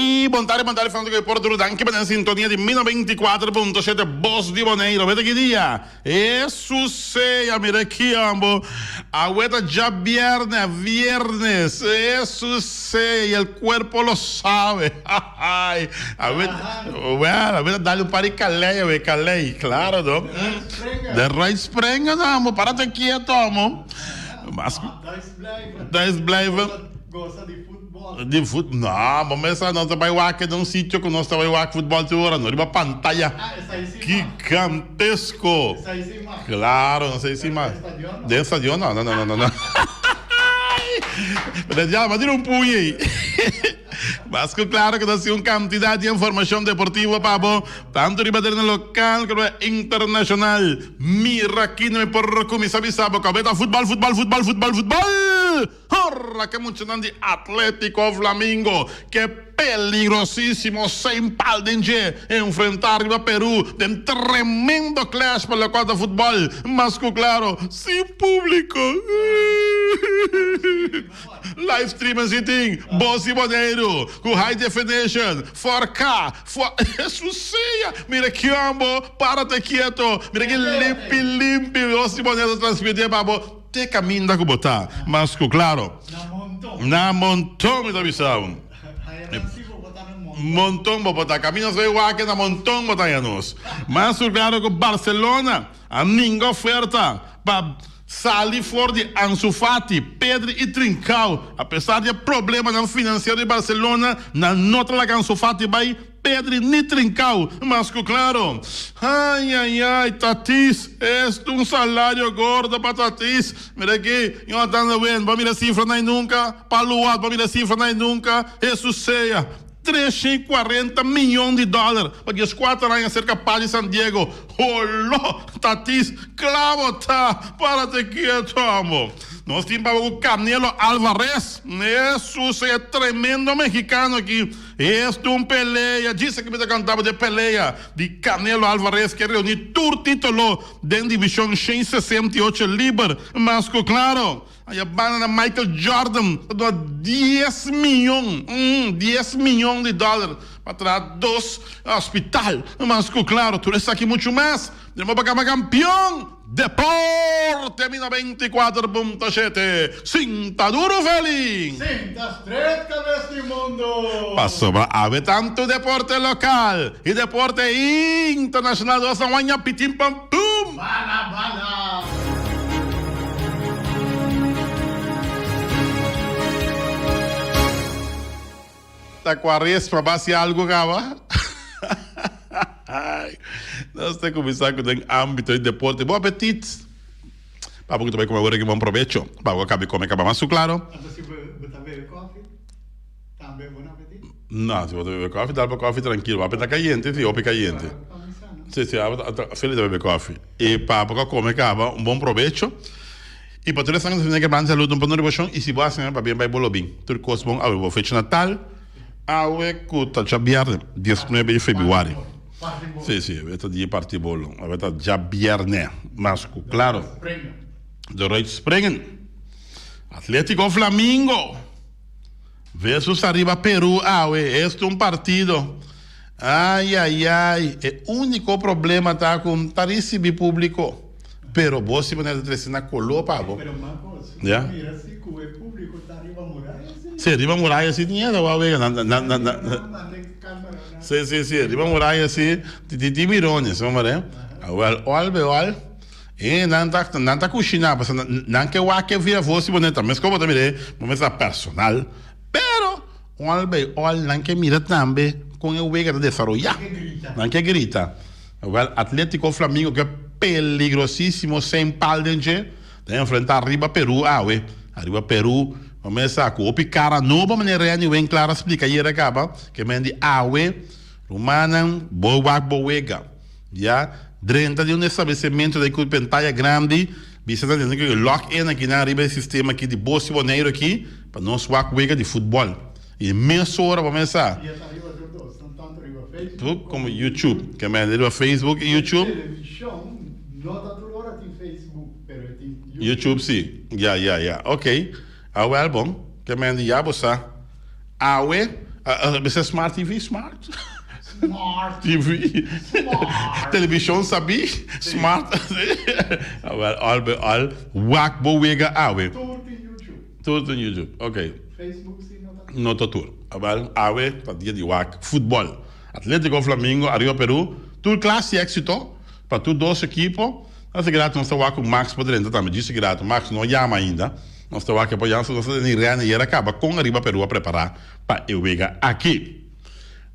Ey, bon tarde, bon tarde, fanático di Puerto Rico. Danki pa den sintonia di mi 94.7 Bos di Boneiro. Weta ki dia? Hesus sea, mira ki ambo. Awe ta djabierne, viernes. Hesus sea, y el cuerpo lo sabe. Ay, awe, well, awe ta dale un par di kalei awe, kalei, claro no. De right springen ambo, parate quieto ambo. Mas, thuis blijven. Goza di futbol. Di fut, no, bo mester nos ta bai wak den un sitio ku nos ta bai wak futbol tur ora, no riba pantaya Ah, esei si mas. gigantesko. Esei si mas. Claro, no esei si mas. Den stadion no. Den stadion no, no, no, no, no. Pero ya, bo a tira un puña ei. Mas ku claro ku nos tin un kantidat di informashon deportivo pa bo, tantu riba tereno lokal komo internashonal. Mira aki no mi por kuminsá bisa bo ku ta futbol, futbol, futbol, futbol, futbol! Ora ke muchanan di Atletico Flamingo ke peligrosisimo sin pal den dje enfrenta riba Peru den tremendo clash pa locual ta futbol mas cu claro sin publico. Live stream si tin Bos di Boneiru cu high definition 4K 4 Hesus sea mira kiombo parate kieto mira ki limpi limpi Bos di Boneiru ta transmiti pa bo. Te caminda cu bo ta, mas cu claro. Na monton. Na monton mi ta bisa bo. Haya nan si bo por ta na monton. Monton bo por ta. Caminda soy wak na monton bo ta haya nos. Mas cu claro cu Barcelona a ninga oferta pa sali for di Ansu Fati, Pedri y Trincao. A pesar di e problemanan financiero di Barcelona, nan no ta laga Ansu Fati bay. Pedri ni trincao, mas cu claro. Ay ay ay, Tatis, es un salario gordo pa Tatis. Mira aki, Jonathan Lewin, bo a mira cifra nay nunca, pa Luat, bo a mira cifra nay nunca, Hesus sea, 340 miyon di dollar pa 14 aña cerca Paz di San Diego. Holo, Tatis, clavo ta, parate quieto amo. Nos tin pa bo cu Canelo Alvarez, Hesus sea, tremendo mexicano aki. Esto un pelea, djis aki mi ta cantaba di e pelea di Canelo Alvarez ke reuni tur titulo den division 168 liber, mas cu claro aya banda na Michael Jordan ta duna dies miyon, mm, dies miyon di dollar pa traha dos hospital, mas cu claro tur esaki mucho mas. Den bo pa campeon! Deporte mi 94.7 Sinta duro Feli! Sinta stret cabes di mundo! Pasobra awe tanto deporte local y deporte internacional nos a waña pitin pam pum! Bala bala! Ta cuaresma ba haci algo caba? Nos ta cuminsa cu den ambito di deporte. Bon apetit! Papo cu ta bay come awor aki bon probecho. Papo cu a caba di come caba mas su claro. Anto si bo ta bebe koffie tambe bon apetit? No, si bo ta bebe koffie dal bo koffie trankilo. Bo ta cayente si, hopi cayente. Si, si, Feli ta bebe koffie. Y papo cu a come caba un bon probecho. Y pa tur esnan cu ta sinti quebrante salud un pa no riba y si bo haci pa bien bay bo lo bin. Tur cos bon awe bo fecha natal awe cu ta djabierne 19 di februari. Si si awe ta dia parti bolo awe ta djabierne mas cu claro de Ruit Springen Atletico Flamingo versus ariba Peru awe este un partido ay ay ay e unico problema ta cu ta ricibi publico. Pero bo si manera ta trece na color pa bo. Pero Marcos, Ya. bo mira si cu e publico ta riba muraya si. Si, riba muraya si tin hende wou wega nan nan nan nan. Manda camera nan. Si si si, riba muraya si tin tin mirones, bo mira. Awel ol be ol e nan ta nan ta cushina pasobra nan ke wak e via voz si bo neta mes como bo ta mira e bo mester ta personal pero ol be ol nan ke mira tambe con e wega ta desaroya. Nan ke grita. Nan ke grita. Wel Atletico Flamingo ke peligrosisimo sin pal den dje ta enfrenta riba Peru awe. Ariba Peru bo mester sa ku hopi kara nobo manera Renny Winklaar a splika ayera kaba ke men di awe rumannan bo wak bo wega ya drenta di un establecimentu dai ku pantaya grandi bisa nan tene ku log in akinan riba e sistema aki di Bos di Boneiru aki pa nos wak wega di futbol. I mesora bo mester sa. I e ta riba tur dos, no tanto riba Facebook komo YouTube. Ke mende riba Facebook i YouTube. Televishon no ta tur ora tin Facebook, pero e tin YouTube. YouTube si. Ya, ya, ya. Ok. Awel bon. Ke mende ya bo sa. Awe. Mester Smart TV? Smart? Smart. TV. Smart. Televishon sabí? Smart. Awel, al bij al, wak bo wega awe. Tur tin YouTube. Tur tin YouTube, ok. Facebook si no ta tur. No ta tur. Awel, awe ta dia di wak futbol. Atletico Flamingo ariba Peru. Tur klas di éxito pa tur dos ekipo. Ta sigrado nos ta wak ku Max por drenta tambe. Djis sigrado Max no yama ainda. Nos ta wak e por yama. Nos ta tene Irene ayer a kaba kon ariba Peru a prepara pa e wega aki.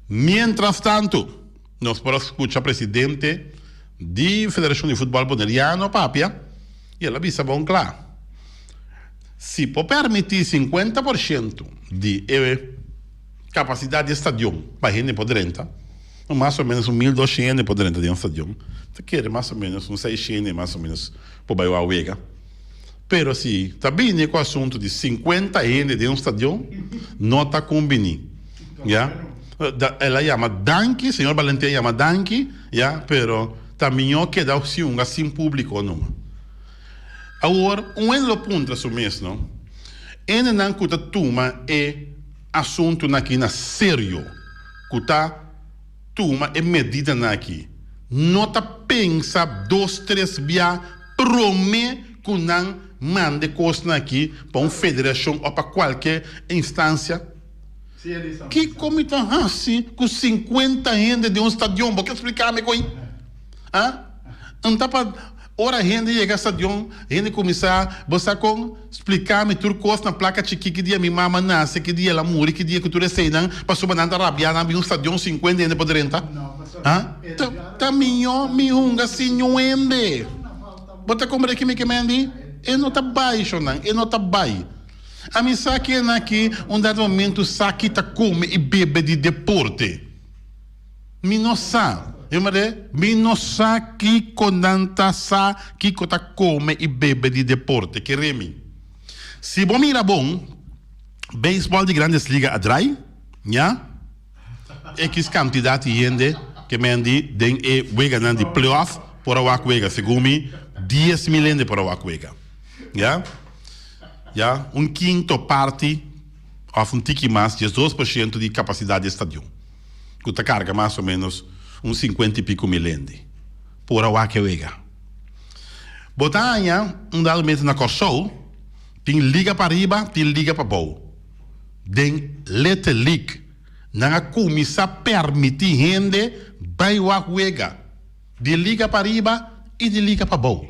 Mientras tanto nos por a skucha presidente di Federashon di Futbòl Boneriano papia i el a bisa bon kla, si por permití 50% di e kapasidat di e stadion pa hende por drenta, mas o menos un 1200 hende por drenta den un stadion, ta kere mas o menos un 600 hende mas o menos por bai wak wega. Pero si ta bini ku asuntu di 50 hende den un stadion, no ta kumbiní. Ya. El a yama danki, señor Valentin a yama danki, ya, pero ta mihó keda sin hunga sin públiko numa. Awor, un hende lo puntra su mes, no? Hendenan ku ta tuma e asuntunan aki na serio, ku ta tuma e medidanan aki, no ta pensa dos tres bia promé ku nan manda e kosnan aki pa un federashon òf pa kualke instansia? Kiko mi ta hasi ku sinkuenta hende den un stadion? Bo ke splika mi ko'i? A? N ta pa ora hende yega stadion, hende kuminsá, bo sa kon? Splika mi tur kos na plaka chikí, ki dia mi mama nase, ki dia el a muri, ki dia ku tur eseinan, pasobra nan ta rabiá nan bin un stadion sinkuenta hende por drenta. A? Ta, ta mihó mi hunga sin niun hende. Bo ta komprende ki mi ke mendi? E no ta bai, shonnan, e no ta bai. Ami sa ken aki un dado momento sa ki ta kome i bebe di deporte. Mi no sa. Yo mare, mi no sa kiko nan ta sa kiko ta kome i bebe di deporte. Kere mi. Si bo mira bon, beisbòl di Grandes Liga a drai, ña, ekis kantidat di hende ke men di den e weganan di playoff por a wak wega. Segun mi, 10,000 hende por a wak wega. Ya. Ya, un kinto parti òf un tiki mas, 12% di kapasidat di e stadion, ku ta karga mas o ménos un sinkuenta i piku mil hende, por a wak e wega. Bo ta haña un dado momento na Kòrsou tin liga pa riba, tin liga pa bou. Den Little League nan a kuminsá permití hende bai wak wega, di liga pa riba i di liga pa bou.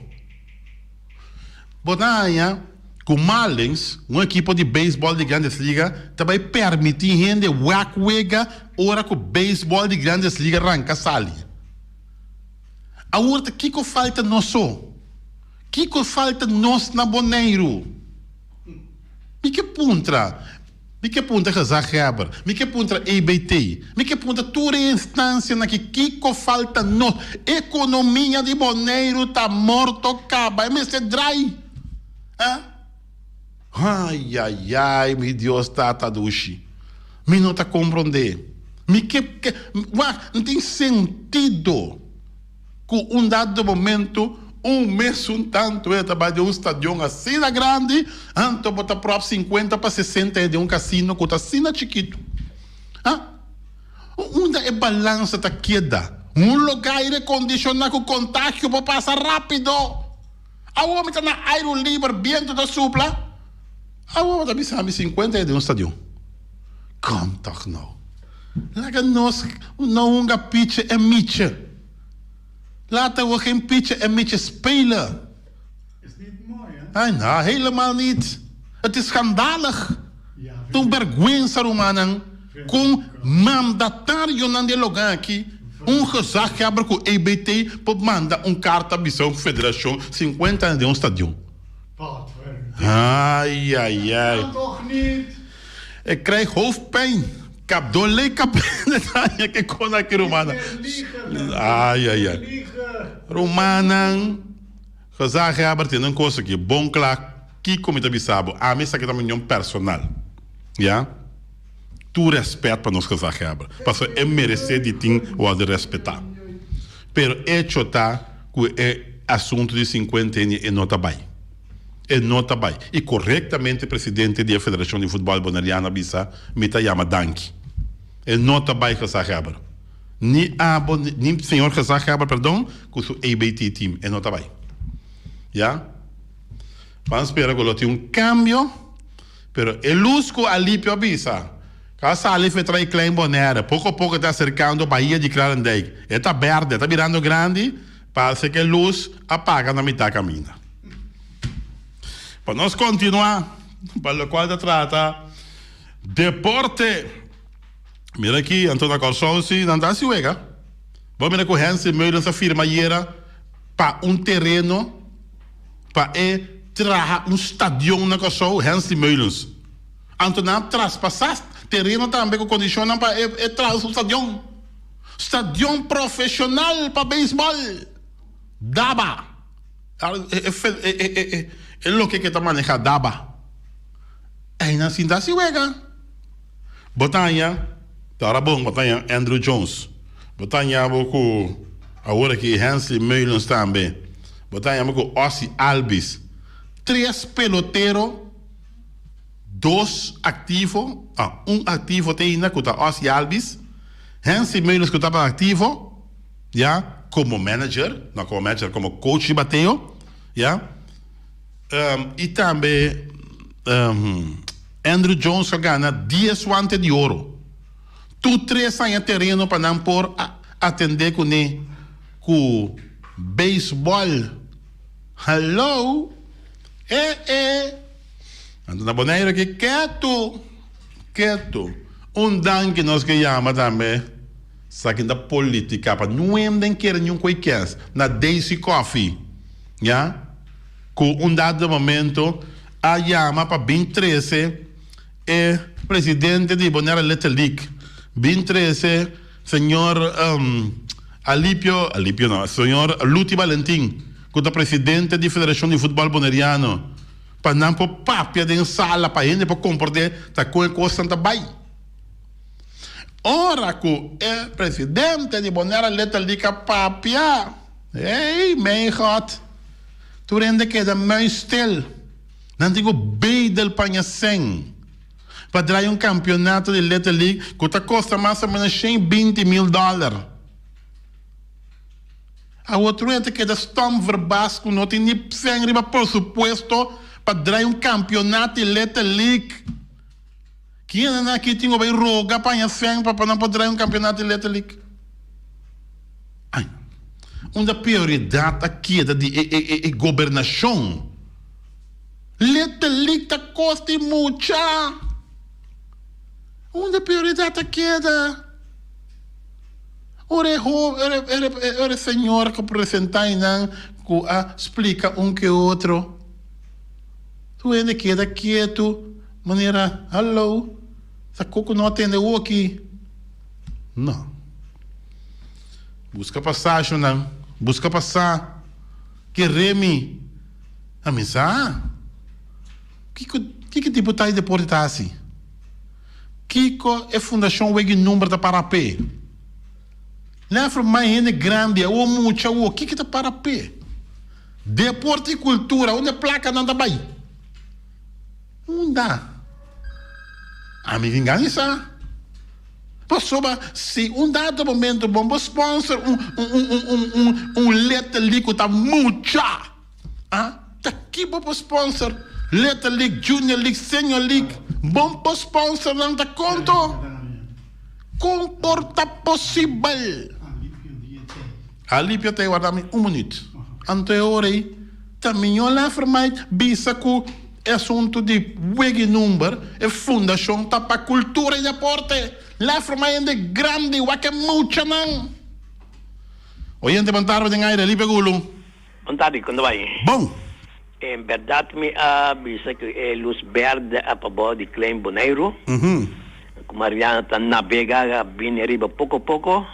Bo ta haña ku Marlins, un ekipo di beisbòl di Grandes Liga, ta bai permití hende wak wega ora ku beisbòl di Grandes Liga ranka sali. Awor ta kiko falta nos so? Kiko falta nos na Boneiru? Mi ke puntra. Mi ke puntra gezaghebber, mi ke puntra EBT, mi ke puntra tur e instansianan aki kiko falta nos. Ekonomia di Boneiru ta morto kaba, e mester drai. Ha? Ayayay, mi Dios tata dushi. Mi no ta komprondé. Mi ke, ke, wak, no tin sentido. Ku un dado momento un mesun tantu e ta bai den un stadion asina grandi, anto bo ta prop sinkuenta pa sesenta e den un kasino ku ta asina chikitu. Ha? Unda e balansa ta keda? Un lugá aire kondishoná ku kontagio por pasa rápido. Awor mi ta na airu liber, bientu ta supla. Awor bo ta bisa mi sinkuenta e den un stadion. Kom tòg nou. Laga nos no hunga piche en miche. Laten we geen piche en miche spelen. Is niet mooi hè? Ai no, helemaal niet. Het is schandalig. Ja, Ta un bergwensa rumannan kon mandatarionan di e logan aki, un gezaghebber ku EBT por manda un karta bisa un federashon 50 aña den un stadion. Wat verdikke. Ai ai ai. Kan toch niet? Ik krijg hoofdpijn. Kap dole kap Netanya ke kon aki rumannan. Ai ai ai. Rumannan gezaghebber tin un kos aki bon kla kiko mi ta bisa bo ami esaki ta mi opinion personal ya tur respet pa nos gezaghebber pasobra e merece di tin worde respeta pero echo ta ku e asunto di sinkuenta enia e no ta bai. E no ta bai. I korektamente presidente di e Federashon di Futbòl Boneriano a bisa, Mi ta yama danki. E no ta bai gezaghebber. Ni abo, ni señor gezaghebber, perdon, ku su ABT team. E no ta bai. Ya. Ban spera ku lo tin un kambio, pero e lus ku Alipio a bisa, ku a sali for e tra'i Klein Bonaire, poko poko e ta aserkando Bahia di Kralendijk. E ta bèrdè, e ta birando grandi, parse ku e lus a paga na mitá kaminda. Pa nos kontinuá pa lokual ta trata deporte. Mira aki, anto na Kòrsou si nan ta hasi wega. Bo mira ku Hensley Meulens a firma ayera pa un tereno pa e traha un stadion na Kòrsou, Hensley Meulens. Anto nan a traspasá tereno tambe ku kondishonnan pa e traha su stadion. Stadion profeshonal pa beisbòl. Daba. E loke ke ta manehá daba. Einan sinta hasi wega. Bo ta haña, ta ora bon, bo ta haña Andruw Jones. Bo ta haña bo ku awor aki Hensley Meulens tambe. Bo ta haña bo ku Ozzie Albies. Tres pelotero, dos aktivo, ah, un aktivo te ainda ku ta Ozzie Albies. Hensley Meulens ku tabata aktivo, ya, komo manager, no komo manager, komo coach di bateo, ya. I tambe Andruw Jones a gana dies wante di oro. Tur tres aña tereno pa nan por a atende kuné ku beisbòl. Hallo! E e! Anto na Boneiru aki ketu, ketu. Un danki nos ke yama tambe sa kin ta politica pa nuenden kere niun koe kens na Daisy Coffee. Ya. Ku un dado momento a yama pa bin trese e presidente di Bonaire Little League, bin trese señor Alipio, Alipio no, señor Luti Balentin, ku ta presidente di Federashon di Futbòl Boneriano, pa nan por papia den sala pa hende por komprendé ta kon e kosnan ta bai. Ora ku e presidente di Bonaire Little League a papia, Hey, mijn God! Tur hende keda muisstil. Nan tin ku bedel paña sèn pa draai un kampionato di Little League ku ta kosta mas o ménos 120 mil dòler. Awor tur hende ta keda stom verbas ku no tin ni sèn riba presupuesto pa draai un kampionato di Little League. Kiennan aki tin ku bai roga paña sèn pa nan por draai un kampionato di Little League? Ai. Unda prioridad a keda di e e e e gobernacion? Letterlijk ta kosti mucha. Unda prioridad a keda? Ora e ho ora e ora e señor cu presenta einan cu a splica un ke otro. Tur hende keda ketu manera hallo sa cu cu no a tende awoki. No. Buska pasashonan, buska pa sa. Kere mi. A mi sa. Kiko, kiko diputado di deporte ta hasi? Kiko e fundashon Weg'i Number ta para p'e? Lefra mai hende grandi, awor mucha awor, kiko ta para p'e? Deporte i kultura, unda e plakanan ta bai? Unda? Ami tin gana di sa. Pasobra si un dado momento bo bo sponsor un un un un un un Little League ku ta mucha, ah, ta ki bo por sponsor? Little League, Junior League, Senior League, bo por sponsor nan ta konto? Kon por ta posibel? Alipio ta e warda mi un minuut. Anto e ora ei ta miñó Laffermite bisa ku e asuntu di weg'i number, e fundashon ta pa kultura i deporte. Laffermite hende grandi, wak e muchanan. Oyente bon tarde den aire, Alipio Gulu. Bon tardi, kon ta bai? Bon. En bèrdat mi a bisa ku e lus bèrdè a pabou di Klein Boneiru. Ku Mariana ta nabegá a bini riba poko poko.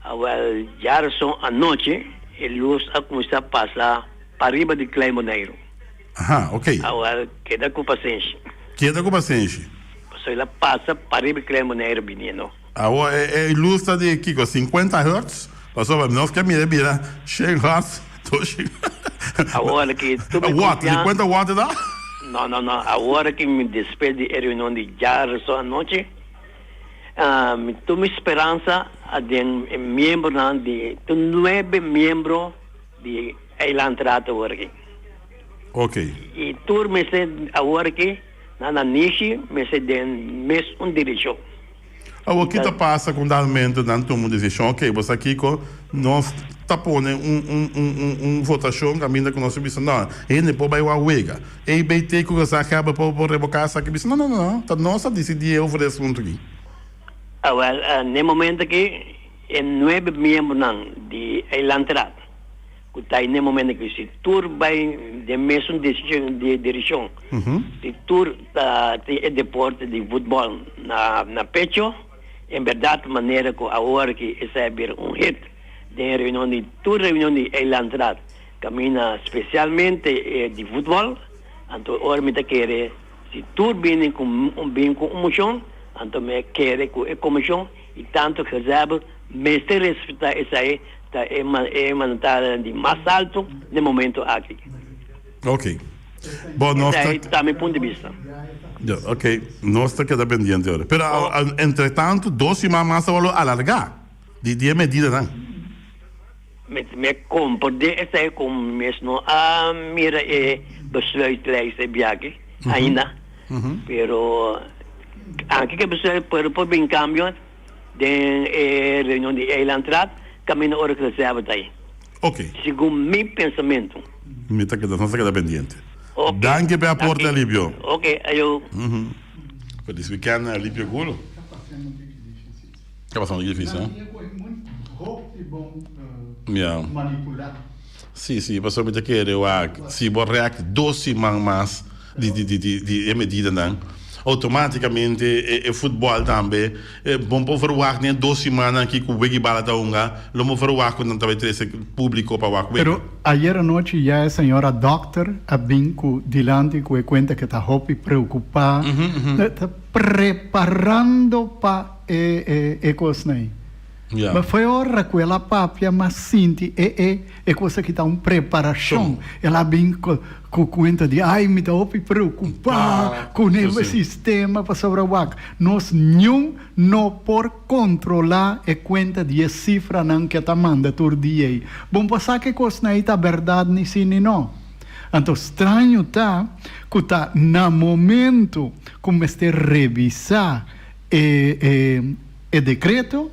Awèl, djareson anochi e lus a kuminsá pasa pariba di Klein Boneiru. Awèl, keda ku pasenshi. Keda ku pasenshi. Pasobra el a pasa pariba di Klein Boneiru biniendo. Awor e lus ta di kiko? Sinkuenta hertz? Pasobra nos ke mira e bira shen hertz, dos shen. Awor ki tur mi Watt, konfiansa. sinkuenta watt e ta? No, no, no. Awor ki mi despues di e reunion di djareson anochi. Mi tur mi speransa a den e miembronan di tur nuebe miembro di Eilandraad awor aki. Ok. I tur mester awor aki nan na nishi mester den mes un direccion. Awor ki ta pasa ku dalmente nan tuma un desishon, ok, bo sa kiko, nos ta pone un un un un un votashon kaminda ku nos ta bisa no, hende por bai wak wega. EBT ku gezaghebber por por reboká esaki bisa no no no no, ta nos a disidí over e asuntu aki. Awel, n'e momento aki e nuebe miembronan di Eilandraad ku ta n'e momento aki si tur bai den mesun desishon di direkshon, si tur ta tin e deporte di futbòl na na pecho, en bèrdat manera ku awor aki esei a bira un hit den e reunion di tur reunion di Eilandraad Camina specialmente e di futbol, anto ora mi ta kere si tur bini cu bin cu un mocion, anto mi a kere cu e comision y tanto gezaghebber mester respeta esai ta e e mandatario di mas alto n'e momento aki. Ok. Bon, nos ta. Esai ta mi punto di bista. Ya, ok. Nos ta keda pendiente ora. Pero entre tanto dos siman mas ta wòrdu alargá di di e medidanan. Mi mi comprende esei cu mi mes no a mira e besluitlijst e biaha ainda, pero anke cu e besluit pero por bin cambio den e reunion di Eilandraad caminda ora cu reserva ta ahi. Ok. Segun mi pensamento. Mi ta keda, nos ta keda pendiente. Ok. Danki pa e aporte Alipio. Ok, ayo. Feliz weekend Alipio Gulo. Ta pasando difícil, eh? Ya. Sí, sí, pasobra mi ta kere wak si bo rèk dos siman mas di di di di di e medidanan, outomátikamente e e futbòl tambe bo por verwagt den e dos simannan aki ku Wiki Bala ta hunga, lo bo verwagt ku nan ta bai trese públiko pa wak wega. Pero ayer anochi ya e señora dòkter a bin ku dilanti ku e kuenta ke ta hopi preokupá, ta preparando pa E e kosnan ei. Ja. Ma foi ora ku el a papia mas sinti e e e kos aki ta un preparashon. El a bin ku ku kuenta di ai mi ta hopi preokupá ku e sistema pasobra wak nos niun no por kontrolá e kuenta di e sifranan ke ta manda tur dia ei. Bon por sa ku e kosnan ei ta bèrdat ni si ni no. Anto straño ta ku ta na momento ku mester revisá E e e decreto,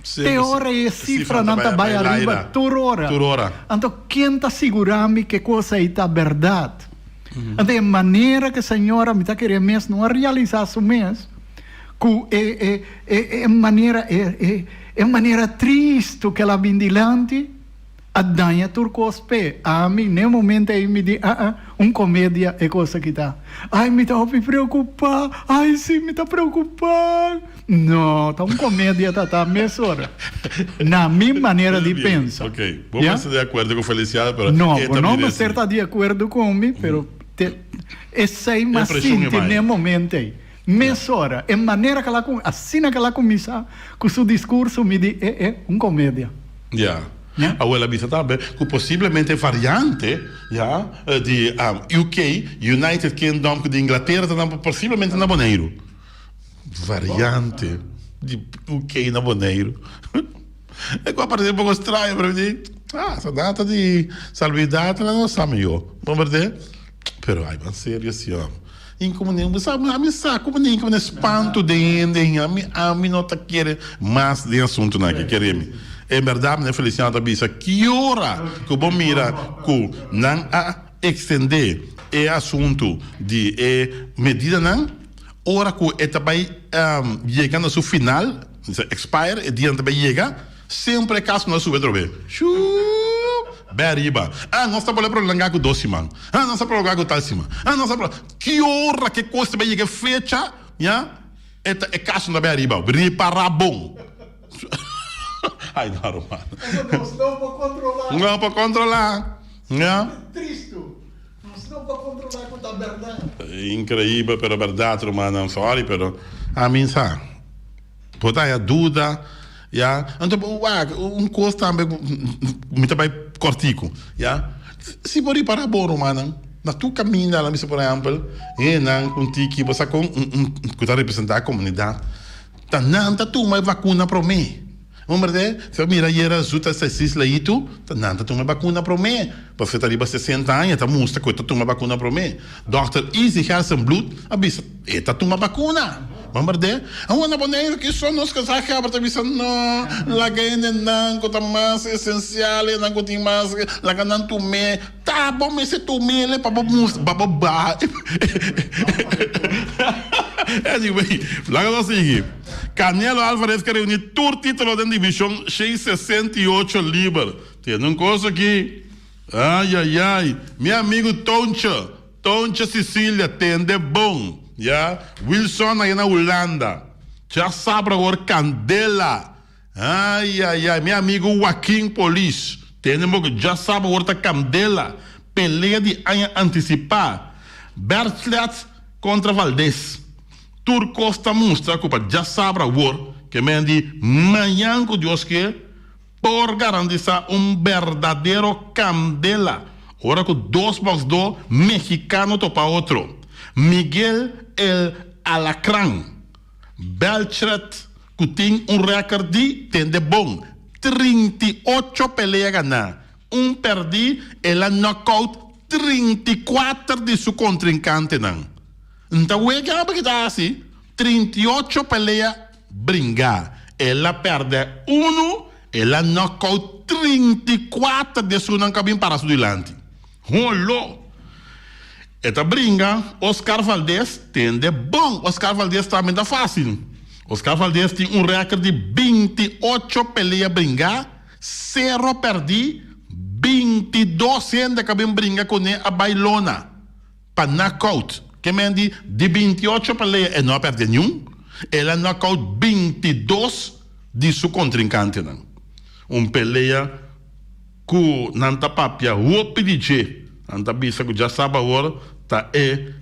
te ora e cifranan ta bai ariba tur ora. Anto ken ta sigura mi ke cos ei ta berdad? Anto e manera ke señora mi ta kere mes no a realisa su mes cu e e e e manera e e e manera tristo ke el a bin dilanti a daña tur kos p'e. Ami n'e momento ei mi di, Ah, un komedia e kos aki ta. Ai, mi ta hopi preokupá. Ai, sí, mi ta preokupá. No, ta un komedia ta ta mesora. Na mi manera di pensa. Ok, bo mester di akuerdo ku Feliciano, pero No, e bo ta no mira mester así. ta di akuerdo ku mi, pero te esei m'a Impreshon e sinti bai. n'e momento ei. Mesora, e manera ku el a ku, asina ku el a kuminsá ku su diskurso, mi di, e, e, un komedia. Ya. Awor el a bisa tambe ku posiblemente e variante, ya, di UK, United Kingdom, ku di Inglatera ta nan posiblemente na Boneiru. Variante di UK na Boneiru. E ku a parese un poko straño, pero mi di, ah, sa data di salubridad nan no sa mihó. No berdé? Pero ai ban serio si hom. In como nen bo sa ami sa como nen como nen spanto den hende hin ami ami no ta kere mas den asuntonan aki kere mi. En berdad meneer Feliciano ta bisa ki ora cu bo mira cu nan a extende e asunto di e medidanan ora cu e ta bay yega na su final expire e dia nan ta bay yega Semper e caso no a subi atrobe. Shuup! Bay ariba. Ah, nos ta bolbe prolonga cu dos siman. Ah, nos ta prolonga cu tal siman. Ah, nos ta prolonga. Ki ora ki cos ta bay yega e fecha, ya, e ta, e caso no ta bay ariba. Ripara bon. Ay, no, ruman. Eso nos no por controla. No por controla, ya. Tristo. Nos no por controla cu ta berdad. Increibel, pero berdad, rumannan. Sorry, pero ami sa. Bo ta haya duda, ya. Anto bo wak un kos tambe ku mi ta bai kòrtiku, ya. Si bo ripará bo rumannan, na tur kaminda nan bisa por ehèmpel, hendenan ku un tiki bo sa kon un un ku ta representá komunidat. Ta nan ta tuma e vakuna promé. Bo berdé? Si bo mira ayera Zuta Saisis Leitu, ta nan ta tuma e bakuna promé. Pasobra e ta riba sesenta aña, e ta mustra ku e ta tuma bakuna promé. Dòkter Izzy Gerstenbluth a bisa e ta tuma bakuna. Bo berdé? Awor na Boneiru kiso nos gezaghebber ta bisa no, laga hendenan ku ta mas esensial, hendenan ku tin mas, laga nan tum'é. Ta bo mester tum'é pa bo mustra, pa bo baha. Anyway, laga nos sigui. Canelo Alvarez ke reuni tur titulo den divishon 168 liber. Tende un kos aki. Ay ay ay. Mi amigu Tontje, Tontje Cecilia, tende bon. Ya. Wilson aya na Hulanda. Dja sabra awor kandela. Ay ay ay. Mi amigu Joaquin Polis. Tende bo ku dja sabra awor ta kandela. Pelea di aña antisipá. Bertlet kontra Valdez. Tur kos ta mustra ku pa djasabra awor, ke men di mañan ku Dios ke, por garantisa un berdadero kandela ora ku dos bòksdó mexikano topa otro, Miguel El Alacrán Belchret ku tin un rèkòrt di, tende bon, 38 pelea ganá, un pèrdí, el a nòkout 34 di su kontrinkantenan. N ta wega aba ki ta hasi 38 pelea bringa. El a pèrdè unu, el a nòkout 34 di esunnan ku a bin para su dilanti. Holo! E ta bringa Oscar Valdez tende bon. Oscar Valdez tambe ta fásil. Oscar Valdez tin un rèkòrt di 28 pelea bringá, sero pèrdí, 22 hende ku a bin bringa kuné a bai lona. Pa knockout, ke men di di 28 pelea e no a perde niun, el a knockout 22 di su kontrinkantenan. Un pelea ku nan ta papia hopi di dje, nan ta bisa ku djasaba awor ta e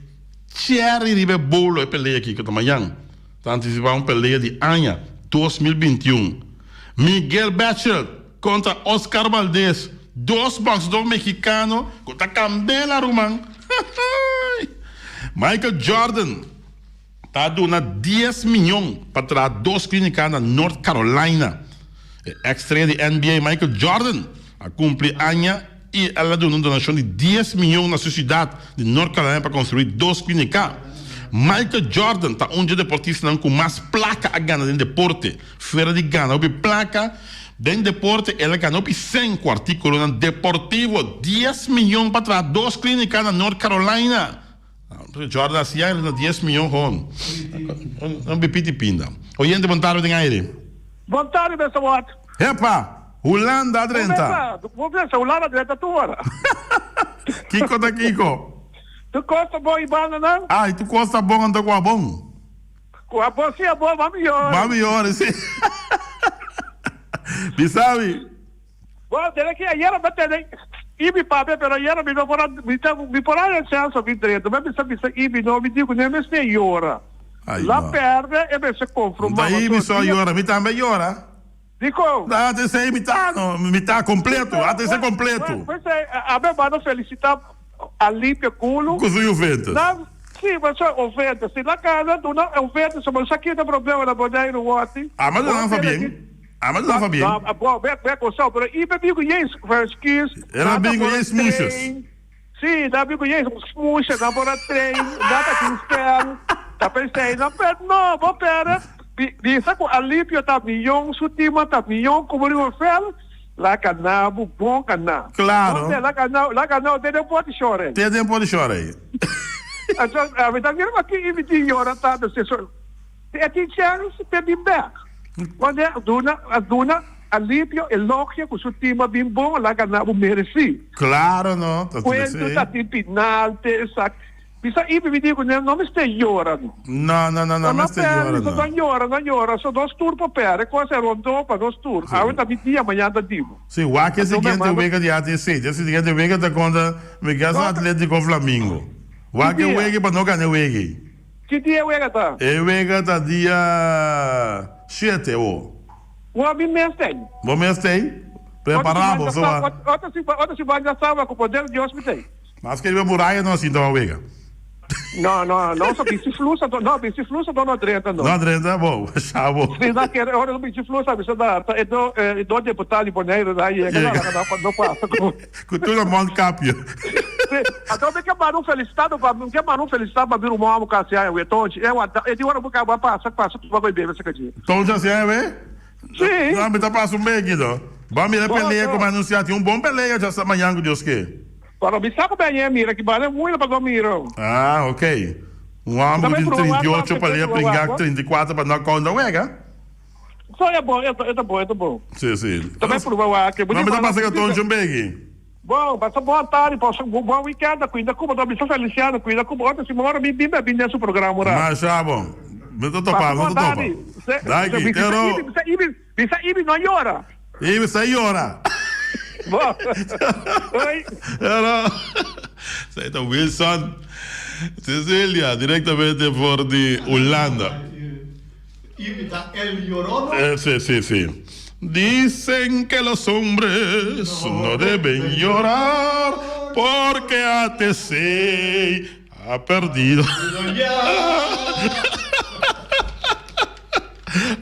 cherry riba e bolo e pelea aki ku ta mañan. Ta antisipá un pelea di aña 2021. Miguel Berchelt kontra Oscar Valdez, dos bòksdó mexikano ku ta kandela ruman. Michael Jordan ta duna dies miyon pa traha dos klínika na North Carolina. E eks estrella di NBA Michael Jordan a kumpli aña i el a duna un donashon di dies miyon na su siudat di North Carolina pa konstruí dos klínika. Michael Jordan ta un dje deportistanan ku mas plaka a gana den deporte. Fuera di gana hopi plaka den deporte, el a gana hopi sèn ku artíkulonan deportivo. Dies miyon pa traha dos klínika na North Carolina. Jordan a siña na dies miyon hon. Un bipiti pinda. Oyente, bon tarde den aire. Bon tarde, Mister Watt. Hepa! Hulanda a drenta. Bo pensa Hulanda a drenta tur ora. Kiko ta kiko? Tur kos ta bon i bandanan? Ai, tur kos ta bon anto ku a bon. Ku a bon si a bon, ba mihor. Ba mihor, si. Bisa mi. Bon, debe ki ayera mi a tene Ibi papia, pero ayera mi no por a, mi ta, mi por a haña chèns mi drenta. Mi a bisa bisa Ibi no, mi di ku ne mester yora. Ai, La no. pèrdè e mester konfromá. No ta Ibi so a yora, mi tambe a yora. Dikon? Ate esei mi ta, no, mi ta kompleto, ate esei kompleto. Pues, abe manda felisitá Alipia Gulu. Ku su Juventus. Na, si, ma so Juventus. Si la gana, duna Juventus, ma sa kita problema na Boneiru wòrdi. Ama duna Fabien. Ama duna Fabien. No, bo, be, be konsou, pero i be biku yeis verskis. El a biku yeis smoesjes. Si, nan biku yeis smoesjes, nan por a train, nan ta tin spel. Ta pensei, no, pero no, bo pere. Bisa ku Alipio ta miyon, su tima ta miyon komo riba vel, la gana bo bon gana. Claro. Bo la gana, la gana te den por di shore. Te den por di shore. Anto, mi ta mira aki i mi tin yora tanto si so. E tin chèns p'e bin bèk. Wanneer duna, a duna Alipio elogio ku su tima bin bon, la gana bo meresí. Claro no, ta Kuentu ta tin pinalte, esaki. Bisa Ibi mi di ku ne no mester yora no. No, no, no, no mester yora no. No yora, no yora, so nos tur por perde, kos e rondó pa nos tur. Awe ta mi dia, mañana ta di bo. Si, wak e siguiente wega di ATC. E siguiente wega ta kontra mi kasa Atletico Flamingo. Wak e wega pa no gana e wega ei. Ki dia e wega ta? E wega ta dia shete awo. Bo mi mes t'ei. Bo mes t'ei? Prepara bo, so. Otro siman dja saba ku poder di Dios mi t'ei. Mas ke riba muraya no a sinta pa wega. No, no, no, so bisti flusa, no, bisti flusa no no drenta no. No drenta, bo, shabo. Si na kere ora no bisti flusa, bisa da, ta e do, e do deputado di Bonaire da yega, Yega. na, na, no pasa ku. Ku tur na mondkapje. Si, anto mi ke manda un felicitado pa, mi ke manda un felicitado pa mi ruman amo ku hasi aña we, Tonchi. E wanta, e di ora bo kaba pasa, pasa tuba ku e bebe saka dje. Tonchi hasi aña we? Si. No, mi ta pasa un beki do. Bo a mira e Bo, pelea bo. ku mi a anunsia, tin un bon pelea djasa mañan ku Dios ke. Pero mi sa ku mi a mira ki bale muila pa mira. Ah, ok. Un homber ku tin 38 pa lea pringa 34 pa knock-out na wega. So e bon, e ta bon, e ta bon. Si, si. Ta bai pruba wak. No, mi ta pasa ka toncho un begi. Bon, pasa bon tardi, pasa bon weekend, cuida cuba, ta bisa Feliciano, cuida cuba. Otro si ora mi bin bin den su programa ora. Masha bon. Mi ta topa, mi ta topa. Danki, pero. Bisa Ibi, bisa Ibi no yora. Ibi sa yora. Bo. Oi. Hello. Zij ta Wilson Cecilia, directamente for di Hulanda. Ibi ta El Llorono? Eh, sí, sí, sí. Dicen que los hombres no deben llorar porque ATC ha perdido.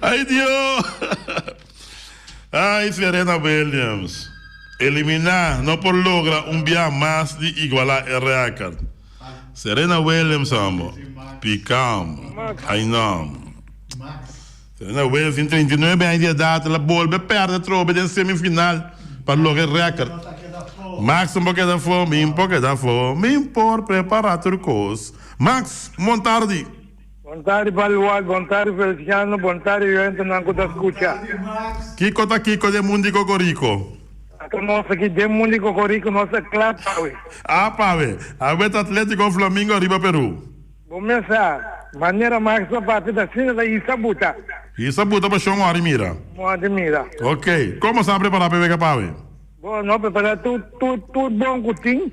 Ay Dios! Ay Serena Williams, eliminá no por logra un bia mas di igualá e rèkòrt. Serena Williams amo, pica amo, ay no. Serena Williams tin 39 aña di edat, el a bolbe pèrdè atrobe den semifinal pa logra e rèkòrt. Max no por keda afó, mi por keda afó, mi por prepará tur kos. Max, bon tardi. Bon tardi Balual, bon tardi Feliciano, bon tardi oyentenan ku ta skucha. Kiko ta kiko den mundi kokoriko? Ata nos aki den mundi kokoriko nos ta kla pawe. Ah pawe, awe ta Atletico Flamingo ariba Peru. Bo mesa, manera Max ta papia ta asina ta hisa buta. Hisa buta pa shon ora mira. Ora mira. Ok, komo sa prepara pa e wega pawe? Bo no prepara tur tur tur bon ku tin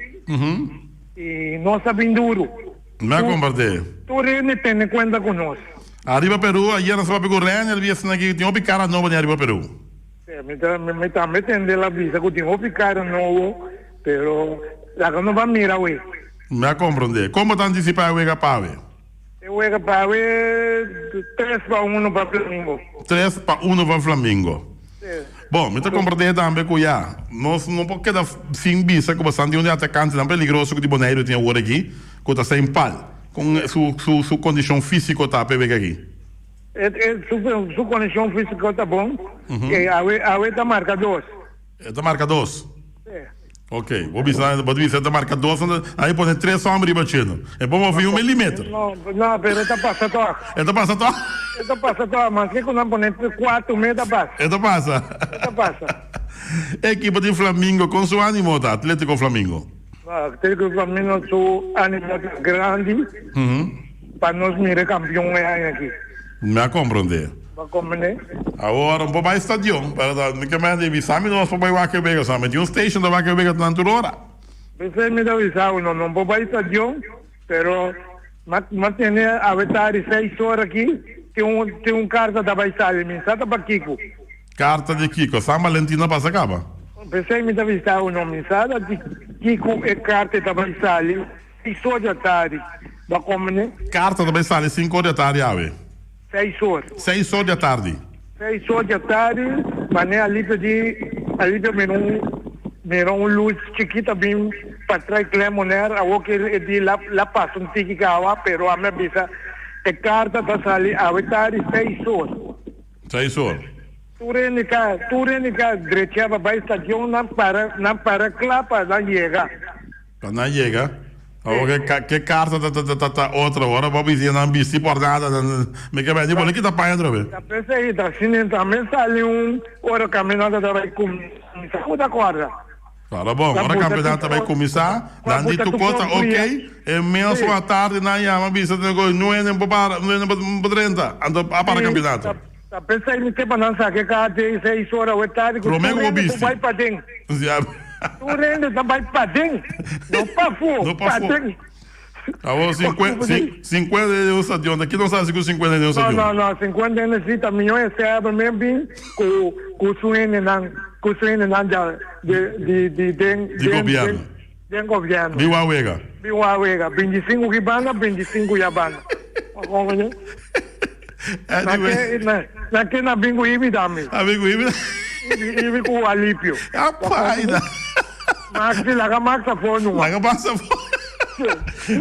i nos ta bin duru. Mi a komparté. Tur hende tene kuenta ku nos. Ariba Peru, ayer nos a papia ku Renner di esnan aki tin hopi kara nobo den Ariba Peru. Sí, mi ta mi tambe tende el a bisa ku tin hopi kara nobo, pero laga no ban mira awe. Mi a komprondé. Kon bo ta antisipá e wega pawe? E wega pawe tres pa uno pa Flamingo. Tres pa uno pa Flamingo. Bon, mi ta komprondé tambe ku ya, nos no por keda sin bisa ku bastante un di atakantenan peligroso ku di Boneiru tin awor aki, ku ta Saint Paul. Kon su su su kondishon físiko ta pa e wega aki? E e su su kondishon físiko ta bon. E awe awe ta marka dos. E ta marka dos? Ok, bo bisa, bo ta bisa e ta marka dos, ahí pone tres homber riba chino. E por movi un milimeter. No, no, pero e ta pasa toch. E ta pasa toch? E ta pasa toch, maske ku nan pone kuater me ta pasa. E ta pasa. E ta pasa. E ekipo di Flamingo, kon su animo ta, Atletico Flamingo? No, Atletico Flamingo su animo ta grandi pa nos mira kampion e aña aki. Mi a komprondé. Bo a komprendé? Awor un por bai stadion, pero ta mi ke mende bisa mi nos por bai wak e wega, sa mi tin un station ta wak e wega nan tur ora. P'esei mi ta bisa bo, no no por bai stadion, pero m'a m'a tene awe tardi seis ora aki, tin un tin un karta ta bai sali, mi sa ta pa kiko. Karta di kiko? San Valentin a pasa kaba. P'esei mi ta bisa bo, no mi sa ta di kiko e karta ta bai sali. Seis or di atardi bo a komene. Karta ta bai sali sinku or di atardi awe. Seis or. Seis or di atardi. Seis or di atardi, mane alipio di alipio mira un mira un lus chikito a bin patras Glen Moner, awor ke e di la la pasa un tiki kawa, pero ami a bisa e karta ta sali awe tardi seis or. Seis or. Tur hende ka tur hende ka drecha pa bai stadion nan para nan para kla pa nan yega. Pa nan yega. Awor ke ka ke karta ta ta ta ta otro. Ora bo bisti nan bisti por nada nan mi ke bende bo lo kita paña otra vez. Ta p'esei ta asina tambe sali un ora kaminata ta bai kuminsá ku ta kòrda. Kòrda bon, ora kampionat ta bai kuminsá nan di tur kos ta ok e mes un atardi nan yama bisa ta ku nuenen por para nuenen por drenta anto a para kampionato. Ta p'esei mi ke pa nan saka e karta ei seis ora awe tardi ku Promé tur ku bo hende por bisti. bai paden. Tur hende ta bai paden, no pafó, No pafó. paden. Awor 50 hende den un stadion, ta ki nos hasi ku 50 hende den un No, stadion? no, no, 50 hende si ta mihó e sèba men bin ku ku su hendenan, ku su hendenan dja di di di den Di den gobièrnu. den. Den gobièrnu. Bin wak wega. Bin wak wega. Bintisinku ki banda, bintisinku ya banda. Anyway. Na ke na bin ku Ibi tambe. A bin ku Ibi. Ibi, Ibi ku Alipio. Apaida. Maxi, laga Max afó numa. Laga Max afó.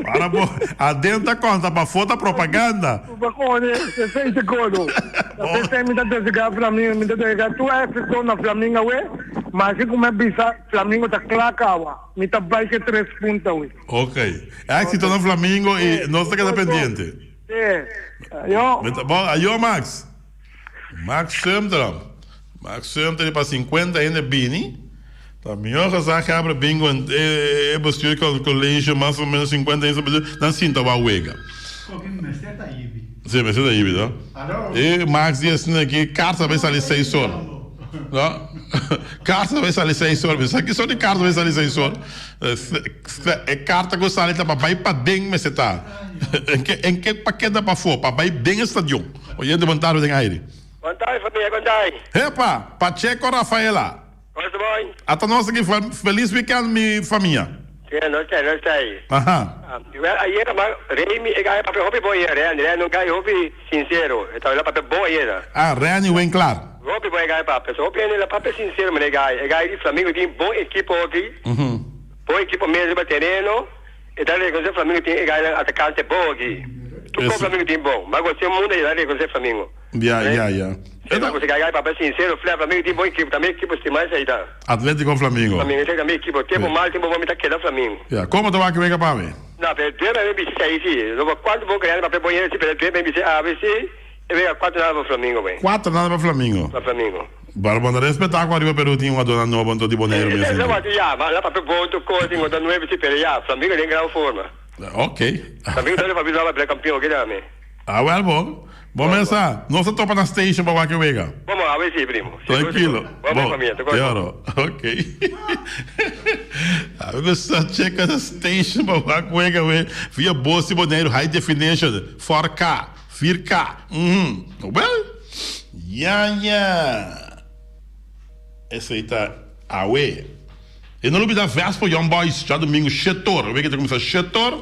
Para bo, aden ta konta, pafó ta propaganda. Bakone, esei te kodo. Esei mi ta desega Flamingo, mi ta desega tur éxito na Flamingo awe, ma así ku mi a bisa Flamingo ta kla kawa, mi ta bai ke tres punto awe. Ok, éxito na Flamingo y nos ta keda pendiente. Sí, ayo. Bon, ayo Max. Max Sumter, Max Sumter di pa 50 hende bini. Ta mihor gezaghebber bingo en e bestuur college mas o menos 50 hende nan sinta wou wega. Mester ta ibi. Si, mester ta ibi, no? E Max di asina aki karta ta bai sali seis or. No? Karta ta bai sali seis or. Mi sa ki sort di karta bai sali seis or. E karta ku sali ta pa bai paden mester ta. En ke pa keda pafó, pa bai den e stadion. Oyente bon tarde den aire. Bon tarde familia, kon ta? Hepa, Pacheco Rafaela. Kon ta bon? Ata nos aki feliz weekend mi famia. Si, nos ta, nos ta. Aha. Wel ayera ma Remy e gaya papia hopi bon ayera, Renny, Renny un gaya hopi sincero, e ta papia bon ayera. Ah, Renny Winklaar. Hopi bon e gaya papia, so hopi hende la papia sincero mane e gaya, e gaya di Flamingo tin bon ekipo hoki, bon ekipo mes riba tereno. E ta reconoce Flamingo tin e gainan atacante bon aki. Tur con Flamingo tin bon. Ma gosi e mundo e ta reconoce Flamingo. Ya, ya, ya. E ta gosi gai papia sincero Fla Flamingo tin bon ekipo. Ta mi ekipo stima esey ta. Atletico Flamingo. Flamingo esey ta mi ekipo. Tempo mal tempo bon mi ta keda Flamingo. Ya, como ta wak wega pa mi? No, pero due mi bisa esey si. No por cuanto bon creando papia bon hende si pero due mi bisa awe si e wega cuatro nada pa Flamingo bay. Cuatro nada pa Flamingo. Pa Flamingo. Bara bo no respetá ku ariba Peru tin un adornan nobo anto di Boneiru mi a sinti. Ya, ma la papia bon tur kos tin otro nuevo si pero ya, Flamingo den gran forma. Ok. Flamingo ta papia nobo bira kampion oke dame. Ah wel bo. Bo mesa, nos ta topa na station pa wak e wega. Bo mo awe si primo. Trankilo. Bo mi famia, te Te oro. Ok. Awe ku sa cheka na station pa wak wega we via bos di Boneiru high definition 4K, 4K. Mhm. Wel. Ya ya. Esey ta awe. E no lubida Vespo Young Boys djadumingu shetor. Awor ke ta kuminsa shetor.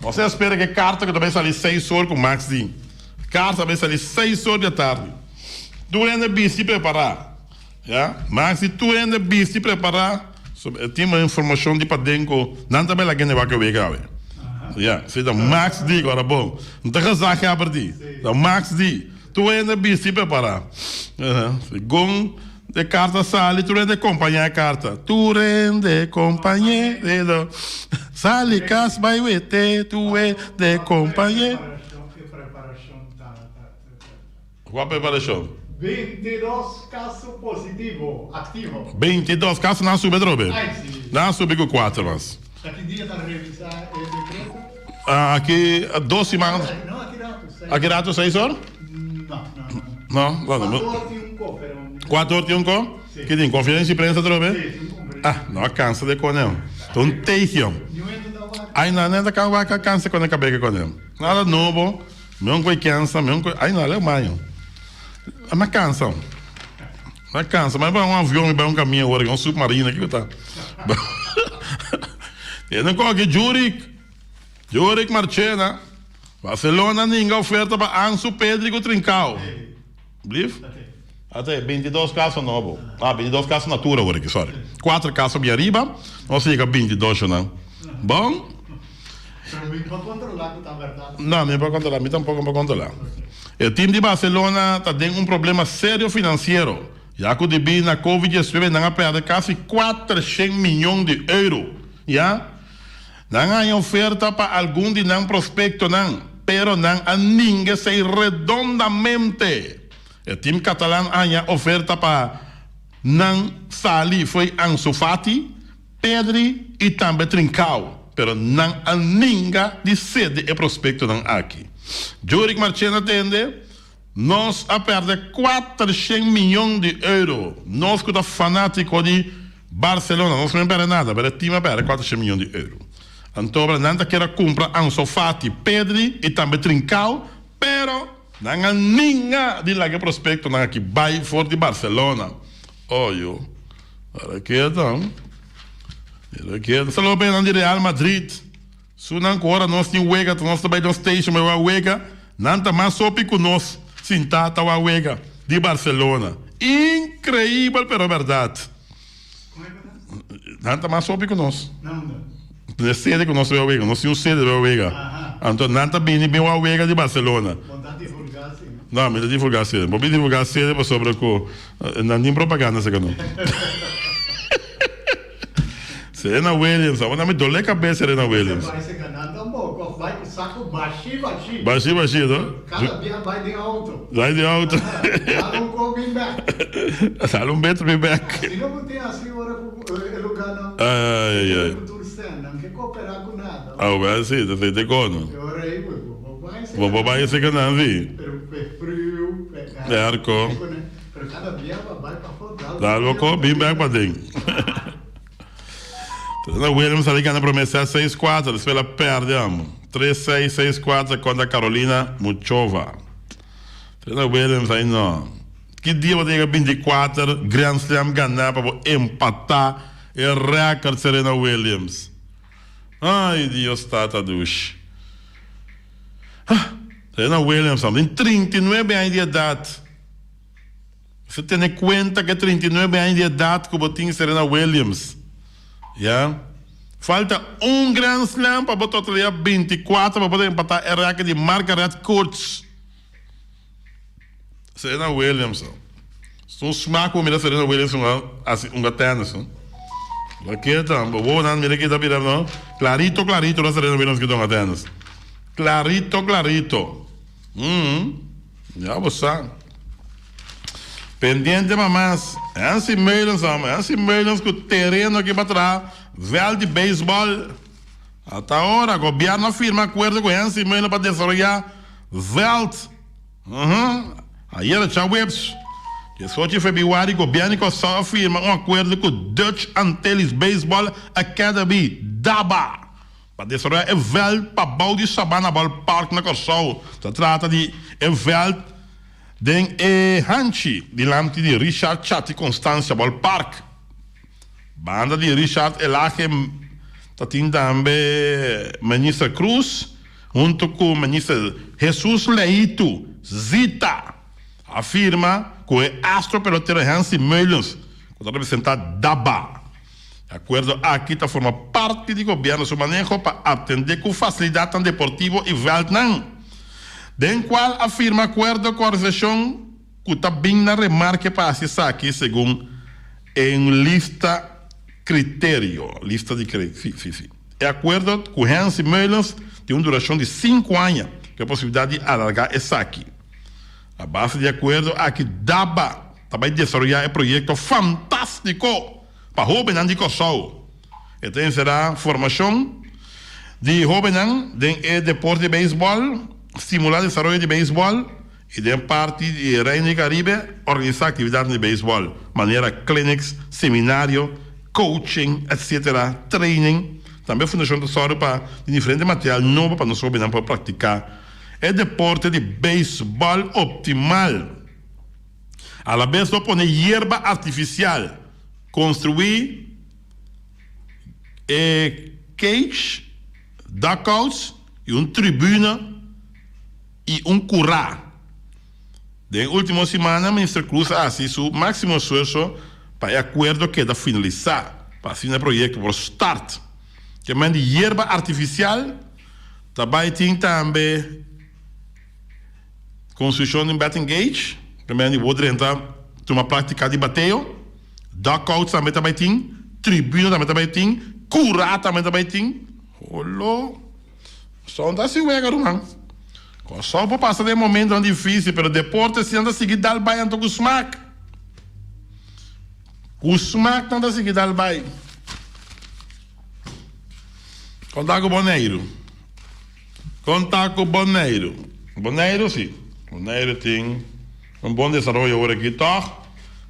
Nos a espera ke karta ku ta bai sali seis or ku Max di. Karta bai sali seis or di atardi. Tur hende bisti prepara. Ya. Max di tur hende bisti prepara. So e tin informashon di paden ku nan ta bai laga hende wak aweka awe. Ya, si ta Max di ora bon. N ta gezaghebber di. Ta Max di. Tur hende bisti prepará. Segun e karta sali tur hende kompañá e karta. Tur hende kompañ'é. Sali kas bai wete tur hende kompañ'é. Kua preparashon? Bintidos kaso positivo aktivo. Bintidos kaso nan a subi atrobe? Ai si. Nan a subi ku kuater mas. Ta ki dia ta revisa e dekreto? Aki dos siman. No, aki rato seis. Aki rato seis or? No, no, no. No, no. Kuater or tin un ko, pero. Kuater or tin un ko? Si. Ki tin konferensia di prensa atrobe? Si, tin un konferensia. Ah, no a kansa de kone. Ta un tegion. Niun hende ta wak. Ai, nan hende ta wak a kansa kone kabeka kone. Nada nobo. Mi un koe kensa, mi un koe, ai no, leu mayo. Mi a cansa. Mi a cansa, mi a bai un avion, mi bai un camia awor, un submarino, kiko ta? Tene koke Jurik, Jurik Marchena, Barcelona ninga oferta pa Ansu, Pedri ku Trincao. Blief? Ate, bintidos kaso nobo. Ah, bintidos kaso na tur awor aki, sorry. Kuater kaso bia riba, nos a yega bintidos yonan. Bon? Pero mi por controla cu ta berdad. No, mi por controla, mi tampoco por controla. E team di Barcelona ta den un problema serio financiero, ya cu debí na Covid diesnuebe nan a perde casi kuatershen miyon di euro. Ya. Nan a haña oferta pa algun di nan prospectonan, pero nan a ninga esei redondamente. E team catalan a haña oferta pa nan sali fo'i Ansu Fati, Pedri y tambe Trincao, pero nan a ninga di cede e prospectonan aki. Jurick Marchena tende, Nos a perde kuatershen miyon di euro. Nos ku ta fanátiko di Barcelona, nos no a perde nada, pero e tim a perde kuatershen miyon di euro. Anto ora nan ta kier a kumpra Ansu Fati, Pedri i tambe Trincao, pero nan a ninga di laga e prospektonan aki bai for di Barcelona. Oyo, para ke ta? Saludo pa nan di Real Madrid. Su nan ku ora nos tin wega ta nos ta bai nos station bai wak wega, nan ta mas hopi ku nos sintá ta wak wega di Barcelona. Increibel pero berdad. Nan ta mas hopi ku nos. E sede ku nos ta bai wega, nos tin un sede bai wega. Anto nan ta bini bin wak wega di Barcelona. No, mi ta divulgá sede. Bo bin divulgá sede pasobra ku nan tin propaganda serka nos. Serena Williams, awor nan mi dole kabes Serena Williams. Bai se ganan tampoco, of bai ku saco bashi bashi. Bashi bashi, no? Cada bia bai den auto. Bai den auto. Dal un ko bin bek. Dal un beter bin bek. Asina bo tin asi ora ku e lugarnan. Ay ay ay. Ku tur sen, nan ke koopera ku nada. Ah wel si, ta sete kono. E ora ei bo bo bai se Bo bo bai se ganan si. Pero pe friu, pe airco. Pero cada bia bo bai pafó dal. Dal bo ko bin bek paden. Serena Williams a gana prome set seis kuater, despues el a perde amo tres seis, seis kuater kontra Carolina Muchova. Serena Williams ai no. Ki dia bo ta yega binti kuater Grand Slam gana pa bo empata e record Serena Williams? Ai Dios tata dushi. Serena Williams amo tin 39 aña di edad. Mester tene kuenta ku e 39 aña di edat ku bo tin Serena Williams. Ya. Falta un Grand Slam pa bo totalea 24 pa bo ta empatá e rèkòrt di Margaret Courts. Serena Williams. Ta un smak bo mira Serena Williams hunga hasi hunga tènis no. Loke ta bo wowonan mira ki ta bira no. Klarito klarito na Serena Williams ki ta hunga tènis. Klarito klarito. Ya bo sa. Pendiente pa mas. Hansi Meulens amo. Hansi Meulens ku tereno aki pa traha veld di beisbòl. Ata ora gobièrnu a firma akuerdo ku Hansi Meulens pa desaroyá veld. Ayera djaweps, 18 di febrüari, gobièrnu di Kòrsou a firma un akuerdo ku Dutch Antilles Baseball Academy, DABA. Pa desaroyá e vèlt pabou di Sabana Ballpark na Kòrsou. Ta trata di e vèlt den e hanchi dilanti di Richard Chati Constancia Ballpark. Banda di Richard Elhage ta tin tambe Minister Croes hunto ku Minister Jesus Leito Zita a firma ku e astro pelotero Hensley Meulens ku ta representá Daba. E akuerdo aki ta forma parti di gobièrnu su maneho pa atendé ku fasilidatnan deportivo i vèltnan, den kual a firma akuerdo ku organisashon ku ta bin na remarke pa hasi esaki segun e un lista kriterio, lista di kre, si, si, si. E akuerdo ku Hensi Meulens tin un durashon di sinku aña ku e posibilidat di alargá esaki. A base di e akuerdo aki daba ta bai desaroyá e proyekto fantástiko pa hóbennan di Kòrsou. E ta enserá formashon di hóbennan den e deporte di beisbòl, stimulá desaroyo di beisbòl i den parti di e Reino di Karibe organisá aktividatnan di beisbòl manera clinics, seminario, coaching etc. Training. Tambe fundashon ta sòru pa tin diferente material nobo pa nos hóbennan por praktiká e deporte di beisbòl optimal. Alabes lo pone yerba artifisial, konstruí e cage, dugouts i un tribuna i un kurá. Den último simannan Minister Cruz a hasi su máksimo esfuerso pa e akuerdo keda finalisá pa asina e proyekto por start. Kemen di yerba artifisial ta bai tin tambe. Construccion di un batting cage, primer di bo drenta tuma practica di bateo, dugouts tambe ta bay tin, tribuna tambe ta bay tin, cura tambe ta bay tin. Holo, so ta haci wega ruman. Kòrsou por pasa den momentonan dificil, pero deporte si nan ta sigui dal bay anto cu smaak. Cu smaak nan ta sigui dal bay. Conta cu Boneiru. Kon ta ku Boneiru? Boneiru si. Boneiru tin un bon desaroyo awor aki tòg.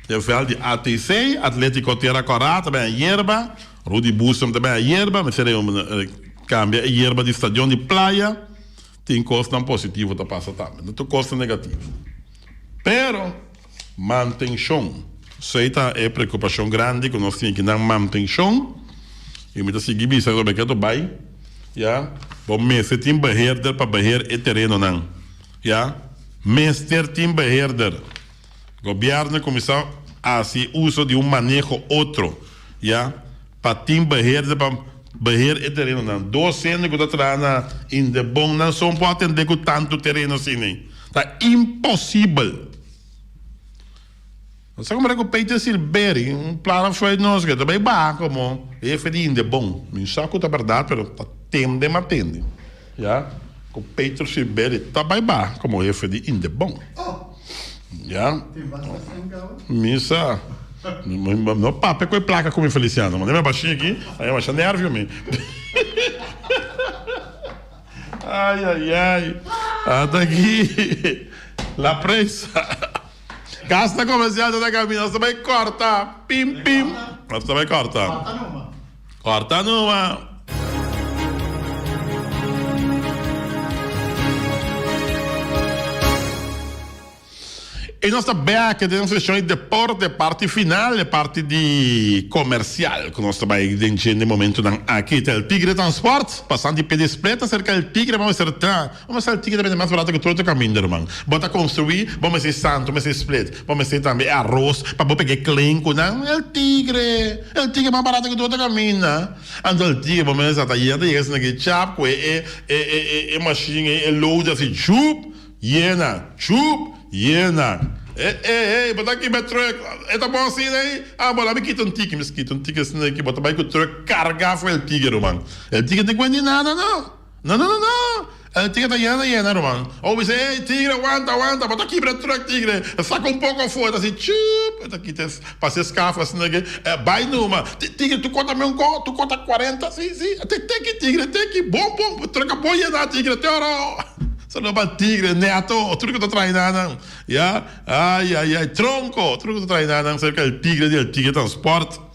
Den vèlt di ATC, Atletico Tierra Kòrá ta bai a yerba. Rudy Boezem ta bai a yerba. Mester kambia e yerba di stadion di Playa. Tin kosnan positivo ta pasa tambe. No tur kos ta negativo. Pero mantenshon. Esei ta e preokupashon grandi ku nos tin aki nan, mantenshon. I mi ta sigui bisa ku Roberto bai, ya, bo mester tin beheerder pa beheer e terenonan, ya, mester tin beheerder. Gobièrnu kuminsá hasi uso di un maneho otro, ya, pa tin beheerder pa beheer e terenonan. Dos hende ku ta traha na Indebon nan son por atendé ku tantu tereno asina. Ta imposibel. Nos a kumpra ku Peter Silberi, un plano fuer nos ke ta bai baha komo hefe di Indebon. Mi no sa ku ta bèrdat, pero ta tende m'a tende, ya, ku Peter Silberi ta bai baha komo hefe di Indebon. Ya. Mi sa. No papia ku e plaka ku mi Feliciano. Manda mi bashí aki, a mi basha nervio mi. Ai, ai, ai. Ata aki la prensa. Gasta comercial ta ta camina, nos ta bay corta. Pim, pim. Nos ta bay corta. Corta numa. Corta numa. Y nos ta back den sesión di deporte, parti final, e parti di comercial cu nos ta bay den dje den momentonan aki. Ta El Tigre Transport, pasando di Pd Split acerca El Tigre, bo mester ta. Bo mester El Tigre ta bende mas barato cu tur otro caminda, ruman. Bo ta construi, bo mester santo, mester split, bo mester tambe arroz pa bo pega e klen cu nan. El Tigre, El Tigre mas barato cu tur otro caminda. Anto El Tigre bo mester ta yega ta yega esaki ki chap cu e e e e e machine e loader asi chup. Yena, chup, yena. E, e, e, bo ta kiba e truck? E ta bon asina ei? Ah, bo labi kita un tiki. Mi kita un tiki asina aki. Bo ta bai ku truck kargá for el tigre, ruman. El tigre tin kuenta di nada, no. No, no, no, no. El tigre ta yena, yena, ruman. Ora bo bisa, ey, tigre, wanta, wanta. Bo ta kibra e truck, tigre. Saka un poko afó. E ta hasi chup. E ta kita e, pasa e skaf asina aki. E bai numa. Tigre, tu kota mi un ko? Tu kota kuarenta? Si, si. Teki, tigre, teki. Bon, bon. Truck a bon yena, tigre. Te ora. Saludo pa Tigre, Neto, tur ku ta traina nan, ya, ay ay ay, Tronco, tur ku ta traina nan serka el Tigre di el Tigre Transport.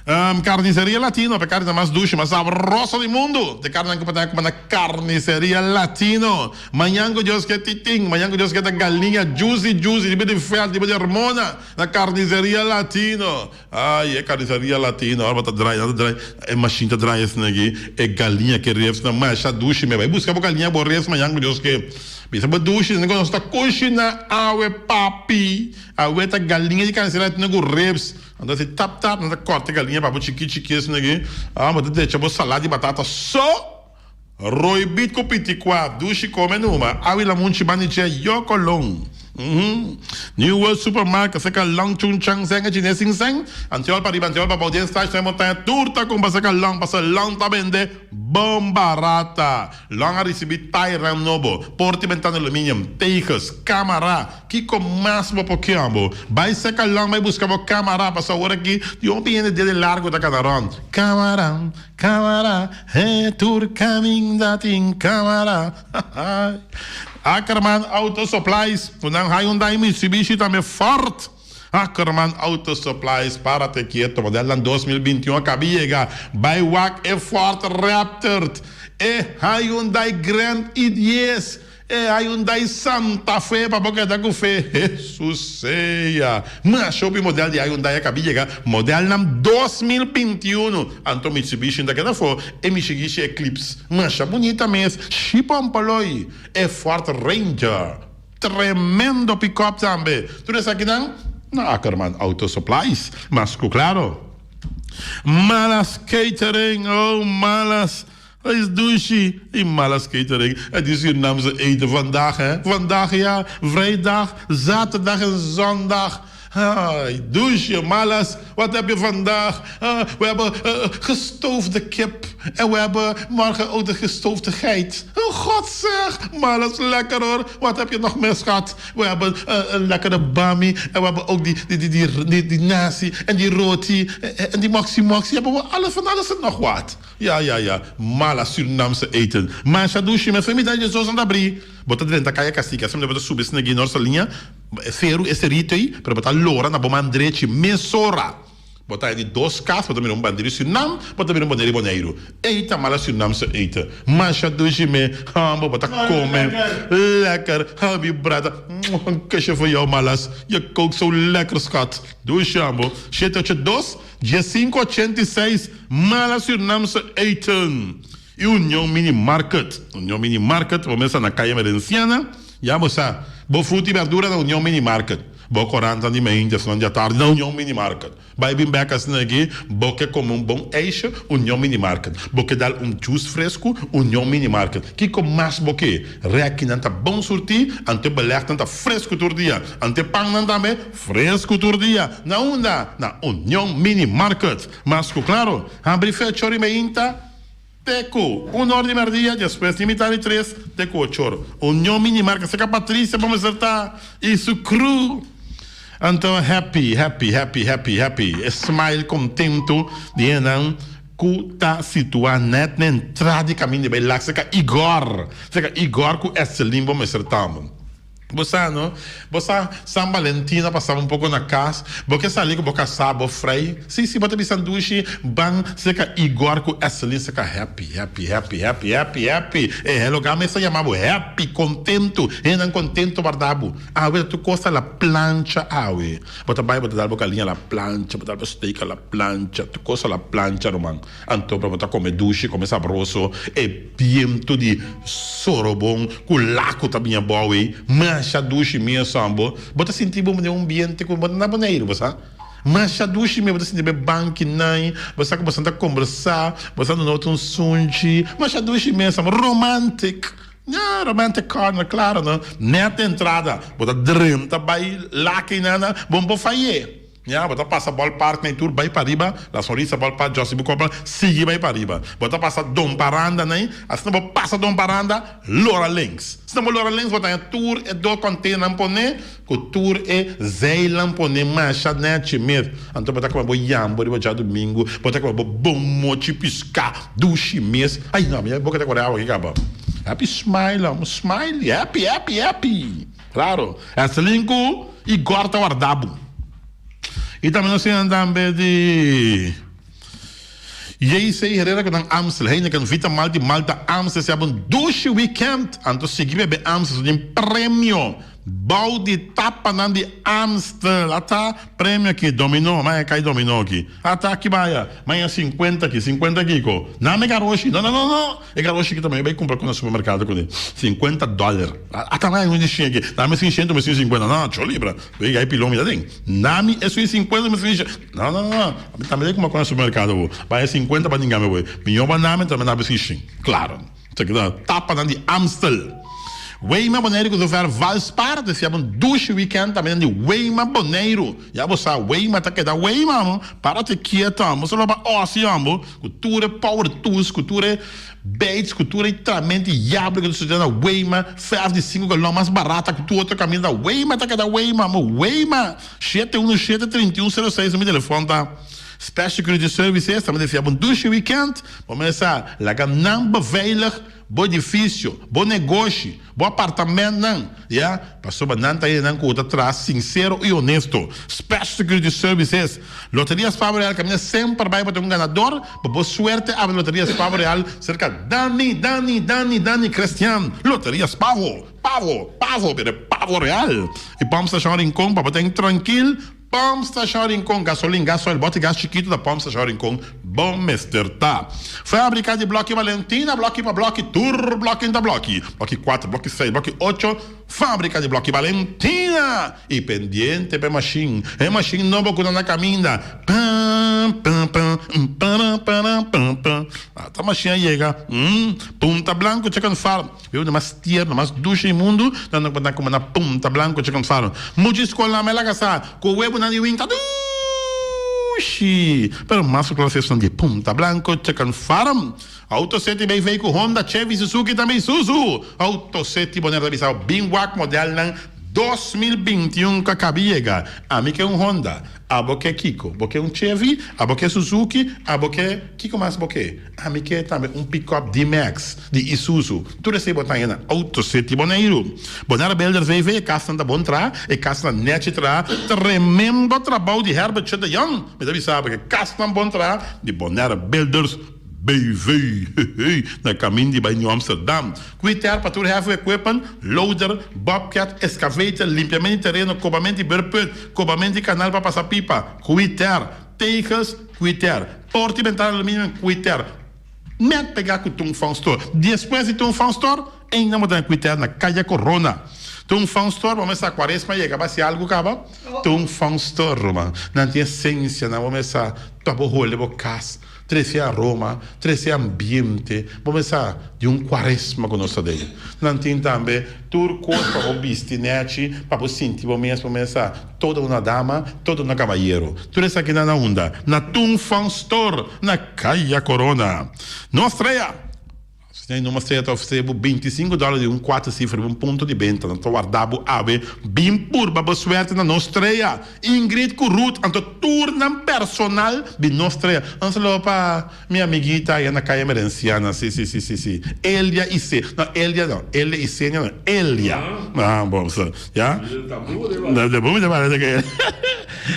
Carniceria Latino, pa e carne mas dushi, mas sabroso di mundu, te carne nan ku pa na Carniceria Latino. Mañan ku Dios ke titin, mañan ku Dios ke ta galiña juicy juicy, riba di vèlt, riba di hormona, na Carniceria Latino. Ay, e carniceria latino, ora bo ta draai, nan ta draai, e machine ta draai esnan aki, e galiña ke ribs nan masha dushi me. Bai buska bo galiña bo ribs mañan ku Dios ke. Bisa bo dushi, nan ku nos ta kushina awe papi. Awe ta galiña di carniceria latino ku ribs. Nan ta hasi tap tap, nan ta kòrta e galiña pa bo chiki chiki esnan aki. Ah, bo ta decha bo salad di batata so. Roibit ku pitikua, dushi kome numa, awi lamunchi bani che yo kolon. New World Supermarket seka long chun chang seng e chines sing seng, antiol pa riba antiol pa bou den stage den montaña tur ta kumpra seka long pasobra long ta bende bon barata. Long a risibi tairan nobo, porta i bentana aluminium, tegels, kamara. Kiko mas bo por kier bo? Bai seka long bai buska bo kamara pasobra awor aki tin hopi hende dia di largo ta kana rond. Kamara. Camara, he tur caminda tin camara. Ackerman Auto Supplies, cu nan Hyundai, Mitsubishi tambe Ford. Ackerman Auto Supplies, párate quieto, modelnan 2021 a caba yega. Bai wak e Ford Raptor, e Hyundai Grand i10. E Hyundai Santa Fe pa bo keda ku fe Hesus sea. Masha hopi model di Hyundai a kabi yega modelnan 2021 anto Mitsubishi no ta keda afo e Mitsubishi Eclipse masha bunita mes shipompoloi e Ford Ranger tremendo pickup tambe tur esakinan na Ackerman Auto Supplies mas ku klaro Malas Catering oh malas Hij is dushi y malas catering. Het is Surinaamse eten vandaag hè. Vandaag ja, vrijdag, zaterdag en zondag. Ay, dushi, malas, wat heb je vandaag? We hebben gestoofde kip en we hebben morgen ook de gestoofde geit. Oh god zeg, malas lekker hoor. Wat heb je nog meer schat? We hebben een lekkere bami en we hebben ook die, die, die, die, die, die nasi en die roti en die moxie moxie. Hebben we alles van alles en nog wat. Ja ja ja, mala Surinaamse eten. Masha dushi mes mi ta dje sos abri. Bo ta drenta kaya Cacique, asina bo ta subi esnan aki Norsa Liña, seru e serito ei, pero bo ta lora na bo man drechi mesora. Bo ta di dos kas, bo ta mira un bandera di Surinam, bo ta mira un bandera di Boneiru. Ei ta mala Surinamse eten. Masha dushi me, hambo bo ta kome. Lekker, ha mi brada. Un kusje voor jou malas. Je kookt zo lekker schat. Dushi hambo. Shete ocho dos, diesinco ochenta i seis, mala Surinamse eten. I Union Mini Market. Union Mini Market, bo mester na Kaya Emerenciana. Ya bo sa, bo fruta i berdura na Union Mini Market. Bo korantan di mainta esnan di atardi na Union Mini Market. Bai bin bek asina aki, bo ke kome un bon ijsje, Union Mini Market. Bo ke dal un juice fresku, Union Mini Market. Kiko mas bo ke? Rekinan ta bon surtí, anto e belegnan ta fresku tur dia. Anto e pannan tambe, fresku tur dia. Na unda? Na Union Mini Market. Mas ku klaro, habri fecha ora i mainta. Te ku un or di merdia, despues di mitad di tres te ku ocho or. Union Mini Market serka Patricia pa mester ta i su crew. Anto happy, happy, happy, happy, happy. E smile kontentu di hendenan ku ta situá nèt na entrada di kaminda di bai lak serka Igor. Serka Igor ku Estelin bo mester ta. Bo sa no? Bo sa San Valentin a pasaba un poko na kas. Bo ke sali ku bo kasá, bo frei? Si, si, bo ta bisa Dushi, ban serka Igor ku Esselin serka Happy, Happy, Happy, Happy, Happy, Happy. E helogá mes ta yama bo Happy, kontentu. Hendenan kontentu warda bo. Awe ta tur kos ta la plancha awe. Bo ta bai, bo ta dal bo galiña la plancha, bo ta dal bo steak a la plancha, tur kos a la plancha, ruman. Anto bo ta kome dushi, kome sabroso, e bientu di sorobon ku laku ta bini abou ei, masha dushi mes ambo. Bo ta sinti bo den un ambiente ku bo ta na Boneiru, bo sa. Masha dushi mes, bo ta sinti bo e bankinan, bo sa ku boso ta kombersá, bo sa duna otro un sunchi, masha dushi mes ambo, romantic. Ya, romantic corner, klaro no. Nèt entrada, bo ta drenta bai lak einan, bo no por fay'é. Ya, bo ta pasa Ballpark na e tur bai pariba, La Sonrisa Ballpark, Jossy Bucopla, sigui bai pariba. Bo ta pasa Don Paranda na ei, asina bo pasa Don Paranda, lora links. Asina bo lora links bo ta haña tur e dos containernan pone ku tur e zeilnan pone masha nechi mes. Anto bo ta kome bo yambo riba djadumingu, bo ta kome bo bon mochi piská dushi mes. Ai no, mi boka ta kore awa aki kaba. Happy smile, amo smiley, happy, happy, happy. Claro, Estelin ku Igor ta warda bo. I tambe nos tin tambe di JC Herrera ku nan Amstel, Heineken, Vita Malti, Malta Amstel si abo un dushi weekend anto sigui bebe Amstel so tin premio bou di tapanan di Amstel ata premio aki domino maña kai domino aki ata aki baya maña sinkuenta aki sinkuenta kiko name garoshi no no no no. E garoshi ki ta bai kumpra ku na supermerkado kuné sinkuenta dòler. Ata nan un di shen aki. Nami esun shento mi esun sinkuenta. No, cho libra. Wei gai pilon mi ta den. Nami esun sinkuenta mi esun shen. No, no, no. Ami tambe ta kumpra ku na supermerkado awo. Bai e sinkuenta pa ninga mi wei. Miyo ba nami tambe nami esun shen. Klaro. Esaki ta tapanan di Amstel. Weima Boneiru ku zover Valspar ta siaba un dushi weekend tambe nan di Weima Boneiru. Ya bo sa Weima ta keda Weima amo. Para te kieto amo. Solo pa osi amo. Ku tur e power tools, ku tur e baits, ku tur e tramenti yabri ku ta sucede na Weima, verf di sinku galon mas barata ku tur otro kaminda, Weima ta keda Weima, amo Weima! Shete uno shete trinta i un sero seis mi telefon ta. Special Security Services ta mester fiaba un dushi weekend, bo mester sa laga nan beveilig bo edifisio, bo negoshi, bo apartamentnan, ya, pasobra nan ta hendenan ku ta traha sinsero i honesto. Special Security Services, Loterias Pavo Real kaminda semper bai pa ta un ganador, pa bo suerte abri Loterias Pavo Real serka Dani, Dani, Dani, Dani Crestian, Loterias Pavo, Pavo, Pavo, pero Pavo Real. I Pump Station Rincon pa bo ta trankil. Pump Station Rincon, gasolin, gasoil, bote gas chikitu ta Pump Station Rincon bo mester ta. Fabrica di bloki Valentina, bloki pa bloki, tur bloki ta bloki, bloki kuater, bloki seis, bloki ocho, Fabrica di bloki Valentina! I pendiente pa e mashin, e mashin nobo ku ta na kaminda, pam pam pam para para pam pam, ata mashin a yega, mm, Punta Blanco Chicken Farm. Biba di mas tierno, mas dushi di mundu, nan ta na kuma na Punta Blanco Chicken Farm. Mucha skol nan mela kasa ku webunan di winta dushi, pero mas ku klas esnan di Punta Blanco Chicken Farm. Auto City BV ku Honda, Chevy, Suzuki tambe Isuzu. Auto City Bonaire ta bisa bo bin wak modelnan. 2021 ku a kaba yega. Ami ke un Honda, abo ke kiko? Bo ke un Chevy, abo ke Suzuki, abo ke kiko mas bo ke? Ami ke tambe un pickup D-Max di Isuzu. Tur esei bo ta haña na Auto City Boneiru. Bonaire Builders BV, e kasnan ta bon traha, e kasnan nechi traha. Tremendo trabou di Herbertje de Jong. Mi ta bisa bo ke kasnan bon traha di Bonaire Builders BV. Hehey, na kamin di bai New Amsterdam. Kwiter pa tur heavy equipment, loader, bobcat, excavator, limpiament di tereno, kobament di beurput, kobament di kanal pa pasa pipa. Kwiter, tegels, kwiter, porta i bentana aluminium, kwiter. Net pegá ku Tung Fong Store. Despues di Tung Fong Store, ainda bo ta na kwiter na Kaya Corona. Tung Fong Store, bo mester sa Kuaresma yega ba si algu kaba. Tung Fong Store, ruman. Nan tin esensia, nan bo mester sa ta bo hole bo kas. Trese aroma, trese ambiente, bo mes sa di un kuaresma ku nos ta den. Nan tin tambe tur kos pa bo bisti nèchi, pa bo sinti bo mes, bo mes sa toda una dama, toda una kabayero. Tur esakinan na unda? Na Tung Fong Store, na Kaya Korona. Nos trea! Si nan numa sea ta ofresé bo 25 dòler di un kuater sifra riba un punto di benta, nan ta warda bo awe. Bin purba bo suerte na nos trea. Ingrid ku Ruth anto tur nan personal di nos trea. Un saludo pa mi amiguita aya na Kaya Merenciana. Si, si, si, si, si. Elia i Se. No, Elia no. Elia i Senia no. Elia. Ah, bon, so, ya. De tambú mi ta parece ke.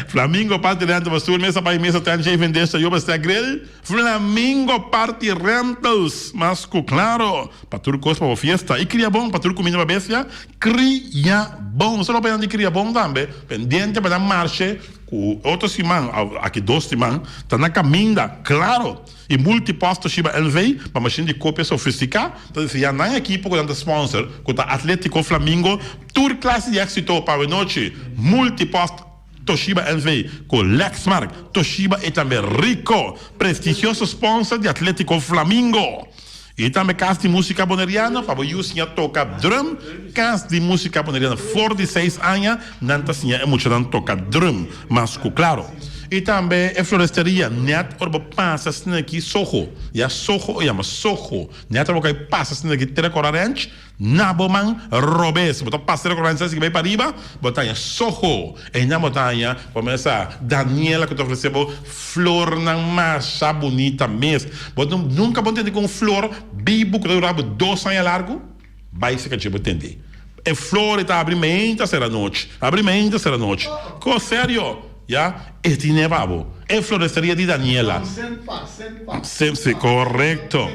Flamingo Party Rental pa stoel, mesa bai mesa, tent, shaving dish, yoba, stack grill. Flamingo Party Rentals, mas ku klaro, pa tur kos pa bo fiesta i kria bon, pa tur kuminda pa bestia, kria bon. Nos ta lopa nan di kria bon tambe, pendiente pa nan marshe ku otro siman, aki dos siman, ta na kaminda, klaro. I Multipost Toshiba NV, pa mashin di kopia sofistiká, ta desea nan ekipo ku nan ta sponsor, ku ta Atletico Flamingo, tur klase di éksito pa awenochi. Multipost. Toshiba NV ku Lexmark, Toshiba e tambe Rico, prestigioso sponsor di Atletico Flamingo. I tambe Kas di Músika Boneriano pa bo yu siña toka drum. Kas di Músika Boneriano for di seis aña nan ta siña e muchanan toka drum mas ku klaro. I tambe e floresteria nèt ora bo pasa asina aki Soho, ya Soho e yama Soho, nèt ora bo kai pasa asina aki Tera Kora Ranch, Na bo man robes, bo ta pasa rekomensa si bai pariba, bo ta haña soho. Einan bo ta haña, bo mester sa, Daniela ku ta ofresé bo flornan masha bunita mes. Bo nunka bo tende ku un flor bibu ku ta dura bo dos aña largu? Bai seka dje bo tende. E flor ei ta abri meinta sera nochi, abri meinta sera nochi. Kos serio, ya, e tine pa bo. E floresteria di Daniela. Semper, korekto.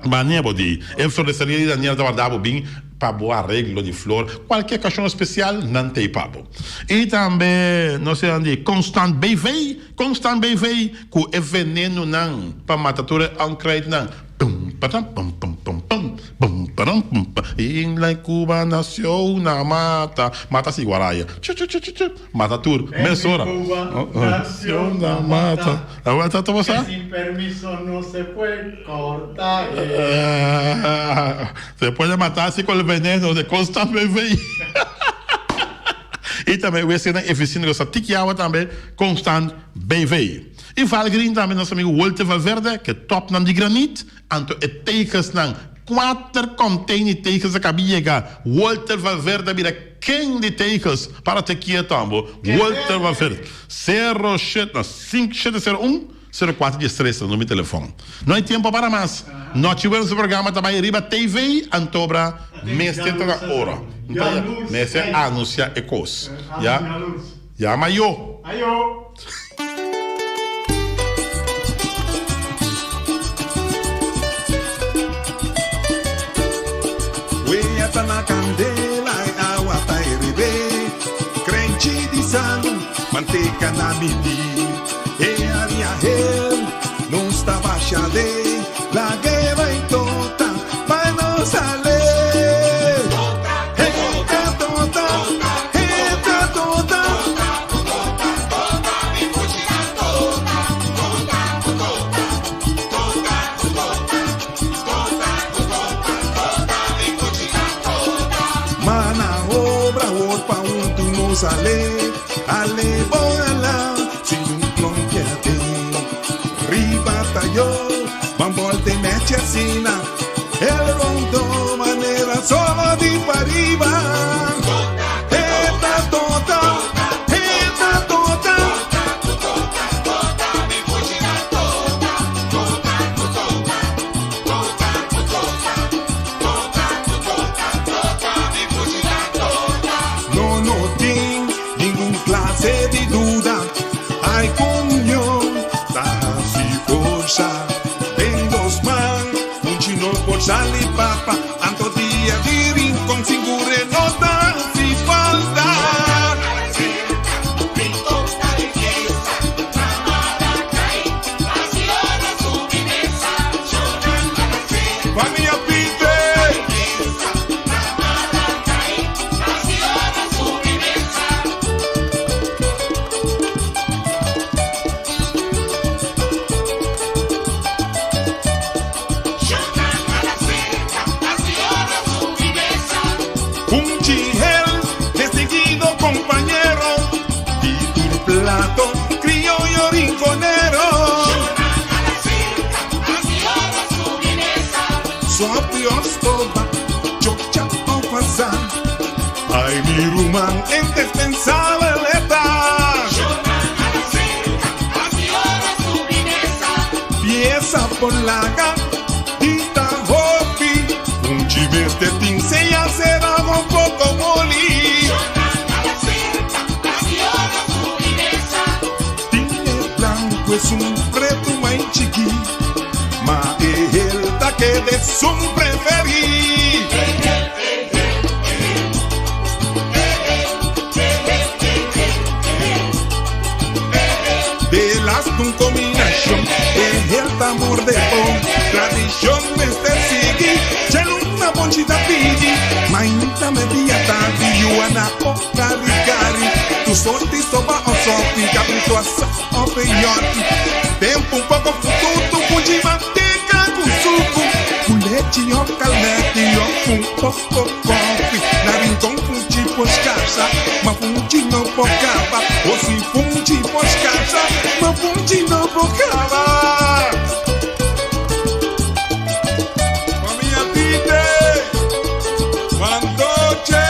Mania bo di. E floresteria di Daniel ta warda bo bin pa bo areglo di flor. Cualkier ocasion especial, nan t'ey pa bo. Y tambe nos a di Constant BV, Constant BV, cu e venenonan pa mata tur e onkruidnan. Pum param pum pum pum pum, pum param pum pum. En la Cuba nació una mata, mata siguaraya. Chu chu chu chu chu. Mata tur mesora. En Cuba nació una mata. Que sin permiso no se puede cortar. Se puede matar así con el veneno de Constant BV. Y tambe wc nan eficiente cu sa tiki awa tambe Constant BV. Y Valgreen tambe nos amigo Walter Valverde ke topnan di granit. Anto e tegelsnan, kuater container tegels a kabi yega. Walter Valverde a bira ken di tegels. Para te kieto ambo. Walter Valverde. Sero shet, no, sink shete sero un, sero kuater dies tres ta numero di telefon. No hay tiempo para mas. Nochi Buena su programa ta bai riba TV, antobra mester ta na ora. Mester anuncia e kos. Ya. Yama yo. Ayo. Wea ta na kandela e awa ta herebé Krenchi di salu, manteka na midí E haria hel, nos ta basha de Lag'e bai tota, pa nos sale Heta tota, heta tota Mana obra wor pa un tu nos ale, ale bo ala, sin un klonkia te. Riba tayo, ban volte meche asina, el rondo manera solo di pariba. Funchi hel, distinguido compañero, di tur plato, criollo rinconero. Sopi of stoba, chocha of asá. Ay mi ruman, indispensabel e ta. Pieza por laga di ta hopi. Un chivete tin sea será un poco moli. Tin e blanco es un preto mai chiki. Ma e hel ta keda esun preferí. De las un combinacion, e hel ta morde bon. Tradicion mester sigui, cheluna bonchi ta pidi. Mainta media tardi, yuana o kari kari. Tu sorti soba o sopi, cabrito asa o peyote. Tempo un poco fututu, funchi manteca cu sucu. Cu lechi o calmeti o un poco koffie. Na rincon funchi por scarsa, ma funchi no por caba. O si funchi por scarsa, ma funchi no por caba. Famia Tite, Fantoche.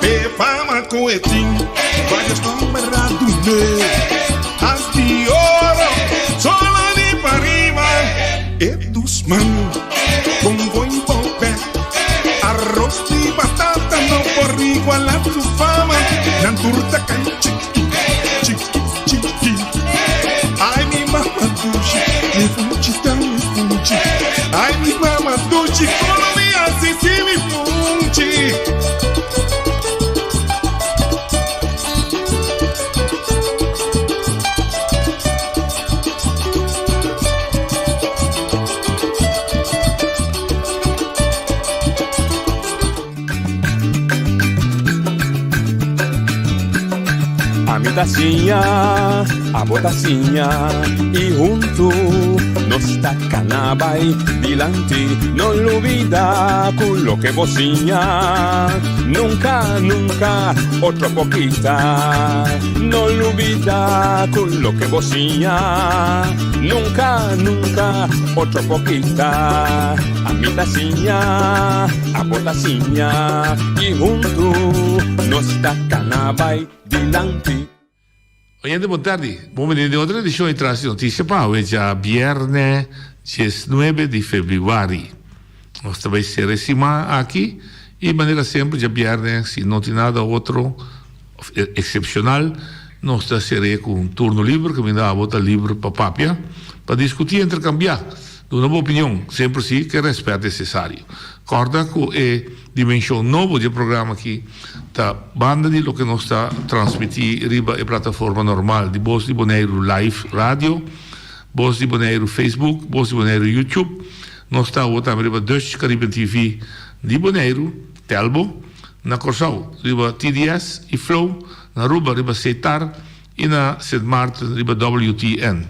E fama cu e tin, varios nomber a dun'e. As di oro, solo di pariba. E dusman, con boi bobe. Arroz di batata no por iguala su fama. Nan tur ta cay chiki, chiki, chiki. Ay mi mama dushi, mi funchi ta mi funchi. Ay mi mama dushi, como mi haci si mi funchi. Ami ta siña, abo ta siña y hunto nos ta cana bay dilanti. No lubida cu loke bo siña nunca, nunca otro por kita. No lubida cu loke bo siña nunca, nunca otro por kita. Ami ta siña, abo ta siña y huntu nos ta cana bay dilanti. Oyente bon tardi, bon bini den otro edicion di Tras di Noticia pa awe djabierne diesnuebe di februari. Nos ta bay cera e siman aki y manera semper djabierne si no tin nada otro excepcional nos ta cer'e cu un turno liber caminda abo ta liber pa papia, pa discuti, intercambia. Duna bo opinion, semper si ku e rèspèt nesesario. Kòrda ku e dimenshon nobo di e programa aki ta banda di loke nos ta transmití riba e plataforma normal di Bos di Boneiru Live Radio, Bos di Boneiru Facebook, Bos di Boneiru YouTube. Nos ta awor tambe riba Dutch Caribbean TV di Boneiru, Telbo, na Kòrsou riba TDS i Flow, na Aruba riba Setar, I na Sint Maarten riba WTN.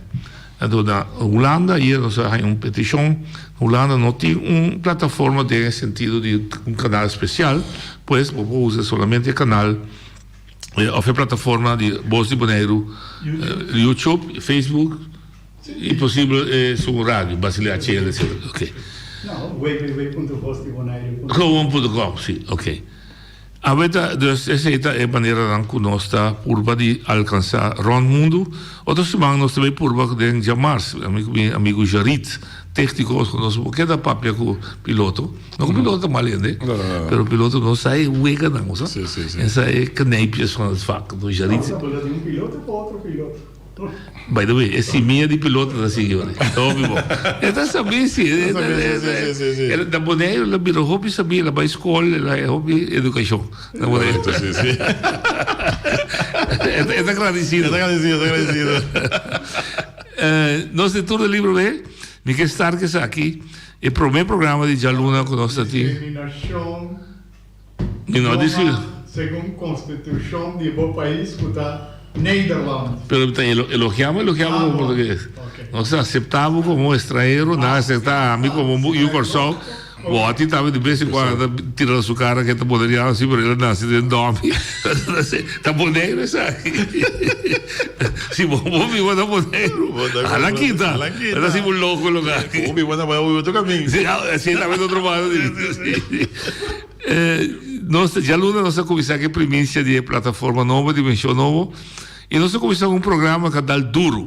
Anto na Hulanda ayer nos a haña un petishon. Hulanda no tin un plataforma den e sentido di un kanal spesial, pues bo por usa solamente e kanal òf e plataforma di Bos di Boneiru, YouTube, Facebook i posibel esun radio, Basilea HL, etcetera. Oké. No, www.vosdiboneiru. Gewoon punto com, si, oké. Awe ta, dus esei ta e maneranan ku nos ta purba di alkansá rònt mundu. Otro siman nos ta bai purba den djamars, ami ku mi amigu Jarit, tékniko, ku nos por keda papia ku piloto. No ku piloto ta mal hende, pero piloto no sa e weganan, bo sa? E sa e kneipjes van het vak. Jarit. Un piloto ku otro piloto. By the way, e simia di piloto ta sigui ora. Hopi bon. E ta sabi si. E ta, e ta, Sí, sí, sí. El na Boneiru el a bira hopi sabi, el a bai skol, el a haya hopi edukashon na Boneiru. Correcto, sí, sí. E ta, e ta agradecido. E ta agradecido, e ta agradecido. Eh, nos den Tour de Libro be, mi ke start ku esaki, e prome programa di djaluna ku nos ta tin. Discriminacion. Mi no a discrimi. Segun konstitushon di bo pais ku ta Nederland. Pero mi ta elogiá bo, elogiá bo komo portugues. Nos ta aseptá bo komo estranhero, nan a aseptá ami komo yu Kòrsou. Bo a tin tambe di bes en kuando ta tira na su kara ke ta boneriano si, pero el a nase den Dòmi. Ta Boneiru esaki. Si bo bo biba na Boneiru, hala kita. Ta hasi bo loko loke aki. Bo biba na Boneiru, bo biba tur kaminda. Si, si tambe ta otro banda. Nos djaluna nos a kuminsá ku e primisia di e plataforma nobo, Dimenshon Nobo, i nos a kuminsá ku un programa ku a dal duru.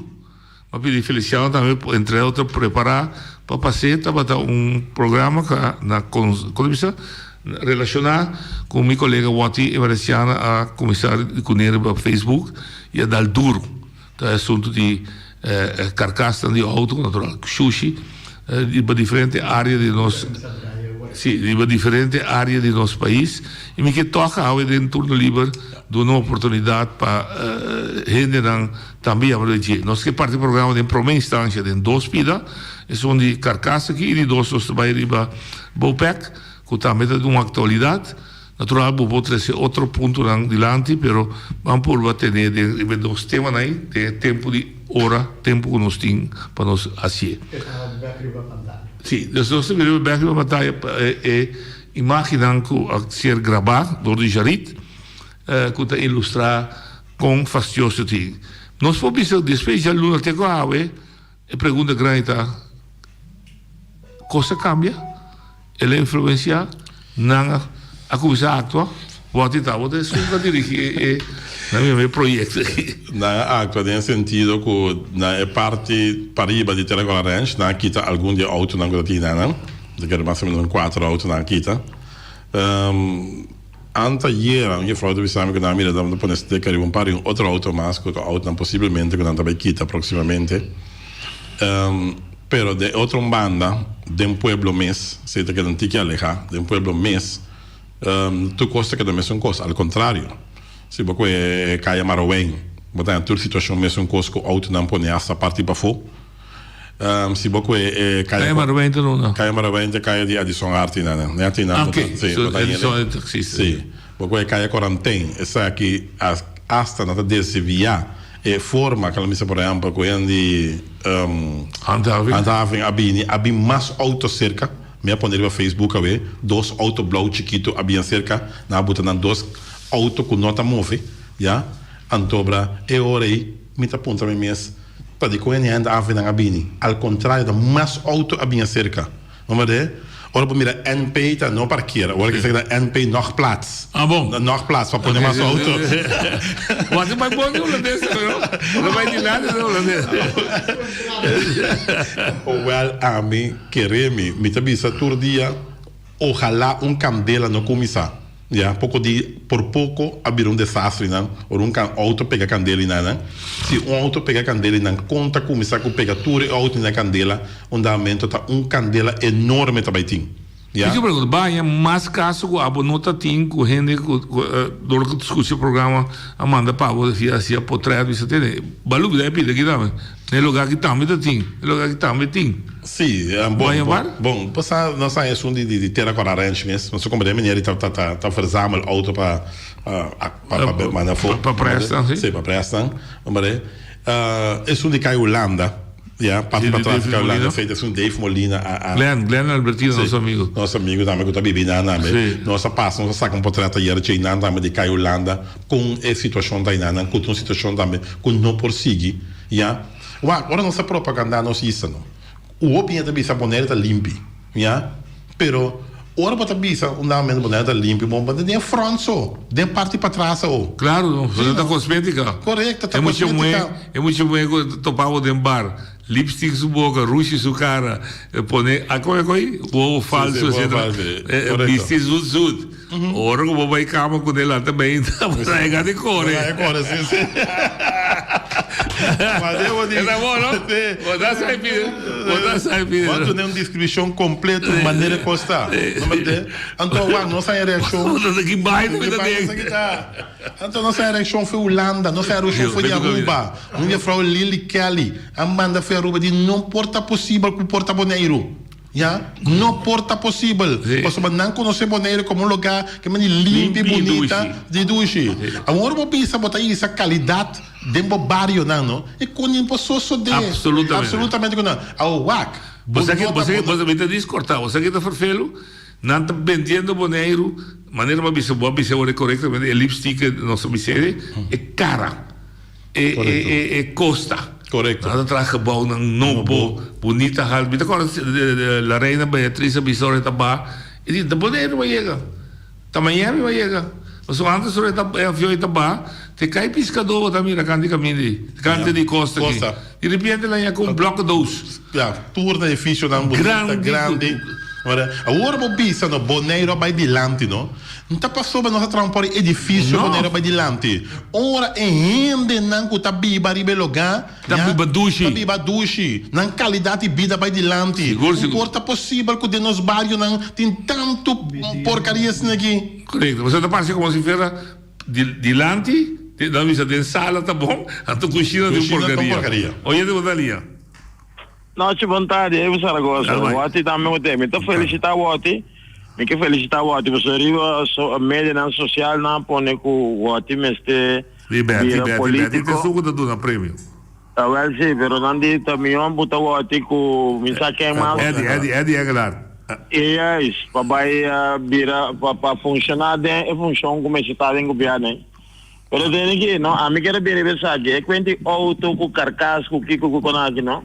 Mi a pidi Feliciano tambe entre otro prepará pa pas'é. Tabata un programa ku a na kon ta bisa relashoná ku mi kolega Watty Evarestiana a kuminsá kuné riba Facebook i a dal duru. Ta e asuntu di karkasnan di outo ku natural shushi riba diferente área di nos si riba diferente área di nos pais i mi ke tòg awe den turno liber duna un oportunidat pa hendenan tambe yama riba dje. Nos ke parti programa den prome instansha den dos pida, esun di karkas aki i di dos nos ta bai riba Bopec ku tambe ta un aktualidat. Natural bo por trece otro puntonan dilanti pero ban purba tene den riba e dos temanan ei den e tempo di ora tempo cu nos tin pa nos hacié. E ta bek riba pantaya. Si, dus nos ta mira bek riba pantaya pa e imagennan cu a ser grabá door di Jarit cu ta ilustra con fastioso tin. Nos por bisa despues djaluna te cu awe e pregunta grandi ta, Cos a cambia? El a influencia nan a cuminsa actua? Bo a tita bo ta esun cu a dirigi e nan mi e proyecto aki. Nan a actua den e sentido cu na e parti pariba di Terracola Ranch nan a kita algun di e autonan cu ta tin nan. Ta kere mas o menos un cuater auto nan a kita. Anteayer un juffrouw ta bisa mi cu nan a mira ta pone sticker riba un par di un otro auto mas cu ta autonan posiblemente cu nan ta bay kita proximamente. Pero den otro un banda, den pueblo mes, si ta keda un tiki alehá, den pueblo mes, tur kos ta keda mesun kos. Al kontrario, si bo kohe e kaya Marowein, bo ta haña tur situashon mesun kos ku outonan pone asta parti pafó. Si bo kohe e kaya. Kaya Marowein ta unda? Kaya Marowein ta e kaya di Addison Arti nan. Nan tin nan. Oké, so Addison e taksista. Si. Bo kohe kaya Korantein, esaki asta nan ta desviá. E forma ku lo mester por ehèmpel ku hende di Handhaving. Handhaving a bini, a bin mas outo serka. Mi a pone riba Facebook awe, dos outo blou chikitu a bin aserka, nan a buta nan dos outo ku no ta move, ya. Antobra e ora ei mi ta puntra mi mes, ta dikon hende handhaving nan a bini? Al kontrario ta mas outo a bin aserka. No merde? Ora bo mira NP ta no parkeer. Ora ki ta NP nog plaats. Ah bon. Nog plaats pa pone mas auto. Wak bai bon di holandes tambe no. Ora bai dilanti di holandes. Wel ami kere mi. Mi ta bisa tur dia ojalá un kandela no kuminsá. Ya, poko di por poko a bira un desastre nan, ora un kan outo pega kandela i nan nan. Si un outo pega kandela i nan kon ta kuminsá ku pega tur e outo na kandela, un damento ta un kandela enorme ta bai tin. Ya. Mi tin un pregunta, baña mas kaso ku abo no ta tin ku hende ku dor ku ta skucha e programa a manda pa abo via hacia potret bisa tene balu bida e pida aki tambe. Na e lugar aki tambe ta tin, e lugar aki tambe tin. Sí, bon, bon, bon, pasá nos a esun di di Tera Kora Ranch mes, nos a kumpra den manera di ta ta ta ta verzamel auto pa pa pa manda afó. Pa prestan, sí. Sí, pa prestan, hombre. Esun di Kai Hulanda, ya, parti patras di Kai Hulanda, feita esun Dave Molina a a. Glenn, Glenn Albertino, nos amigo. Nos amigo tambe ku ta bibi nan tambe. Sí. Nos a pasa, nos a saka un potret ayer dje nan tambe di Kai Hulanda kon e situashon ta einan, nan ku ta un situashon tambe ku no por sigui. Ya. Wak, ora nos ta propagandá nos isla no, ku hopi hende ta bisa Bonaire ta limpi, ya. Pero ora bo ta bisa un dado momento Bonaire ta limpi, bo ta den front so, den parti patras awo. Claro, no, pasobra ta cosmética. Correcto, ta E mucha muhé, cosmética. e mucha muhé ku ta topa bo den bar, lipstick su boca, rushi su cara, pone, a como e coy? Wowo Sí, sí, falso, wowo etcétera. falso, correcto. Bisti zoet zoet. Ora ku bo bai kama ku den lanta beinta, bo ta hega di kore. Bo ta hega kore, si, si. Esa bo, no? Bo ta sai pidi, bo ta sai pidi. Bo a duna un deskripshon kompleto manera e kos ta. No berde? Anto wak, nos haña reakshon. Bo ta ki bai ta bita den. Anto nos haña reakshon for Hulanda, nos haña reakshon for di Aruba. Un juffrouw Lily Kelly a manda for Aruba di no por ta posibel ku por ta Boneiru. Ya, no por ta posibel. Pasobra nan konosé Boneiru komo un lugá ke mandi limpi, bunita, di dushi. Awor bo bisa bo ta hisa kalidat den bo barionan, no? E kon por sosodé. Absolutamente ku no. Awor wak, bo no ta. Bo sa, mi ta diskortá, bo sa ke ta ferfelu? Nan ta bendiendo Boneiru, manera bo a bisa, bo a bisa awor korektamente, e lipstick nos a bisa e kara. E e e kosta. Korekto. Nan ta traha gebouwnan nobo, bunita hal. Mi ta kòrda la reina Beatriz a bisa ora e ta ba, e di, ta Boneiru bo a yega, ta Miami bo a yega. Pasobra antes ora e ta e avion e ta ba, te kai piskadó bo ta mira kant di kaminda ei, kant di kosta aki. Di repente nan yega ku un blòkkedoos. Ya, tur na edificionan bunita, grandi. Ora, awor bo bisa no, Boneiru a bai dilanti no. No ta pasobra nos a traha un por edificio Boneiru a bai dilanti. Ora e hendenan cu ta biba riba e lugá, Ta biba dushi. Ta biba dushi. Nan calidad di bida bai dilanti. Sigur, sigur. Por ta posibel cu den nos barionan tin tanto porcaria asina aki? Correcto. Pasobra ta parce como si fuera Dilanti, nan bisa den sala ta bon, anto cushina ta un porcaria. Oyente bo ta lia. Nochi bon tardi, Evo Zaragoza. Wati tambe bo te. Mi ta felicita Wati. Mi ke felicita Wati pasobra riba medianan social nan a pone ku Wati mester bira politico. Betty, Betty ta esun ku ta duna premio. Awel si, pero nan di ta mihó bo ta wòrdi ku mi sa ken mas. Eddie, Eddie, Eddie Aguilar. Juist, pa bai bira, pa pa funshoná den e funshon ku mester ta den gobièrnu. Pero tene ki, no, ami kier a bira riba esaki, e kuenti outo ku karkas ku kiko ku kon aki no,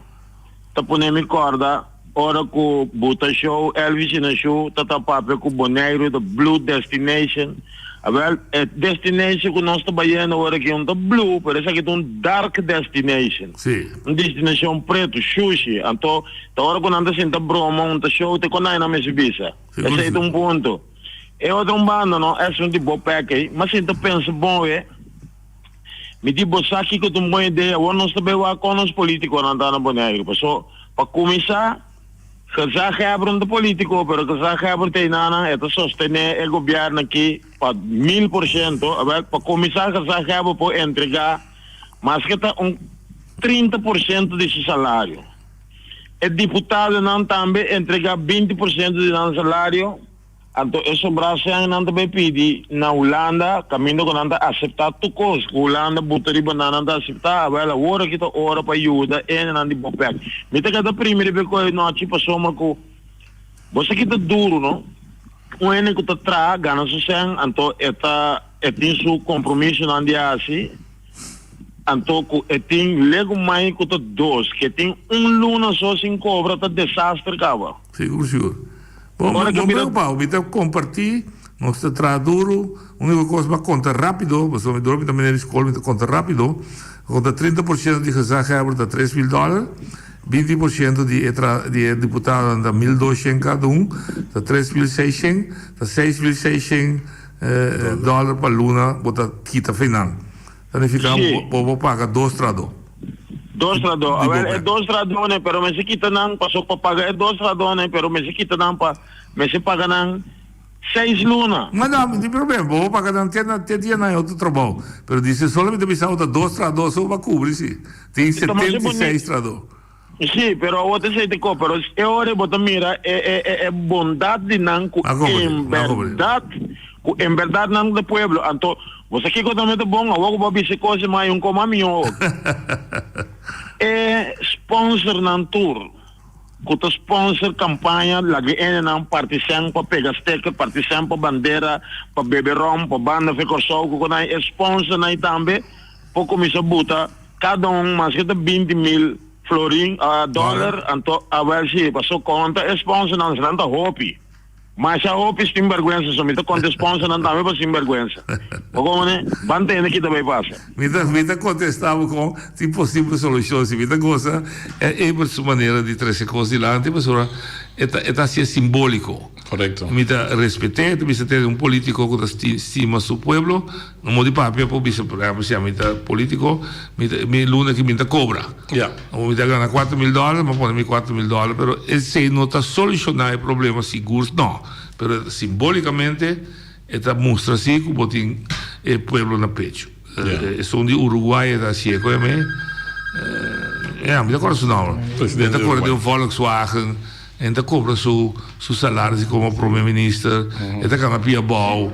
ta pone mi kòrda Ora ku bo ta show Elvis i Nashu ta ta papia ku Boneiru ta blue destination. Awel e destination ku nos ta bayendo awor aki no ta blue pero esaki ta un dark destination. Sí. Un destinashon pretu, shushi. Anto ta ora ku nan ta sinta broma un ta show te konai nan mester bisa. Sigur Esei si. ta un punto. E otro un banda no esun di bo pek ei. M'a sinta pensa bon we. Mi di bo sa kiko ta un bon idea awor nos ta bay wak kon nos politiconan ta na Boneiru paso pa cuminsa gezaghebber no ta politico pero gezaghebber ta enanan e ta sostene e gobierno aki pa 1000% awel pa cuminsa gezaghebber por entrega maske ta un 30% di su salario e diputadonan tambe entrega 20% di nan salario. Anto e sobrá sèn nan ta bai pidi na Hulanda, kaminda ku nan ta aseptá tur kos ku Hulanda buta riba nan, nan ta aseptá. Awèl, awor aki ta ora pa yuda hendenan di Bopec. Mi ta keda primi riba e koe nochi pasobra ku bo sa ki ta duru, no? Un hende ku ta traha, gana su sèn, anto e ta e tin su kompromisonan di hasi, anto ku e tin legumai ku ta dos, ke tin un luna so sin kobra ta desaster kaba. Sigur, sigur. Bo Ora no ke bira. preocupa, mi ta comparti, nos ta traha duro, unico cos mi a conta rapido, pasobra mi dor mi ta meneer di scol mi ta conta rapido, a conta trinta por ciento di gezaghebber ta 3000 dollar, binti por ciento di e tra di e diputadonan ta 1200 cada un, ta 3600, ta 6600 dollar pa luna bo ta kita final. Ta nifica Sí. bo bo paga dos trado. Dos trado. Di Awel, bo e dos tradonan, pero mester kita nan paso pa paga e dos tradonan, pero mester kita nan pa mester paga nan seis luna. Ma no, no tin problema, bo por paga nan te na te dia nan e otro trabou. Pero dice solamente bisa bo ta dos trado so bo a cubri si. Tin Ta masha 76 bonito. trado. Sí, pero awor ta esei ta ko, pero e ora ei bo ta mira e e e e bondat di nan ku A komprendé, en a komprendé. bèrdat, ku en bèrdat nan ta pueblo. Anto, bo sa kiko tambe ta bon? Awor ku bo a bisa e kos ei, mai un koma mihó ook. E sponsornan tur ku ta sponsor kampaña laga e hendenan parti sèn pa pega sticker, parti sèn pa bandera, pa bebe ròm, pa banda fe Kòrsou, ku konai, e sponsornan ei tambe por kuminsá buta. Kada un maske ta 20.000 florin, dollar, anto awel si, paso konta e sponsornan, nan ta hopi. Masha hopi sinberguensa, so mi ta konta e sponsornan tambe pa sinberguensa. Bo komo ne? Ban tende ki ta bay pasa. Mi ta mi ta kontesta bo kon tin posibel solushon. Si mi ta gosa e Ebert su manera di trese kos dilanti pasobra e ta e ta hasié simboliko. Korekto. Mi ta respet'é, ta bisa tene un politiko ku ta stima su pueblo. No mo di papia por bisa, por ehempel, si ami ta politico, mi ta, mi luna aki mi ta cobra. Ja. Amo mi ta gana 4000 dollar, mi a pone mi 4000 dollar, pero esey no ta soluciona e problema sigur, no. Pero simbolicamente e ta mustra si cu bo tin e pueblo na pecho. Ja. Esun di Uruguay e ta hacié cu mi, ja, mi ta corda su nomber. Presidente Mi ta corda di di un Uruguay. Volkswagen. E ta cobra su su salario si como prome minister, e ta cana pia abao.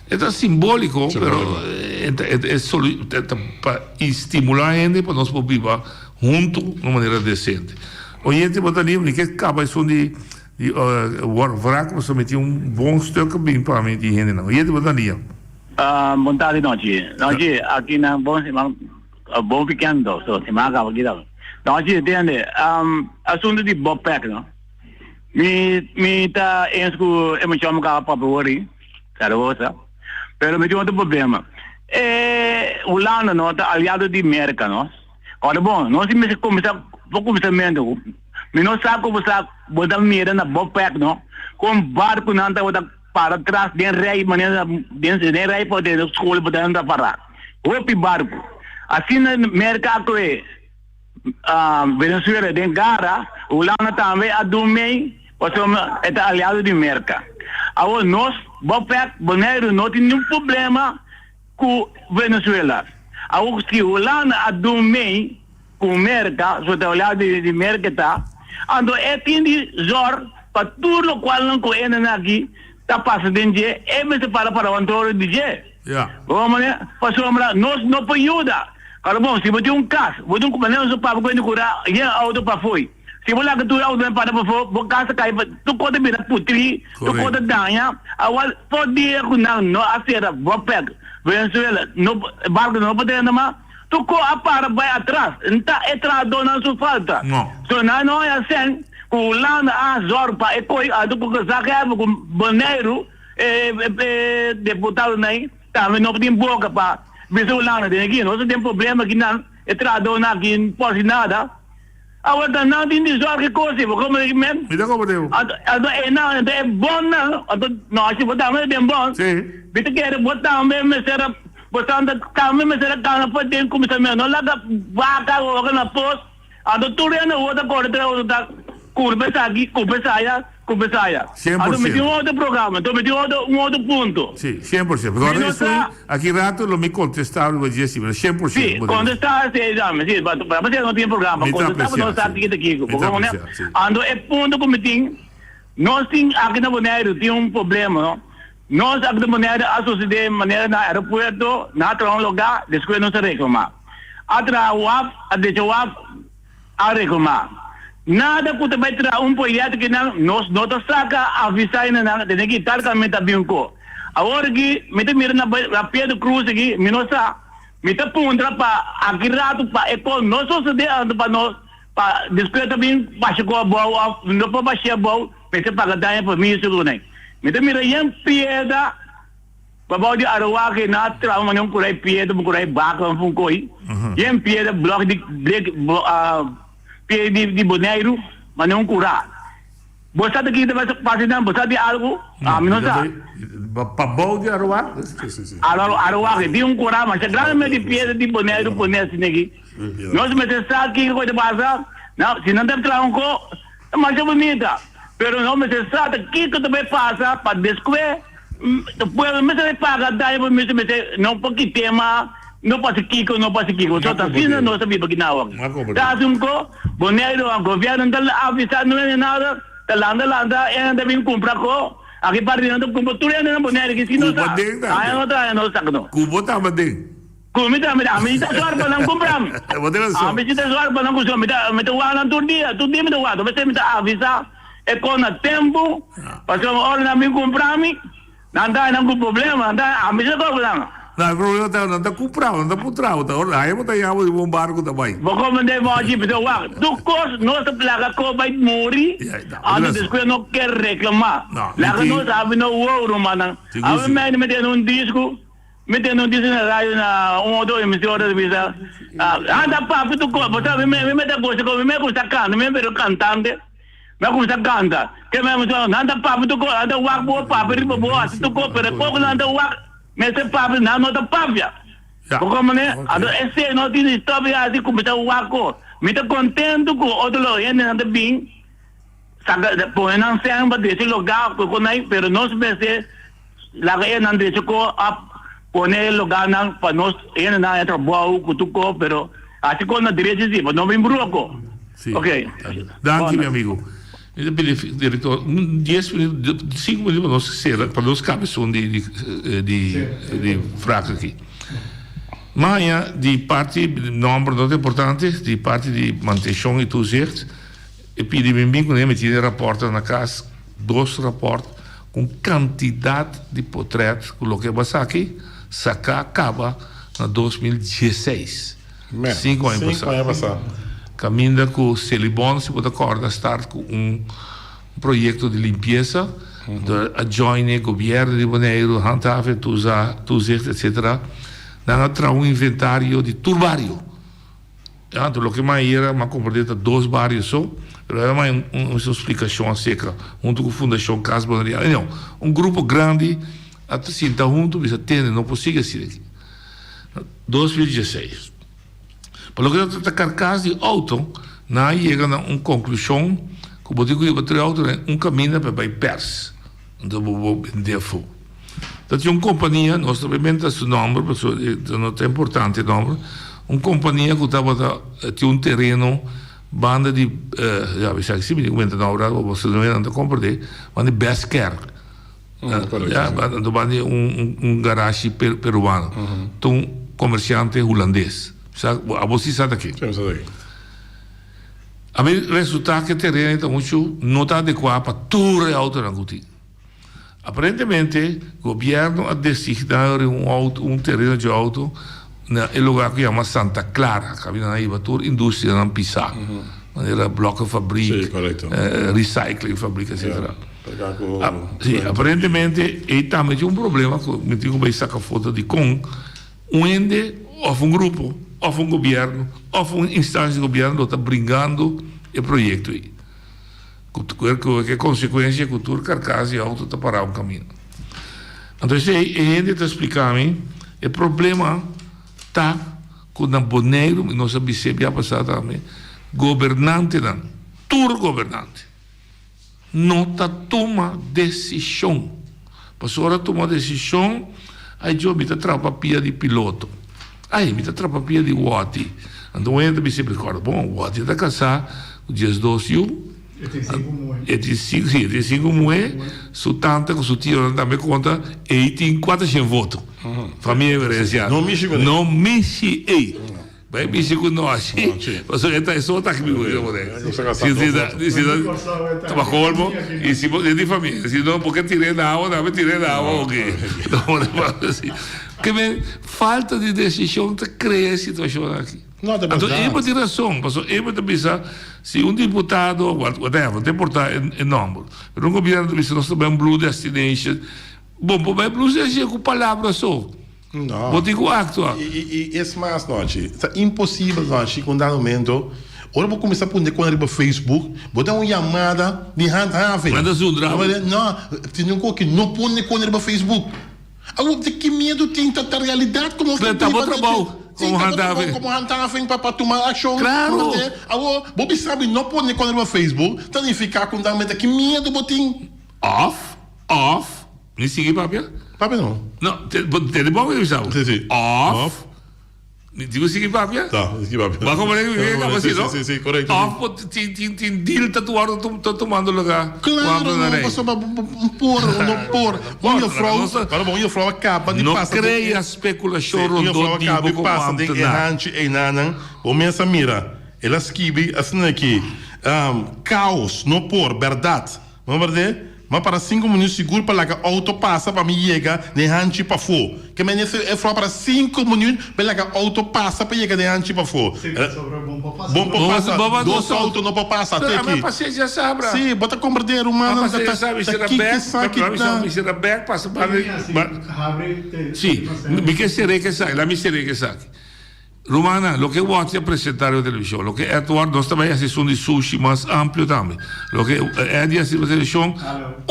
E ta simbolico, pero e ta e e ta pa stimula hende pa nos por biba hunto na un manera decente. Oyente bo ta libre, mi ke caba esun di di wrak pasobra mi tin un bon stuk a bin pa mi di hendenan. Oyente bo ta lia. Bon tardi Nochi. Nochi aki nan bon siman bon weekend so siman a caba kita. Nochi tende asunto di Bopec no mi mi ta eens cu e muchacho caba papia wori Zaragoza pero mi tin otro problema e Hulanda no ta aliado di Merca no ora bon nos mester cuminsa por cuminsamento mi no sa cu bo sa bo ta mira na Bopec no con barconan tabata Para tras den rei manera den den rei pa den skol bo ta para. Hopi barku. Asina Merka a kohe Venezuela den gara, Hulanda tambe a dun mei pasobra e ta aliado di Merka. Awor nos Bopec Boneiru no tin niun problema ku Venezuela. Awor si Hulanda a dun mei ku Merka, so ta aliado di Merka e ta, anto e tin di zòrg pa tur lokualnan ku hende aki ta pasa den dje, e mester para para wantoro di dje. Bo wak manera? Pasobra nos no por yuda. Karo bon, si bo tin un kas, bo tin un manera su papia ku hende kura yen outo pafoi. Si bo laga tur outonan para pafó, bo kas ta kai, tur kos ta bira putrí, tur kos ta daña. Awor, por dia ku nan no a sera Bopec, Venezuela, no, barko no por drenta mas. Tuko a para bai atras. Nta e trahadónan su falta. So nan no haña sèn ku Hulanda a zòrg pa e ko'i anto ku gezaghebber ku Boneiru e e deputadonan ei tambe no tin boka pa bisa Hulanda den aki nos tin problema aki nan e trahadónan aki por hasi nada. Awor ta nan tin di zòrg e kos ei bo komprende ki men? Mi ta komprende bo. Anto anto e nan anto e bònnan anto no si bo tambe ta den bòn mi ta kere bo tambe mester a Bosan ta tambe mester a gana pa den kuminsamentu. No laga baka hoga na pos, anto tur hende awor ta kore tras otro ta kurpa esaki, kurpa esaya, kurpa esaya. Anto mi tin un otro programa, anto mi tin otro un otro punto. Si, 100%. Mi no sa. Aki rato lo mi kontestá riba dje si, pero 100%. Si, kontestá esei tambe, si, pa pa no tin programa, kontestá pa no sa kiko ta kiko. Mi ta apresiá, si. Anto e punto ku mi tin, nos tin aki na Boneiru tin un problema, no. Nos a ta manera a sucede manera na aeropuerto, nan a traha un lugar, despues nos a reclama. A traha waf, a drecha waf, a reclama. Nada cu ta bay traha un proyecto ki nan, nos no ta saca avisa na nan, tene ki tal caminda ta bin cu. Awor aki mi ta mira na na Pedro Cruz aki, mi no sa, mi ta puntra pa aki rato pa e cos no sucede anto pa nos, pa despues ta bin basha cu abao of no por basha abao, Mester paga daño pa mi su kuné. Mi ta mira yen piedra pabou di Aruaje na traha manera un kurai piedra, un kurai baka of un koi. Yen piedra blok di blek piedra di di Boneiru manera un kura. Bo sa ta kita pasa nan? Bo sa di algu? Ami no sa. Pabou di Aruaje? Aruaje tin un kura masha grandi mester di piedra di Boneiru pone asina aki. Nos mester sa kiko ta pasa. Si nan ta traha un ko. Ta masha bunita, pero no mester sa ta kiko ta bay pasa pa despues pueblo mester bay paga daño pa mester mester no por ki tema no pasa kiko no pasa kiko so ta asina nos ta biba aki na awa ta hasi un ko Boneiru a gobierno no ta avisa no hende nada ta lanta lanta hende ta bin kumpra ko aki parti nan ta kumpra tur hende na Boneiru ki si no sa aña no ta aña no sa no. Kubo taba den. Ku mi ta, mi ta, ami ta zwar pa nan kumpra mi. Bo tin razon. Ami si ta zwar pa nan kumpra mi. Ta, mi ta wak nan tur dia, tur dia mi ta wak. P'esei mi ta avisa e kon na tempu, pasobra ora nan bin kumpra mi, nan ta nan ku problema, nan ta, ami si ta kobra nan. No, e problema ta nan ta kumpra bo, nan ta puntra bo, ta ora haña bo ta yama riba un barku ta bai. Bo komende mochi, mi ta wak. Tur kos nos ta laga ko bai muri, anto despues no ker reklamá. Laga nos habi no wou, rumannan. Awe mi mi tene un disku. Mi tende un disi na radio na un otro emisora ta bisa, Anda papia tu kos, bo sa mi mi ta gosta komo mi a kumsa kanta, mi a bira kantante, mi a kumsa kanta. Ke mi a bisa, nan ta papia tu kos, nan ta wak bo papia riba bo hasi tu kos, pero koko nan ta wak mester papia, nan no ta papia. Bo komprende? Anto esei no tin di stop di hasi kumsa wak ko. Mi ta kontentu ku otro lo hendenan ta bin saka pone nan sèn pa desi lugá ku konai, pero nos mester Laga e nan drecha ko a pone e loganan pa nos hendenan haña trabou ku tur ko, pero hasi ko na drecha si, pa no bin brua ko. Sí. Ok. Danki mi amigo. Mi ta pidi director un dies minuut, sinku minuut pa nos sera, pa nos kaba esun di di di di vraag aki. Maña di parti, nomber no ta importante, di parti di mantenshon i toezicht e pidi mi bin kuné, mi tin e raportnan na kas, dos raport ku un kantidat di potret ku loke bo a saki, saká kaba na 2016. Sinku aña Sinku aña pasá. Kaminda ku Selibon, si bo ta kòrda, start ku un proyekto di limpiesa. Anto a join e gobièrnu di Boneiru, Handhaving, Toezicht, etcetera. Nan a traha un inventario di tur bario. Anto loke mi a hera, mi a komprendé ta dos bario so, pero a manda un splikashon aserka huntu ku Fundashon Kas Boneriano. Anyhow, un grupo grandi a sinta huntu bisa tende no por sigui asina aki. 2016. Pa loke ta trata karkas di outo, nan a yega na un konklushon ku bo tin ku hiba tur e outonan un kaminda pa e bai pèrs, anto bo bo bend'é afó. Ta tin un kompania, nos ta bai menta su nòmber pasobra e no ta importante e nòmber, un kompania ku tabata tin un tereno banda di, ya mi sa si mi tin ku menta nòmber pasobra nan ta komprendé, banda di Best Care. Ya, anto banda di un un garashi peruano. Ta un komersiante hulandes. Sa, abo si sa ta ken. Sí, mi sa ta ken. A mi resultá ku e tereno ta muchu no ta adekuá pa tur e outonan ku tin. Aparentemente gobièrnu a designá riba un outo, un tereno dje outo na e lugá ku yama Santa Clara, kaminda nan hiba tur industrianan pisá, manera blokkenfabriek, recyclingfabriek, etcetera. Sí, aparentemente ei tambe tin un problema ku mi tin ku bai saka foto dikon un hende òf un grupo òf un gobièrnu òf un instansia di gobièrnu lo ta bringando e proyekto ei. Ku e konsekuensia ku tur karkas di outo ta pará un kaminda. Anto esei e hende ta splika mi e problema ta ku na Boneiru, i nos a bis'é bia pasá tambe, gobernantenan, tur gobernante, no ta tuma desishon. Pasobra ora tuma desishon, ai djo mi ta trapa pia di piloto, ai mi ta trapa pia di Wòti. Anto un hende ta bisa, mi kòrda bon, Wòti ta kasá ku diesdos yu, E tin sinku muhé. E tin sinku, si, e tin sinku muhé, su tanta ku su tionan tambe konta, ei tin kuatershen voto. Famia Emerencia. No mishi ku ne. No mishi ei. Bai mishi ku noshi, pasobra e ta e so ta aki mi ku bo Si si ta si ta pa colmo y si bo di famia si no bo ke tir'é na awa dame tir'é na awa oke ke men falta di desishon ta krea e situashon aki anto Eber tin rason pasobra Eber ta bisa si un diputado whatever no ta importa e nomber pero un gobierno ta bisa nos ta bai un blue destination bo por bai blue destination ku palabra so. No. Bo tin ku aktua. I, i, i es mas, Nochi, ta imposibel, Nochi, ku un dado momento, ora bo kuminsá pone kos riba Facebook, bo ta un yamada di handhaving. Nan ta zundra bo. No, tin un kos ki no pone kos riba Facebook. Awor, di ki miedu tin? Ta ta realidat ku nos ta Ta biba, bo trabou Si, komo ta bo trabou handhaving. komo handhaving pa pa tuma akshon. Klaro. Awor, bo bisa mi no pone kos riba Facebook, ta nifiká ku un dado momento, ki miedu bo tin? Òf, òf. Mi sigui papia? Papia no. No, te, bo, tende bon mi bisa bo. Sí, sí. Of, mi digo sigui papia? Ta, sigui papia. Bo a comprende mi bien kaba si, no? Sí, sí, sí, korekto. Of bo tin, tin, tin deal ta tuwar, ta tumando lugar. Claro, no, pasobra bo, bo, bo por, no por. Un juffrouw, para bo, un juffrouw a kaba di No pasa den crea e speculacion Sí, un rondó juffrouw a di kaba bo di como pasa den e ambtenaar. hanchi einanan, bo mes a mira, el a skibi asina aki, Caos, no por, berdad. No berde? M'a para sinku minüt sigur pa laga outo pasa pa mi yega den hanchi pafó. Ke mende si e flor para sinku minüt pa e laga outo pasa pa yega den hanchi pafó. Si, pasobra bon por pasa. Bon por pasa. Dos outo no por pasa. Te aki. Si, bo ta komprendé rumannan ta ta kiko esaki ta. Si, mi ke ser'é ke esaki, laat mi ser'é ke esaki. Rumannan, loke Watty a presentá riba televishon, loke Edward, nos ta bai hasi esun di sushi mas amplio tambe. Loke Eddie a hasi riba televishon,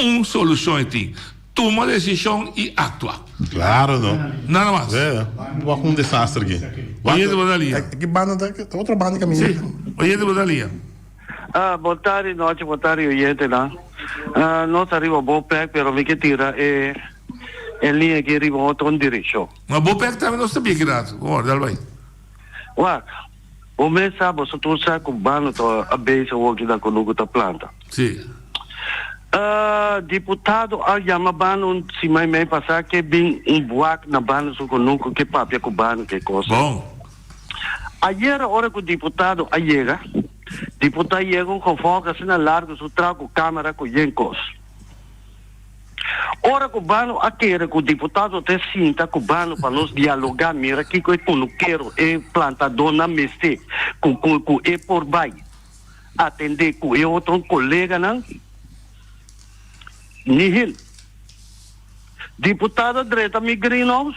un solushon e tin, tuma desishon i aktua. Claro no. Nada mas. Wea, wak un desastre aki. Oyente bo ta lia. Aki banda ta, ta otro banda kaminda. Si, oyente bo ta lia. Ah, bon tardi nochi, bon tardi oyentenan. Ah, no ta riba bo pek, pero mi ke tira e e liña aki riba otro direkshon. Ma bo pek tambe nos ta bien ki rato. Bon, dal bai. Wak. Bo mes sa, boso tur sa ku Bano ta a bezig awor ki na kunuku ta planta. Sí. Diputado a yama Bano un siman i mei pasá ke bin un buak na Bano su kunuku ke papia ku Bano ke kos. Bon. Ayera ora ku diputado a yega, diputado a yega un gevolg asina largu su trao ku kamera ku yen kos. Ora ku Bano a kere ku diputado te sinta ku Bano pa nos dialogá mira kiko e kunukero, e plantadónan mester ku ku e por bai atendé ku e otro koleganan, nihil. Diputado a drenta mi greenhouse.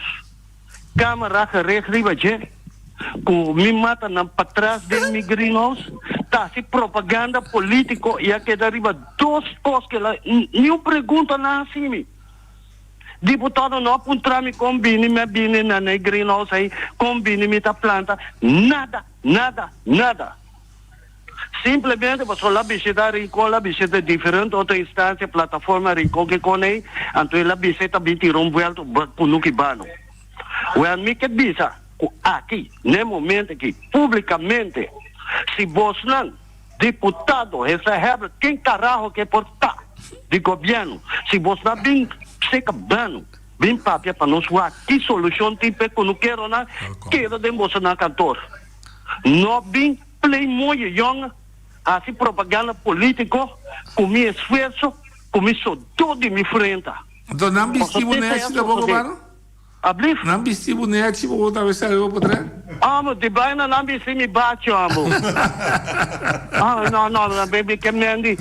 Camera gericht riba dje cu mi matanan patras den mi greenhouse ta haci propaganda politico y a keda riba dos cos que la ni un pregunta nan haci mi. Diputado no a puntra mi con bini mi a bini na e greenhouse ey, con bini mi ta planta, nada, nada, nada. Simplemente pasobra el a bishita Rincon, el a bishita diferente otro instancia, plataforma Rincon ke kon ei, anto el a bisa e ta bin tira un buelta kunuki bano. Wèl mi ke bisa ku aki, n'e momento aki, publikamente, si bosnan, diputado, gezaghebber, ken karaho ke por ta di gobièrnu, si bosnan bin seka bano, bin papia pa nos wak ki solushon tin p'e kunukeronan, keda den bosonan kantor. No bin Play moye yong hasi propaganda politico cu mi esfuerzo cu mi sodó di mi frenta. Anto nan bisti bo nechi ta boco mano? Ablief? Nan bisti bo nechi bo ta wesa riba potret? Amo, di baina nan bisti mi bacho amo. Ah, no, no, no, baby, ke mendi.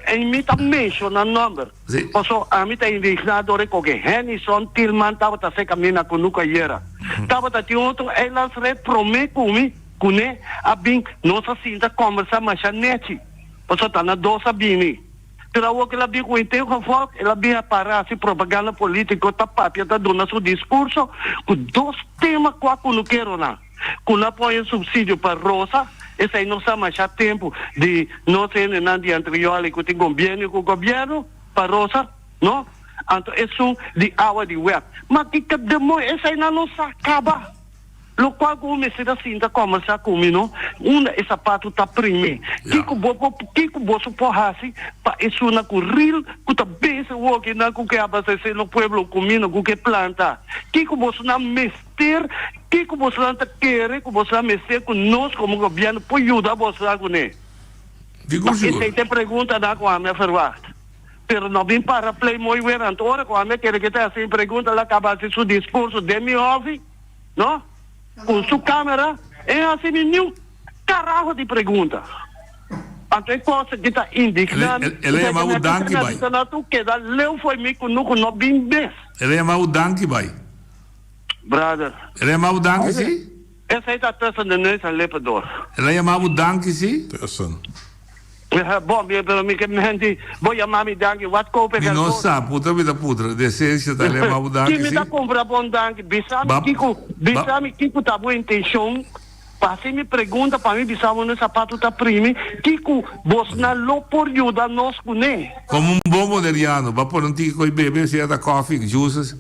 En mi ta menciona nomber. Si. Paso ami ta indigna dor e koke Hennyson Tilman tabata se camina cu nuca yera. Tabata tin otro eilandsred prome cu mi. Kuné a bin, nos a sinta kòmbersá masha nechi, pasobra ta na dos a bini. Pero awor ku el a bin ku henter gevolg, el a bin a para hasi propaganda polítiko, ta papia, ta duna su diskurso ku dos tema kua kunukeronan ku no a pone supsidio pa rosa, esei no sa masha tempu di nos hendenan di Antriol ku tin kombienio ku gobièrnu pa rosa, no? Anto esun di awa di web. Ma kiko demoño eseinan no sa kaba. Lokual ku bo mester a sinta kòmbersá ku mi no, unda e sapatu ta primi. Kiko bo por, kiko boso por hasi pa esunnan ku ril ku ta bese wokinan ku ke abastesé nos pueblo ku kuminda ku ke planta? Kiko bosonan mester, kiko bosonan ta kere ku bosonan mester ku nos komo gobièrnu por yuda bosonan kuné? Sigur, sigur. Esei ta e preguntanan ku ami a ferwagt. Pero no bin para play mooi weer, anto ora ku ami a kere ke ta hasi e pregunta el a kaba hasi su diskurso den mi hòfi. No, cu su camera e haci mi niun carajo di pregunta. Anto e cosa ki ta indigna mi, El a yama bo danki bai. Na tu keda leu fo'i mi cu no cu no bin bes. El a yama bo danki bai. Brother. El a yama bo danki si? Esey ta tussen de neus en lippen door. El a yama bo danki si? Tussen. Bon, pero mi ke menti, bo yama mi danki, wat koop ik Mi no ervoor? sa, putra mi ta putra, de esencia ta el yama bo danki Ki mi si? ta kumpra bon danki? Bisa mi Ba, kiko, ba. bisa mi kiko ta bo intencion? Pa hasi mi pregunta, pa mi bisa bo no sapato ta primi, kiko bosnan lo por yuda nos kuné? Como un bon boneriano, ba pone un tiki koe bebe, sea ta koffie, juices.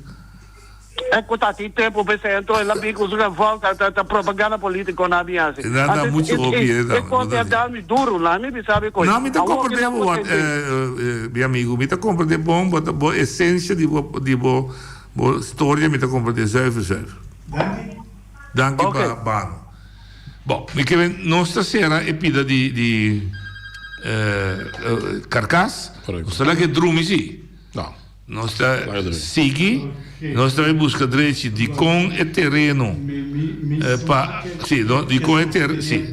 E ku ta tin tempu p'esei anto el a bin ku su revolta ta ta propaganda politico nan a bin hasi. Nan ta Anto muchu e hopi e e e kos a dal mi duru nan mi bisa mi koe No mi ta awor comprende ki nan bo por wat tende. mi amigo mi ta comprende bon bo ta bo esencia di bo di bo bo storia mi ta comprende zuiver zuiver. Danki Ok. pa Bano. Bon mi ke men nos ta sera e pida di di karkas nos ta laga e drumi si. No. Nos ta sigui, nos ta bai buska drechi dikon e tereno pa, si, no, dikon e ter, si.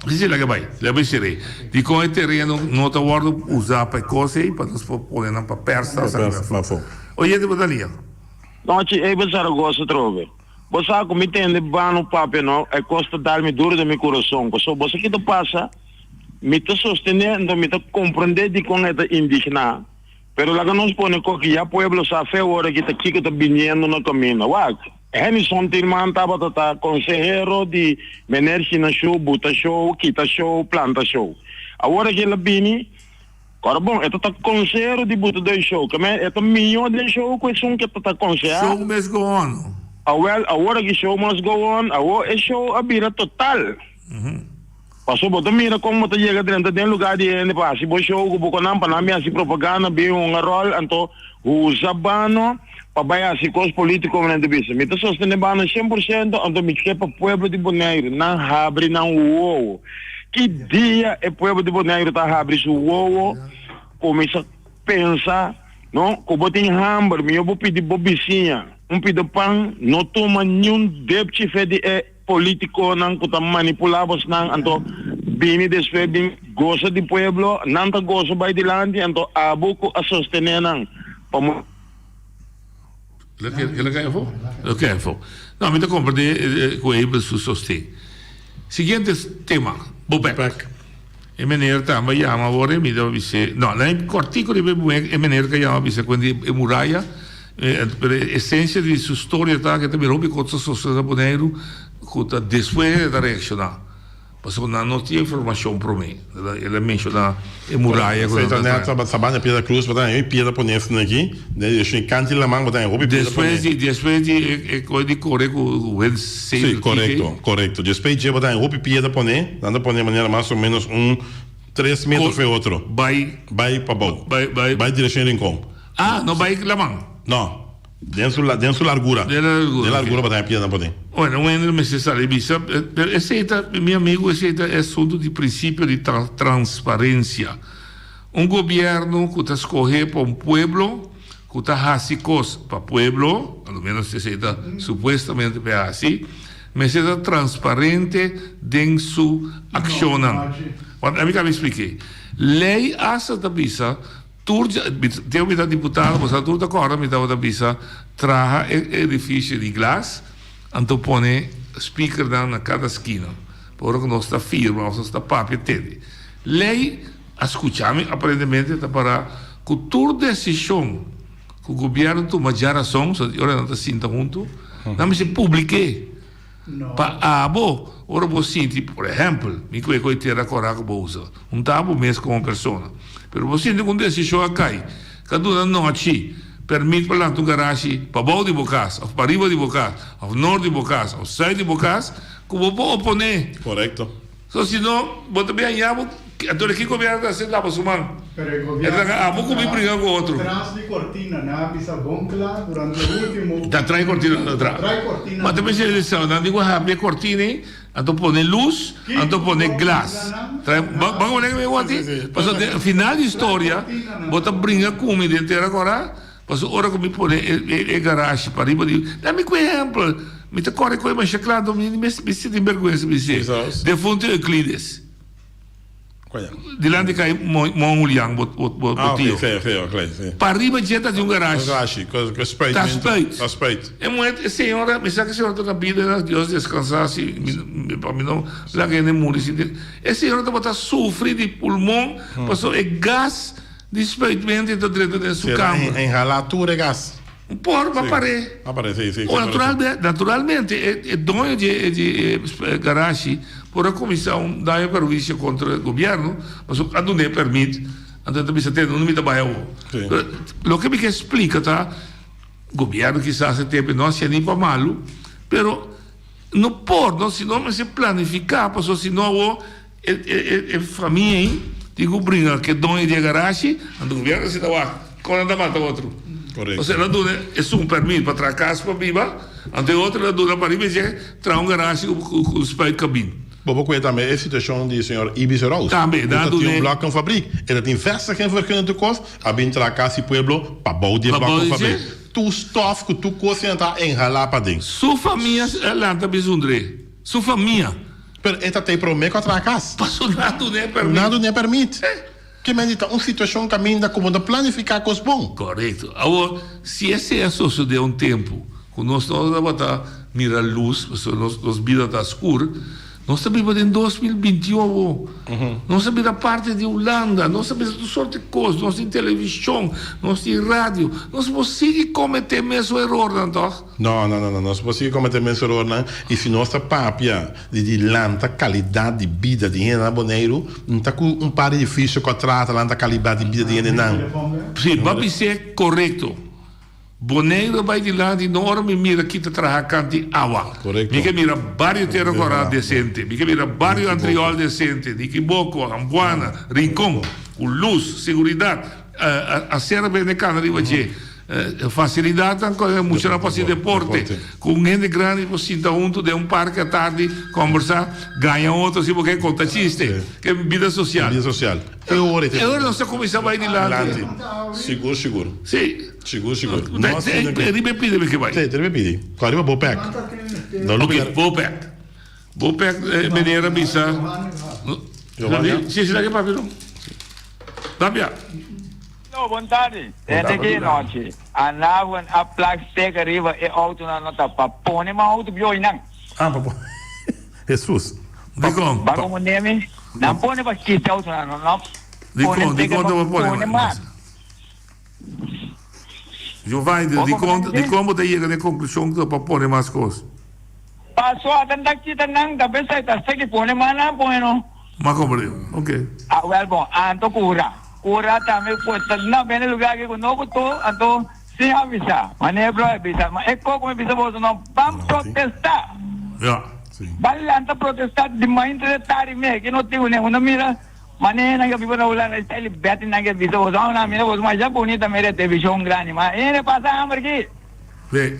Si, si, laga bai, laga bai ser'é. Dikon e tereno no ta wòrdu usá pa e kos ei, pa nos por pone nan pa pèrs ta saka nan afó. Oyente bo ta lia. Nochi ei bo Zaragoza atrobe. Bo sa ku mi tende bano papia no, e kos ta dal mi duru den mi kurason, pasobra bo sa ki ta pasa? Mi ta sostené, anto mi ta komprendé dikon e ta indigná. Pero laga nos pone koki ya pueblo sa fe ora ki ta kiko ta biniendo na kaminda. Wak, Hennyson Tilman tabata ta konsehero di Meneer Shina Show, buta show, kita show, planta show. Awor aki el a bini, kòrda bon, e ta ta konsehero di buta den show, ke men e ta mihó den show ku esun ke ta ta konsehá. Show mes go on. Awel, awor aki show must go on, awor e show a bira total. Paso bo ta mira kon bo ta yega drenta den lugar di hende pa hasi bo show ku bo konan pa nan bin hasi propaganda, bin hunga ròl, anto usa Bano pa bai hasi kos polítiko manera ta bisa. Mi ta sostené Bano 100%, anto mi ke pa pueblo di Boneiru nan habri nan wowo. Ki dia e pueblo di Boneiru ta habri su wowo kuminsá pensa no ku bo tin hamber mihó bo pidi bo bisiña un pida pan no tuma niun depchi fe di e politiconan ku ta manipula bosnan anto bini despues bin gosa di pueblo nan ta gosa bai dilanti anto abo ku a sostene nan pa mo. Lo ke afo? Lo ke afo. No, mi ta komprende ku Abel su sosten. Siguiente tema, Bobek. E meneer tambe a yama awor e mi ta bis'é, no, na e kòrtiku riba e muhé e meneer ka yama bisa kuenta di e muraya, pero e esensia di su storia ta ku e ta mira hopi kos ta sosodé na Boneiru ku ta despues e ta reakshoná, pasobra nan no tin informashon promé. El a menshoná e muraya ku nan ta traha. Esei ta Sabana Piedra Cruz, bo ta haña hopi piedra poné esnan aki, den direkshon di kanti laman bo ta haña hopi piedra poné. Despues di despues di e kos di kore ku Wens Sí, korekto, korekto. Despues dje bo ta haña hopi piedra poné, nan ta pone manera mas o ménos un tres metro for e otro. Bai. Bai pabou. Bai, bai. Bai direkshon Rincon. Ah, no bai laman. No. Den su, den su largura. Den la largura. Den largura bo ta haña piedra poné. Bueno, un hende mester sali bisa, pero esei ta, mi amigo, esei ta e asuntu di prinsipio di transparensia. Un gobièrnu ku ta skohé pa un pueblo, ku ta hasi kos pa pueblo, a lo menos esei ta supuestamente pa e hasi, mester ta transparente den su akshonnan. Wak, ami kaba eksplik'é. Lei asta ta bisa tur, tempu mi ta diputado, bo sa tur ta kòrda mi tabata bisa traha e edifisio di glas, anto pone spikernan na kada skina, pa ora ku nos ta firma òf nos ta papia tende. Lei. A skucha mi aparentemente ta para ku tur desishon ku gobièrnu tuma djarason, so di ora nan ta sinta huntu, nan mester publik'é pa abo ora bo sinti, por ehèmpel, mi ku e koe tera kòrá ku bo usa, un ta abo mes komo persona, pero bo sinti ku un desishon a kai, ka duna nochi pèrmit pa lanta un garashi pabou di bo kas òf pariba di bo kas òf nort di bo kas òf sùit di bo kas, ku bo por oponé. Korekto. So si no, bo ta bin haña bo, anto di ki gobierno ta haci laba su man? Pero e E ta gobierno laga abo cu mi bringa cu otro. Tras di cortina nan a bisa bon cla durante e ultimo. Ta trae cortina nan ta traha. Trae cortina Ma ta nan pensa ta di sa, nan di cu habri e cortina ey, anto pone luz, anto pone glas. Trae, bo bo a mi wak? Pasobra den final di historia, bo ta bringa cu mi den tera cora. Pasobra ora ku mi pone e garashi pariba di, da mi ku ehèmpel, mi ta kòrre koe masha kla, anto mi mi sinti bèrgwensa mi si, Defunto Euclides, dilanti kai Mon Julian, bo tio, pariba dje ta tin un garashi, ta spuit, e muhé, e señora, mi sa ku e señora ta na bida, Dios deskansa si, pa mi no laga hende muri sin, e señora tabata sufri di pulmon pasobra e gas. Di spuitmente ta drenta den su kamber. Sera inhalá tur e gas. Un por pa par'é. Pa par'é, sí, sí. O naturalmente e doño di e garashi por a kuminsá un daño perhuisio kontra gobièrnu pasobra a dun'é pèrmit, anto e ta bisa tende unda mi ta bai awor. Pero loke mi ke splika ta gobièrnu kisas e tempu no hasié ni pa malu, pero no por, no, si no mester planifiká pasobra si no awor. E famia ei tin ku bringa ku e doño di e garashi, anto gobièrnu si ta wak kon nan ta mata otro. Osea el a duna esun pèrmit pa traha kas pa biba, anto e otro el a duna pa riba dje traha un garashi ku spuit kabin. Bo por kuenta tambe e situashon di señor Ibis Roos. Tambe, nan a E ta tin dun'é. un blokkenfabriek, e ta tin vestiging vergunning tur kos, a bin traha kas di pueblo pabou di e blokkenfabriek. Tur stof ku tur kos nan ta inhalá paden. Su famia a lanta bisundr'é. Su famia. Pero e ta tei promé ku a traha kas. Paso nan dun'é pèrmit. Nan dun'é pèrmit. Ke men di ta un situashon kaminda ku bo ta planifiká kos bon. Korekto. Awor, si esei a sosodé un tempu ku nos no tabata mira lus, pasobra nos nos bida ta skur, nos ta biba den 2021 awor. Nos a bira parti di Hulanda, nos a bisa tur sorti kos, nos tin televishon, nos tin radio. Nos por sigui kometé mesun erornan, tòg? No, no, no, no, nos por sigui kometé mes erornan i si nos ta papia di di lanta kalidat di bida di hende na Boneiru, n ta ku un par di edifisio ku a trata lanta kalidat di bida di hendenan. Sí, bo a bis'é korekto. Boneiru a bai dilanti no ora mi mira kita traha kanti awa. Mi ke mira bario Tera Kòrá desente, mi ke mira bario Antriol desente, Nikiboko, Ambuana, Rincon, ku lus, seguridat, asera bende kana riba dje. Facilidadnan cu e muchanan por haci deporte, cu un hende grandi por sinta hunto den un parke atardi, combersa, gaña otro si bo ke conta chiste, ke bida social. Bida social. E ora E ora nos ta cuminsa bay dilanti. Sigur, sigur. Si. Sigur, sigur. Riba e pidi mi ke bay. Si, riba e pidi. Cu ariba Bopec. Ok, Bopec. Bopec, meneer a bisa. Si, si, laga e papia no. Papia. Hallo, bon tardi. Hende ki nochi. Anavon a plak sticker riba e autonan no ta pa pone man auto bioi nan. Ah, pa pone. Jesus. Dikon? Ba como nemi? Nan pone pa kita autonan no no. Dikon? Dikon ta pa pone mas? Giovanni, dikon dikon bo ta yega na e konklushon ku ta pa pone mas kos? Paso atan ta kita nan ta pensai ta seki pone mas nan pone no. Ma komprende, ok. Ah wel bon, anto kura. Kura tambe pues ta na bende lugar aki ku no ku to, anto sin avisa. Manera bro a bisa, ma e koko mi bisa boso no, ban protesta. Ja. Ban lanta protesta di mainta te tardi mei, ki no tin ku nen. Uno mira manera nan ke biba na Hulanda, e style bèt nan ke bisa boso, ah nan mira boso masha bunita mira e televishon grandi, ma hende pasa hamber aki. Sí.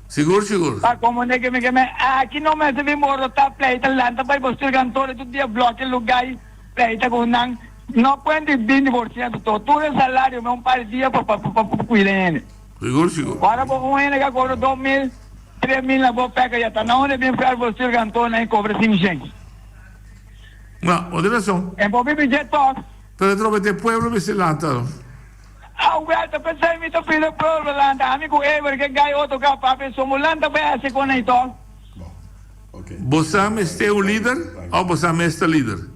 Sigur sigur. Pa komo ne ke mi ke men aki no mester bin borotá pleita lanta bai bo kantor tur dia bloke lugá i pleita ku nan no kuenta i 20 por siento to tur e salario me un par di dia pa pa pa kuida hende. Sigur sigur. Ora bo un hende ka kobra 2000 3000 na bo peka ya ta na unda bin fer bo stuur kantor nan i kobra 500. No, bo tin rason. En bo bibi dje tok. Pero trobe te pueblo mester lanta. Awel ta pensai mi ta pida pueblo lanta ami ku Eber ke gai otro ka papia so mo lanta bai hasi kon ei tok. Bo sa mester un lider of bo sa mes ta lider?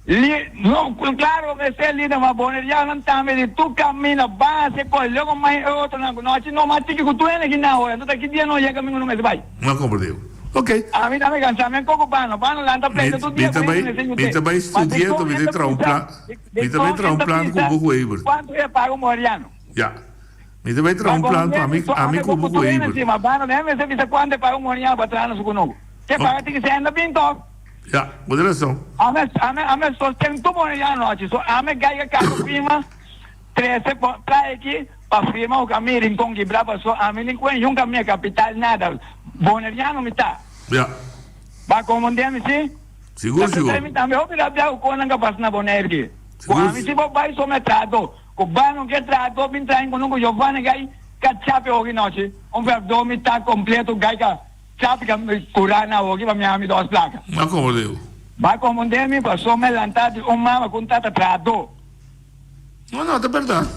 Li, no, claro mester lider ma bonerianonan tambe di tur camina ban hasi kos luego mai e otronan ku no haci no mas tiki ku tur hende ki na ora enton ta ki dia no yega mi ku no mester bai. No comprende. Ok. Ami tambe cansa mi a koko bano bano lanta pleita tur dia Mi ta ku bai hende mester mi yute ta bai ma studia dikon mi e ta ta traha un bisa plan Mi ta bai Dikon traha e un ta plan ku bisa bo ku Eber. kuantu e paga un moriano? Ya. Mi ta bai traha Ma un plan kon pa ami so ami ame ku bo bo ku ku tur hende Eber. si ma bano den mester bisa kuantu e paga un moriano pa traha na su kunuku. Ke paga tin ki senda bin tok. Ya, bo tin rason. Ame ame ame sosten tur moriano achi so ame gaiga kasa firma trese playa aki pa firma ku kami rincon kibra paso ami ni kuen yun kami kapital nada boneriano mi ta. Ya. Ba komondé mi si. Sigur, Ta sigur. pensai mi tambe hopi rabia ku konan ka pasa na Bonaire ki. Ku Sigur. ami si bo bai so me trato. Ku ba no ke trato bin train ku no ku Giovanni gai ka chapi hoki nochi. Un verfdo mi ta completo gai ka chapi ka kura na hoki pa mi ami dos plaka. Ma komo deu? Ba komponde mi paso me lanta di un mama ku un tata trato. No, no, ta berdad.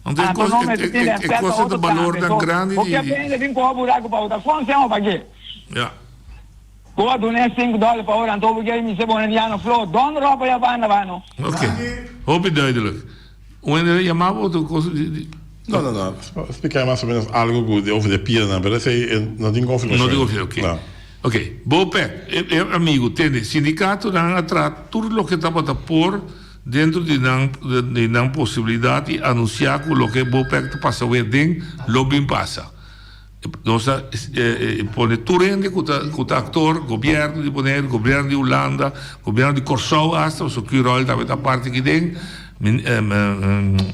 Anto e Anto kos no e mester e tin e e respeto kos ta otro balor tambe. tan So grandi bo di ke di. bende bin koho buraku pa bo ta konsen o pa ke? Ja. Bo a duna e sinku dòler pa ora, anto bo ke mi se boneriano Flo, don ropa ya banda bano. Ok, hopi duidelijk. Un hende a yama bo otro kos di di. No, no, no. Spliká mas o menos algo ku over de pianan, pero esei no tin konfirmashon. No tin konfirmashon, ok. Ok, Bopec, e amigu, tende, sindikatonan a traha tur loke tabata por dentro di nan di nan posibilidat i anunsiá ku loke Bopec ta pasa awe den lo bin pasa. Nos ta pone tur hende ku ta ku ta aktor, gobièrnu di Boneiru, gobièrnu di Hulanda, gobièrnu di Kòrsou asta, pasobra Curoil tambe ta parti aki den,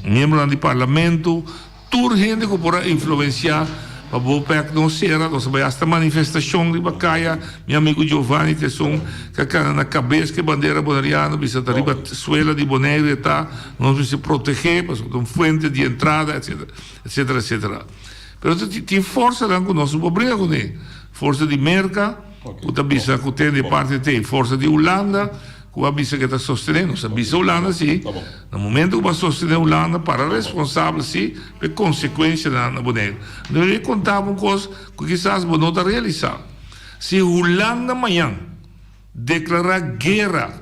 miembronan di parlamento, tur hende ku por a influensiá pa Bopec no sera. Nos a bai asta manifestashon riba kaya, mi amigu Giovanni ta esun ku a kana na kabes ku e bandera boneriano bisa ta riba suela di Boneiru e ta, nos mester protegé pasobra ta un fuente di entrada etcetera, etcetera, etcetera. Pero tin forsanan ku nos no por bringa kuné. Forsa di Merka ku ta bisa ku ten di parti te. Forsa di Hulanda ku a bisa ke ta sostené. Nos a bisa Hulanda si, na momento ku bo a sostené Hulanda para responsabel si pa e konsekuensianan na Boneiru. Mi a konta bo un kos ku kisas bo no ta realisá. Si Hulanda mañan deklará guera.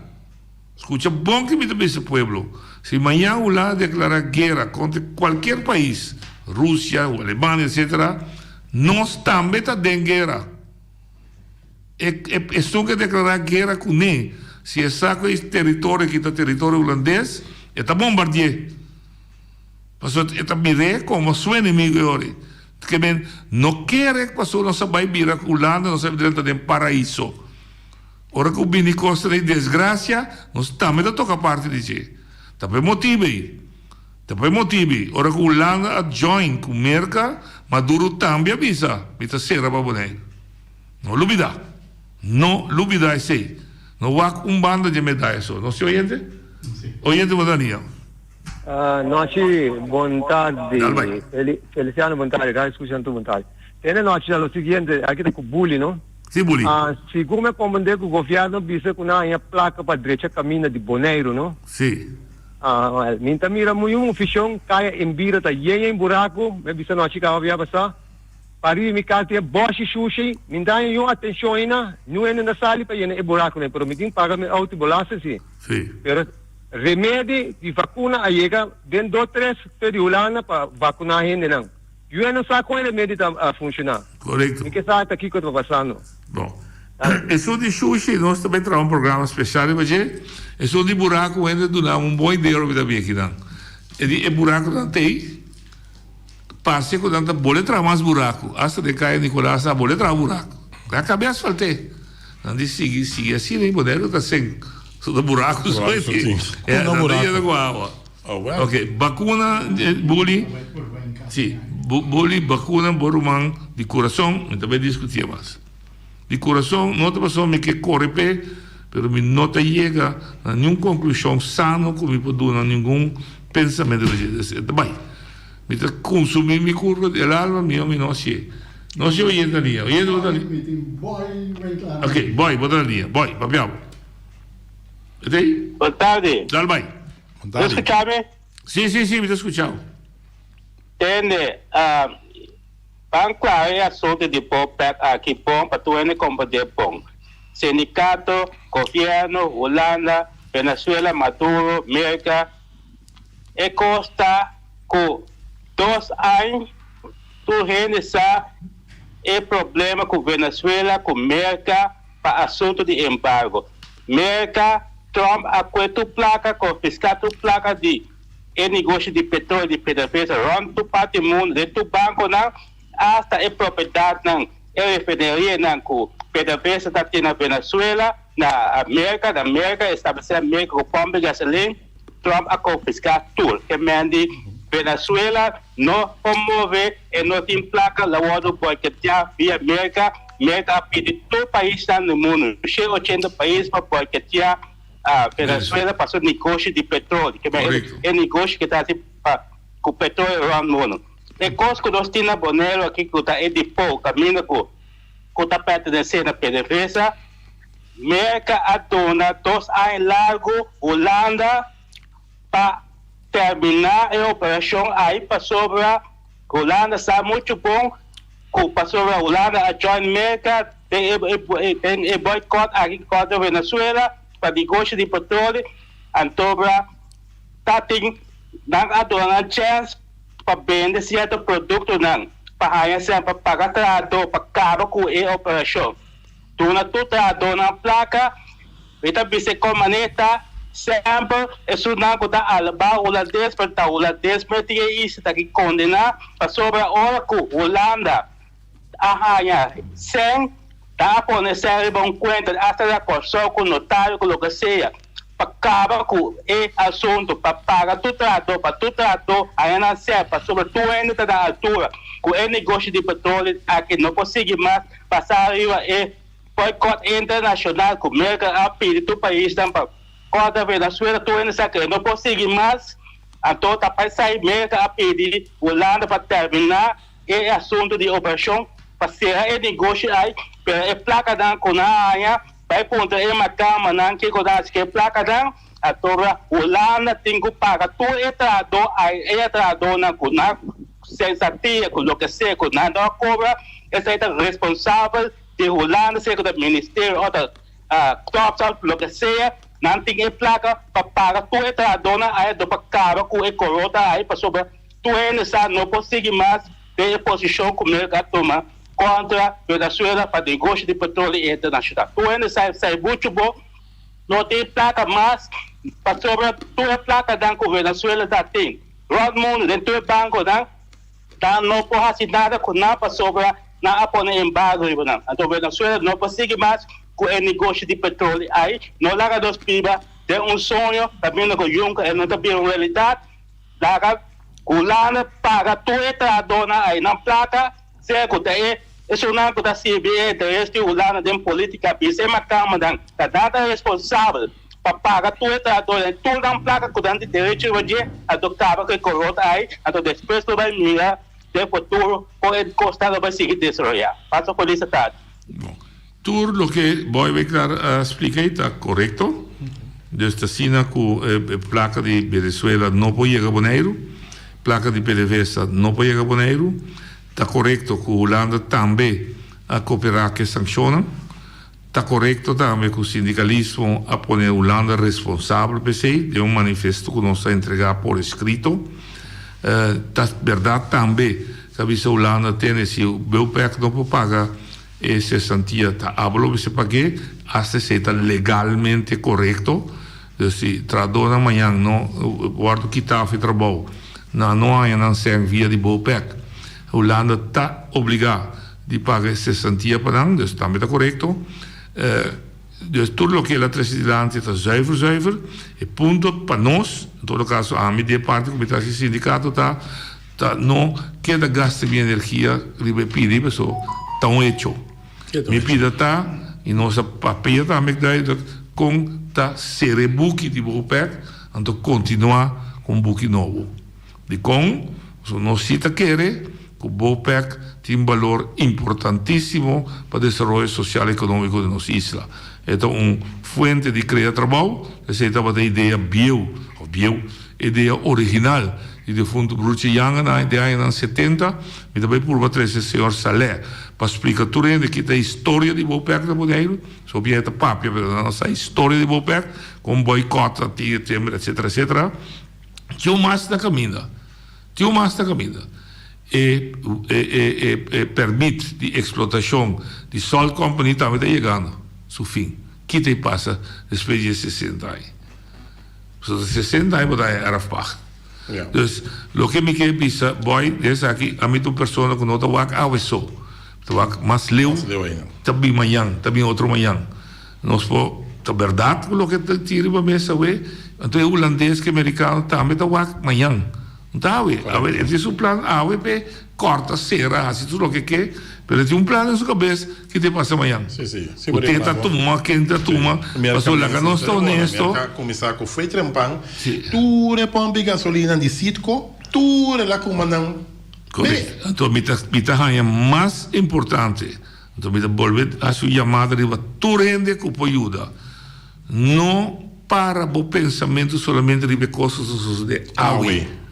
Scucha bon ki mi ta bisa pueblo, si mañan Hulanda declara guera contra cualkier pais, Rusia o Alemania etc, nos tambe ta den guera. E esun ke declara guera cune, si e sa cu e territorio aki ta territorio Hulandes, e ta bombardi'e. Pasobra e ta mir'e como su enemigo e ora. Ke men no kere paso nos a bai bira ku Hulanda nos a drenta den paraiso. Ora ku bini kosta di desgrasia nos tambe ta toka parti di dje. Ta pa e motibu ei, ta pa e motibu ei ora ku Hulanda a join ku Merka Maduro tambe a bisa mi ta sera pa Boneiru. No lubida, no lubida esei. No wak un banda dje medaya so. No si oyente? Oyente bo ta nia. Nochi, bon tardi. Dal bai. Feliciano bon tardi, Radio Escucha tur bon tardi. Tene nochi ta lo siguiente, aki ta cu Buli no? Si Buli. Sigur mi a comprende cu gobierno bisa cu nan haña placa pa drecha caminda di Boneiru no? Si. Wel, mi ta mira muy un oficion, caya Enbira ta yen yen buraco, mi a bisa nochi caba bia pasa. Pariba mi cas tin e boshi shushi, mi no ta haña niun atencion aina, niun hende no ta sali pa yena e buraconan, pero mi tin paga mi auto belasting si. Si. Pero remedi di vacuna a yega den dos tres fe di Hulanda pa vacuna hendenan. Yu no sa con e remedi ta funciona. Correcto. Mi ke sa ta kico ta pasando. Bon. Esun di shushi nos ta bay traha un programa special riba dje. Esun di buraco hende duna un bon idea ora mi ta bin akinan. E di e buraconan t'ey. Parse ku nan ta bole traha mas buraku. Asta den kaya Nicolas a bole traha buraku. Nan a kabia asfalt'é. Nan di sigui sigui asina i Boneiru ta sen. So ta buraku so e tin. Ya, nan ta yena ku awa. Ok, bakuna Buli. Si, Buli bakuna bo ruman di kurason. Mi ta bai diskutié mas. Di kurason no ta pasobra mi ke kore p'e, pero mi no ta yega na niun konklushon sano ku mi por duna ningun pensamentu. E ta bai. Mi ta kunsumí mi kurpa el alma mio mi no hasié. No hasié oyente na liña. Oyente bo ta na liña. Ok, boy, bo ta na liña. Boy, papia bo. E ta ei? Bon tardi. Dal bai. Bo ta skucha mi? Si, si, si, mi ta skucha bo. Tende, Ban klara e asuntu di bo pèk aki bon pa tur hende komprendé bon. Sindikato, gobièrnu, Hulanda, Venezuela, Maduro, Merka, e kos ta ku dos añ tur hende sa e problema ku Venezuela ku Merka pa asuntu di embargo. Merka, Trump a kue tur plaka, konfiská tur plaka di. E negoshi di petrol di PDVSA rond tur parti mundu, den tur bankonan, asta e propiedatnan, e refinerianan ku PDVSA ta tin na Venezuela, na Merka, na Merka, establesé na Merka ku pòmp di gasolin, Trump a konfiská tur. Ke men di Venezuela no por move, e no tin plaka, lo wòrdu boikoteá via Merka. Merka a pidi tur paisnan di mundu, 180 pais pa boikoteá. Venezuela pa su negoshi di petroli, ke men e negoshi ke ta hasi pa ku petroli rònt mundu. E kos ku nos tin na Boneiru aki ku ta e depot kaminda ku ku ta pertenesé na PDVSA, Merka a duna dos aña largu Hulanda pa terminá e operashon ai pasobra Hulanda sa muchu bon ku pasobra Hulanda a join Merka den e den e boycott aki kontra Venezuela pa negoshi di petroli antobra ta tin nan a duna nan chèns pa bende sierto produktonan pa haña sèn pa paga trahadó pa kaba ku e operashon duna tur trahadónan plaka. Mi ta bisa e kon manera ta semper esunnan ku ta alabá Hulandes pero ta Hulandes mes tin e isla ta ki kondená pasobra ora ku Hulanda a haña sèn nan a pone sèn riba un kuenta asta na Kòrsou ku notario ku loke sea pa kaba ku e asuntu pa paga tur trahadó pa tur trahadó haña nan sèn pasobra tur hende ta na altura ku e negoshi di petroli aki no por sigui mas pasa riba e Boycott internacional cu Merca a pidi tur paisnan pa contra Venezuela tur hende sa cu e no por sigui mas, anto ta pa esai Merca a pidi Hulanda pa termina e asunto di operacion pa cera e negoshi ai, pero e placanan cu nan a haña bay puntra e macamanan kico nan a haci cu e placanan, anto Hulanda tin cu paga tur e trahador ai e trahadornan cu nan sensatia cu loke sea cu nan no a cobra esai ta responsabel. Di Hulanda sea ku ta ministerio o ta klopsal loke sea nan tin e plaka pa paga tur e trahadónan aya do pa kaba ku e korota ai pasobra tur hende sa no por sigui mas den e posishon ku Merka a tuma kontra Venezuela pa negoshi di petroli internashonal. Tur hende sa esei muchu bo no tin plaka mas pasobra tur e plakanan ku Venezuela ta tin rònt mundu den tur e bankonan. Nan no por hasi nada ku nan pasobra nan a pone embargo riba nan. Anto Venezuela no por sigui mas ku e negoshi di petroli ai. No laga nos biba den un soño kaminda ku yunka e no ta bira un realidat. Laga Hulanda paga tur e trahadónan ai nan plaka, sea ku ta e esunnan ku ta sirbi e interes di Hulanda den politika, bisa e makamanan ta nan ta responsabel pa paga tur e trahadónan tur nan plaka ku nan tin derecho riba dje, anto kaba ku e korot ai, anto despues lo bai mira den futuro kon e kosnan lo bai sigui desaroyá. Pasa felis tardi. Bon, tur loke Boy Winkelaar a splika ei ta korekto. Dus ta asina ku e plaka di Venezuela no por yega Boneiru, plaka di PDVSA no por yega Boneiru. Ta korekto ku Hulanda tambe a koperá ku e sankshonnan. Ta korekto tambe ku sindikalismo a pone Hulanda responsabel pa esei den un manifesto ku nos a entregá por eskrito. Ta bèrdat tambe ku a bisa Hulanda tene si Bopec no por paga e sesantia ta abo lo mester pag'é, asta esei ta legalmente korekto. Dus si trahadónan mañan no wòrdu kitá òf e trabou nan no haña nan sèn via di Bopec, Hulanda ta obligá di paga e sesantia pa nan, dus tambe ta korekto. Dus tur loke el a trese dilanti ta zuiver zuiver. E punto pa nos, en todo kaso ami di e parti ku mi ta hasi sindikato ta, ta no keda gasta mi energia riba e pidi paso ta un hecho. Mi pida ta, i nos a papia tambe duidelijk kon ta sera e buki di Bopec anto kontinua ku un buki nobo. Dikon? Pasobra nos si ta kere ku Bopec tin balor importantísimo pa desaroyo sosial ekonómiko di nos isla. E ta un fuente di krea trabou, esei tabata e idea bieu, òf bieu, e idea original di defuntu Broertje Janga na den añanan setenta. Mi ta bai purba trese señor Saleh pa splika tur hende ki ta e historia di Bopec na Boneiru. So bia e ta papia, pero nan no sa e historia di Bopec, kon boikòt a tin, etcetera, etcetera, etcetera. Tin un mas na kaminda. Tin un mas na kaminda. E e e e permit di eksplotashon di Salt Company tambe ta yegando su fin. Ki ta e pasa despues di e sesenta aña? Pasobra ta sesenta aña bo ta haña erfpacht. Dus loke mi ke bisa Boy den esaki, ami ta un persona ku no ta wak awe so. Ta wak mas leu, ta bin mañan, ta bin otro mañan. Nos por ta berdad cu loke ta tin riba mesa awe, anto e hulandes cu e mericano tambe ta wak mañan. No ta awe. Awe e tin su plan awe p'e corta, cera, haci tur loke ke, pero e tin un plan den su cabes ki ta pasa mañan. Cu te ta tuma, ken ta tuma, pasobra laga nos ta honesto. Merca cuminsa cu fue trempan, tur e pompi gasolina di Citgo, tur el a cuma nan. Correcto. Anto mi ta mi ta haña mas importante. Anto mi ta bolbe hasi un yamada riba tur hende ku por yuda. No para bo pensamentu solamente riba e kos ku ta sosodé awe.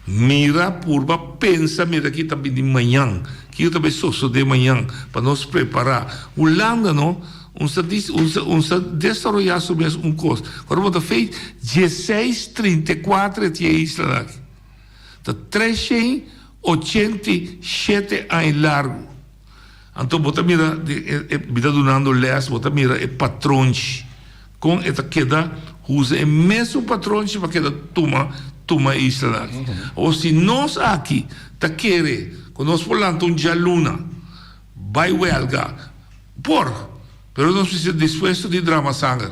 Mira, purba pensa mira ki ta bini mañan, kiko ta bai sosodé mañan pa nos prepará. Hulanda no, un sa un sa desaroyá su mes un kos. Ora bo ta fei dieseis trinta i kuater e tin e islanan aki. Ta treshen ochenta i shete aña largu. Anto bo ta mira di e mi ta dunando les bo ta mira e patronchi kon e ta keda usa e mesun patronchi pa keda tuma tuma e islanan aki. Awor si nos aki ta kere ku nos por lanta un djaluna bai welga por pero nos mester dispuesto di drama sanger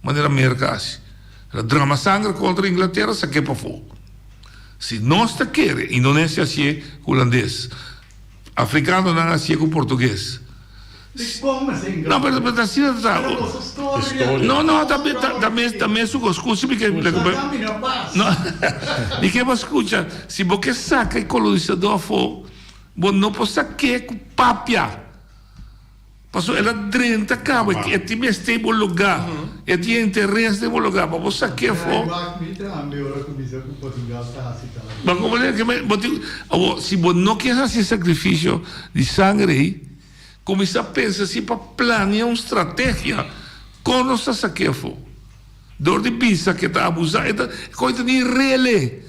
manera Merka hasi. Drama sanger kontra Inglatera sak'é pafó. Si nos ta kere Indonesia hasié Hulandes. Africanonan hacié cu portugues. No, pero pero asina ta. No, no, ta ta mes ta mes su cos. Scucha mi ke No. Mi ke bo scucha, si bo ke saca e colonisador afo, bo no por saké cu papia. Pasobra el a drenta caba, e tin mester bo lugar, e tin interes den bo lugar, pa bo saké afó. Bo comprende? Ke men, bo tin, awor, si bo no kier haci e sacrificio di sangre ei, cuminsa pensa si pa planea un strategia con nos ta saké afó. Dor di bisa ke ta abusa, e ta, e coy ta ni rele.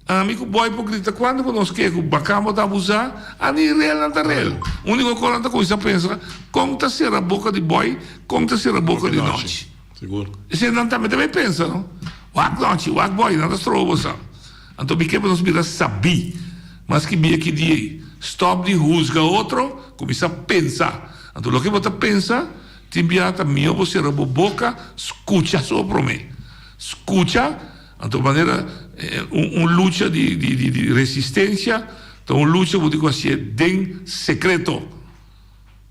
Ami ku boy por grita kuantu ku nos ke ku Bakambo ta abusá, a ni rel nan ta rel. Úniko kos nan ta kuminsá pensa kon ta sera boka di boy, kon ta sera boka di Nòchi. Esei nan tambe ta bay pensa no. Wak Nòchi, wak boy, nan ta stroba boso. Anto mi ke pa nos bira sabí. Mas ki bia ki dia ei. Stòp di husga otro, kuminsá pensa. Anto loke bo ta pensa, tin bia ta mihó bo sera bo boka, skucha so promé. Skucha, anto manera un un lucha di di di resistensia ta un lucha bo tin ku hasié den sekreto.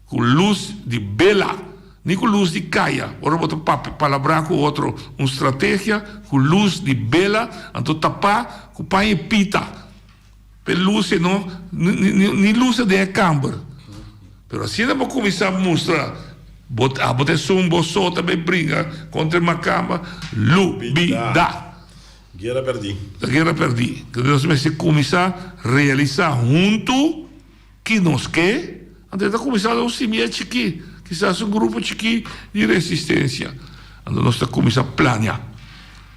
Ku lus di bela, ni ku lus di kaya. Ora bo ta papia palabrá ku otro un strategia ku lus di bela, anto tapá ku paña i pita. P'e lus e no ni lusa den e kamber. Pero asina bo kuminsá mustra bo abo ta esun bo so ta bay bringa kontra e makamba, lubidá. Guera pèrdí. Ta guera pèrdí. Nos mester kuminsá realisá huntu. Ki nos ke? Anto e ta kuminsá den un simia chikí, kisas un grupo chikí di resistensia. Anto nos ta kuminsá plania.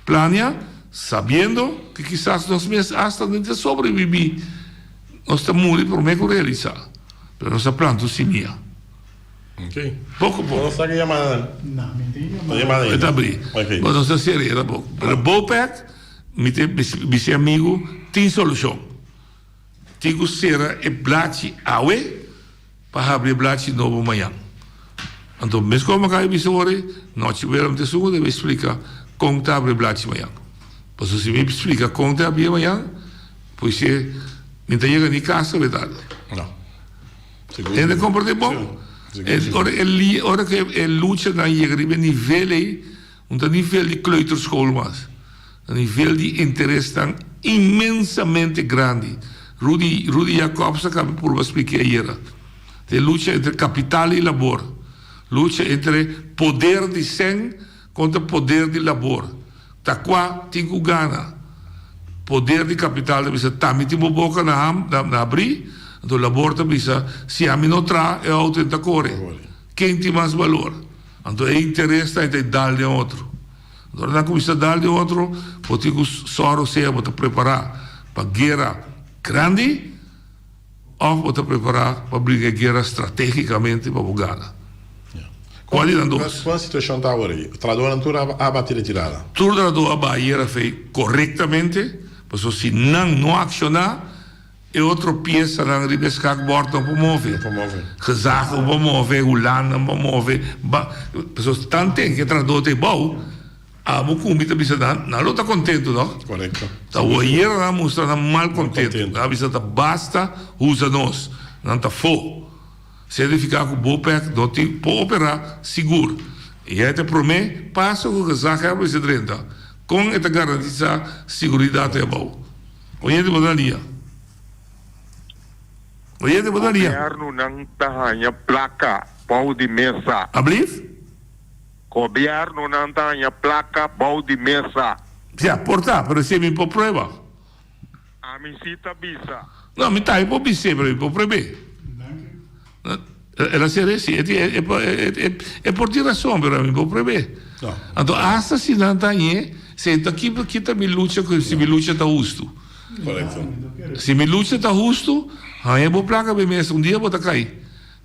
Plania sabiendo ku kisas nos mes asta no ta sobrebibí, nos ta muri promé ku realisá. Pero nos a planta un simia. Poko poko. Nos ta ke yamadanan? Ta yamada ainda. E ta abrí. Bo nos ta sera e tampoco. Pero Bopec, mi ta bisa e amigu, tin solushon. Tin ku sera e blachi awe pa habri e blachi nobo mañan. Anto mes kon maka e bisa wor-e, nochi wera mi ta esun ku debe splika kon ta habri e blachi mañan. Pasobra si mi splika kon ta habri e mañan, pues e mi ta yega ni kas awe tardi. No. Hende komprende bon? Ora e li, ora ku e luchanan yega riba e nivel ei, Un ta nivel di kleuterschool mas. Ta nivel di interesnan inmensamente grandi. Rudy Rudy Jacobs a caba purba spliké ayera. Ta e lucha entre capital y labor. Lucha entre poder di sèn contra poder di labor. Ta cua tin cu gana. Poder di capital ta bisa ta mi tin bo boca na ham na abri, anto labor ta bisa si ami no traha e auto en ta core. Ken tin mas balor? Anto e interes ta e ta e dal den otro. Anto ora nan kuminsá dal den otro, bo tin ku sòru sea bo ta prepará pa guera grandi òf bo ta prepará pa bringa e guera stratégikamente pa bo gana. Kual di nan dos? Kon e situashon ta awor aki? Trahadónan tur a bati retirada? Tur trahadó a bai ayera fei korektamente, pasobra si nan no akshoná, E otro piesanan riba e skakbord no por move. No por move. Gezag no por move, Hulanda no por move. Ba, pasobra tanten ke trahadó ta e bou, abo ku mi ta bisa nan, nan lo ta kontentu no. Korekto. Ta wayera nan a mustra nan mal kontentu. Nan a bisa ta basta usa nos, nan ta fo. Sertifiká ku Bopec no tin por operá sigur. I e ta e promé paso ku gezaghebber mester drenta. Kon e ta garantisá siguridat e abou? Oyente bo ta lia. Oyente bo ta lia. Gobiernonan ta haña placa bou di mesa. Ablief? Gobiernonan ta haña placa bou di mesa. Ya, por ta, pero esei mi por prueba. Ami si ta bisa. No, mi tambe por bis'é, pero mi por prueb'é. El a ser esi, e e e por tin rason, pero ami por prueb'é. Anto asta si nan ta hañ'é, si ta ki kita mi lucha ku si mi lucha ta hustu. Si mi lucha ta hustu, haña bo plaka be mes, un dia bo ta kai.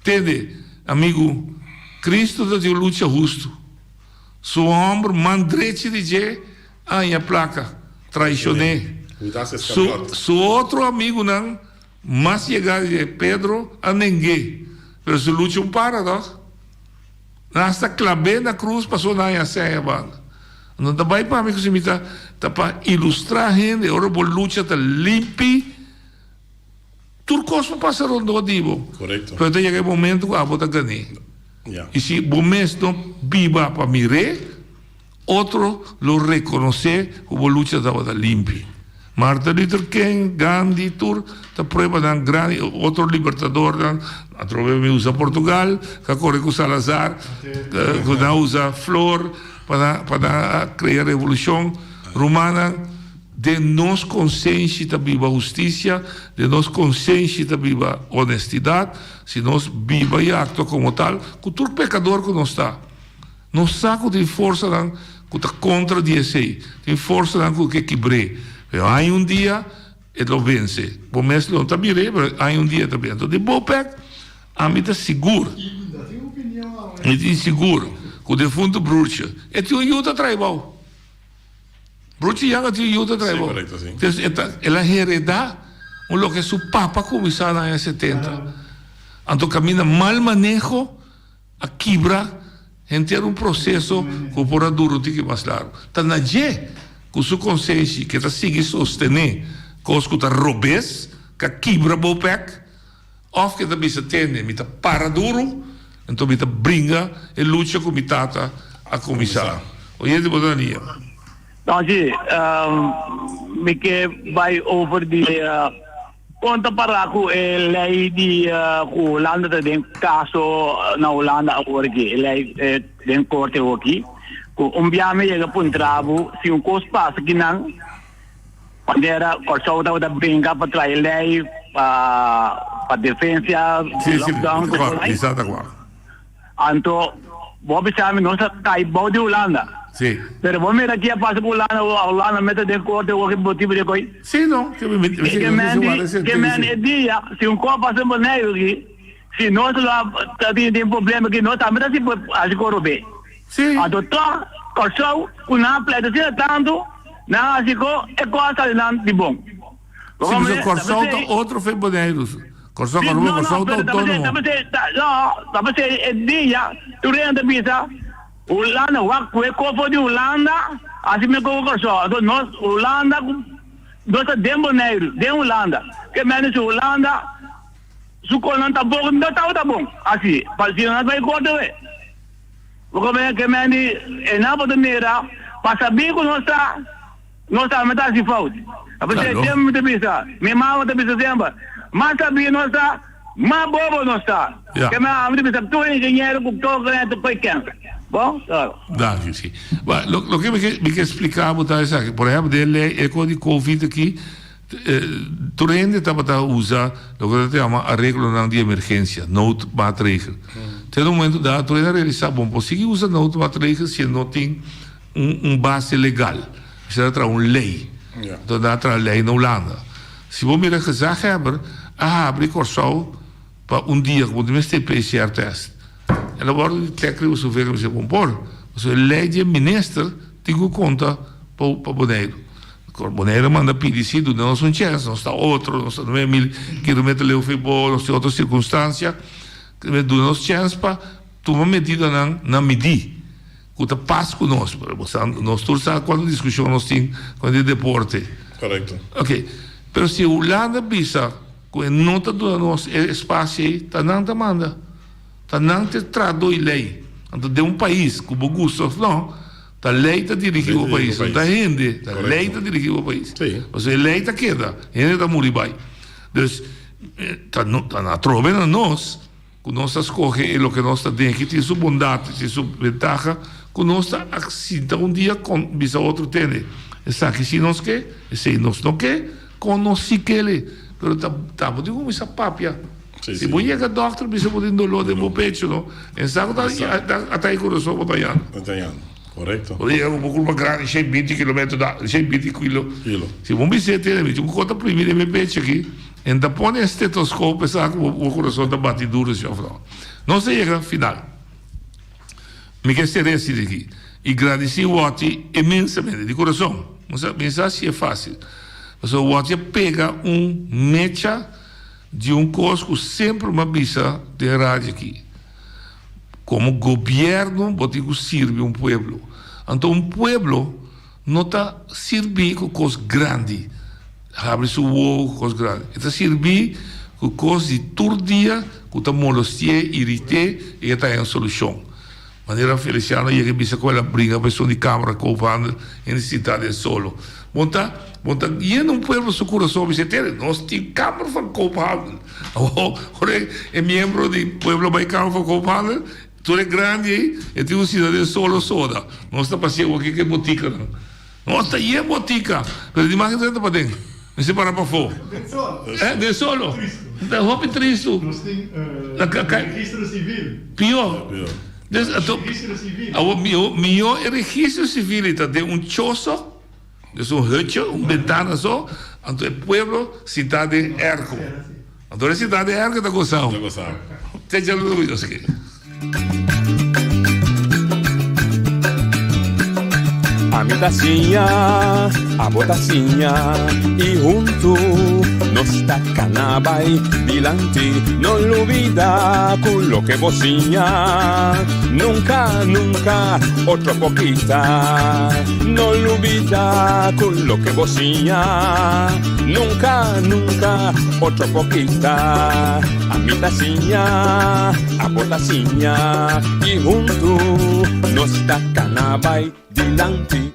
Tende, amigu, Cristo ta tin un lucha hustu. Su hòmber man drechi di dje a haña plaka, traishon'é. Su su otro amigunan Mas yega di e Pedro a neng'é, pero su lucha un para tòg. Nan hasta klab'é na krus pasobra nan haña seña banda. No ta bai pa mi ku si mi ta ta pa ilustrá hende ora bo lucha ta limpi tur kos por pasa rondó di bo. Pero ta yega e momento ku abo ta gan'é. I si bo mes no biba pa mir'é. Otro lo rekonosé ku bo lucha tabata limpi. Martin Luther King, Gandhi, tur ta pruebanan grandi, otro libertadornan, atrobe mi usa Portugal, ka kore ku Salazar, ku nan a usa flor pa nan pa nan a krea revolushon. Rumannan, den nos konsenshi ta biba hustisia, den nos konsenshi ta biba honestidat, si nos biba i aktua komo tal, ku tur pekador ku nos ta. Nos sa ku tin forsanan ku ta kontra di esei, tin forsanan ku ke kibr'é. Pero aña un dia e lo vense. Bo mes lo no ta mir'é, pero aña un dia e ta vense. Enton di Bopec, ami ta sigur, mi tin sigur ku defuntu Broertje, e tin un yu ta trae bou. Broertje Jan a tin un yu ta trae bou. Entonces e ta, el a heredá. Un loke su papa kuminsá na aña 70. Anto kaminda mal maneho a kibra henter un proseso ku por a dura un tiki mas largu. Ta na dje ku su konsenshi ke ta sigui sostené kos ku ta robes, ka kibra Bopec, òf ke ta bisa tende mi ta para duru, anto mi ta bringa e lucha ku mi tata a kuminsá. Oyente bo ta na lia. Danki. Mi ke bai over di kon ta para ku e lei di ku Hulanda ta den kaso na Hulanda awor aki, e lei den korte awor aki. Ku un bia mi yega puntra bo si un kos pasa kinan manera Kòrsou tabata bringa pa traha e lei pa defensa lockdown ku por ai. Anto bo a bisa mi nos a kai bou di Hulanda. Sí. Pero bo mira ki a pasa ku Hulanda, Hulanda mete den korte wou ki motibu di koi. Sí no, ke mi mi Ke men di, ke men e dia si un kos pasa den Boneiru aki, si nos lo a ta tin tin problema aki nos tambe ta si por hasi korobe. Sí. Anto tòg Kòrsou ku nan a pleita asina tantu, nan a hasi ko e kos a sali nan di bon. Sí, pasobra Kòrsou ta otro fe Boneiru. Kòrsou, Aruba, Kòrsou ta outónomo. No, ta p'esei e dia tur hende ta bisa Hulanda wak ku e kofo di Hulanda hasi mi kofo Kòrsou. Anto nos Hulanda ku nos ta den Boneiru, den Hulanda. Ke mende si Hulanda su konan tampoko no tabata bon hasi pa si nan bai korte we. Bo komprende ke mende e nan bo ta mira pa sabí ku nos ta. Nos tambe ta hasi fout. Ta p'esei Claro. semper mi ta bisa, mi mama ta bisa semper, mas sabí nos ta, mas bobo nos ta. Ja. Ke mi ami ta bisa tur ingeniero ku tur kren ta poi kèns. Bon? Claro. Danki, si. Ba, lo, loke mi ke, mi ke splika bo ta esaki. Por ehempel, den lei e ko di Covid aki, eh, tur hende tabata usa loke ta yama areglonan di emergensia, noodmaatregel. Te na un momento dado tur hende a realisa, bon, por sigui usa noodmaatregel si e no tin un un base legal. Mester a traha un lei. Enton nan a traha lei na Hulanda. Si bo mira gezaghebber a habri Kòrsou pa un dia ku bo tin mester PCR test. El a wòrdu di trèk riba su vega mester bon por. Pasobra e lei di e minister tin ku konta pa pa Boneiru. Boneiru a manda pidi si duna nos un chèns. Nos ta otro, nos ta 9000 kilometer leu for bo, nos tin otro sirkunstansia. Duna nos chèns pa tuma medidanan na midí. Ku ta pas ku nos. Bo sa, nos tur sa kuantu diskushon nos tin ku di deporte. Korekto. Ok, pero si Hulanda bisa ku e no ta duna nos e espasio ei, ta nan ta manda. Ta nan ta traha doi lei. Anto den un pais, ku bo gusta òf no, ta lei ta dirigí bo pais, no ta hende. Ta lei ta dirigí bo pais. Pasobra e lei ta keda, hende ta muri bai. Dus, ta ta atrobe na nos. Ku nos ta skohe e loke nos ta den ki tin su bondat i tin su bentaha, ku nos ta sinta un dia kon bisa otro tende, esaki si nos ke, esei nos no ke, kon nos si kele. Pero ta ta bo tin kuminsá papia. Si bo yega dòkter bisa bo tin doló den bo pecho no, e sa ku ta atake kurason bo ta yanda. Bo ta yanda, korekto. Bo ta yega ku bo kurpa grandi shei binti kilometro da, shei binti kilo. Si bo bis'é tende mi tin un kos ta primi den mi pecho aki. En ta pone e stetoskop e sa ku bo kurason ta bati duru si òf no. Nos a yega final. Mi ke sera e sita aki i gradisí Watty inmensamente, di kurason. Mi sa si e fásil. Pasobra Watty a pega un mecha di un kos ku semper mi a bisa den radio aki. Komo gobièrnu bo tin ku sirbi un pueblo. Anto un pueblo. No ta sirbí ku kos grandi, habri su wowo ku kos grandi. E ta sirbí ku kos di tur dia ku ta molosti'é, irit'é i e ta haña un solushon. Manera Feliciano yega i bisa ku el a bringa pa esun di Kámara Koophandel hende sintá den solo. Bon ta, bon ta yena un pueblo su kurason bisa e tene, nos tin Kámara van Koophandel. Awor, ora e miembro di pueblo bai Kámara van Koophandel, Tur e grandi ei, e tin un sida den solo soda. Nos ta pasia ku aki ku e botikanan. Nos ta yen botika, pero di mas ke ta paden. Mester para pafó. Eh, den solo. Ta hopi tristu. Nos tin registro sivil. Pió. Des, anto, awor mihó, mihó e registro sivil ei ta den un choso, des un hutje, un bentana so, anto e pueblo sintá den airco. Anto e sintá den airco ta gosao. Ta gosao. Te djalu lo bido esaki. Ami ta siña, abo ta siña, i huntu. Nos ta kana bai dilanti, no lubida ku loke bo siña nunka, nunka otro por kita. No lubida ku loke bo siña nunka, nunka otro por kita. Ami ta siña, abo ta siña, i huntu nos ta kana bai dilanti.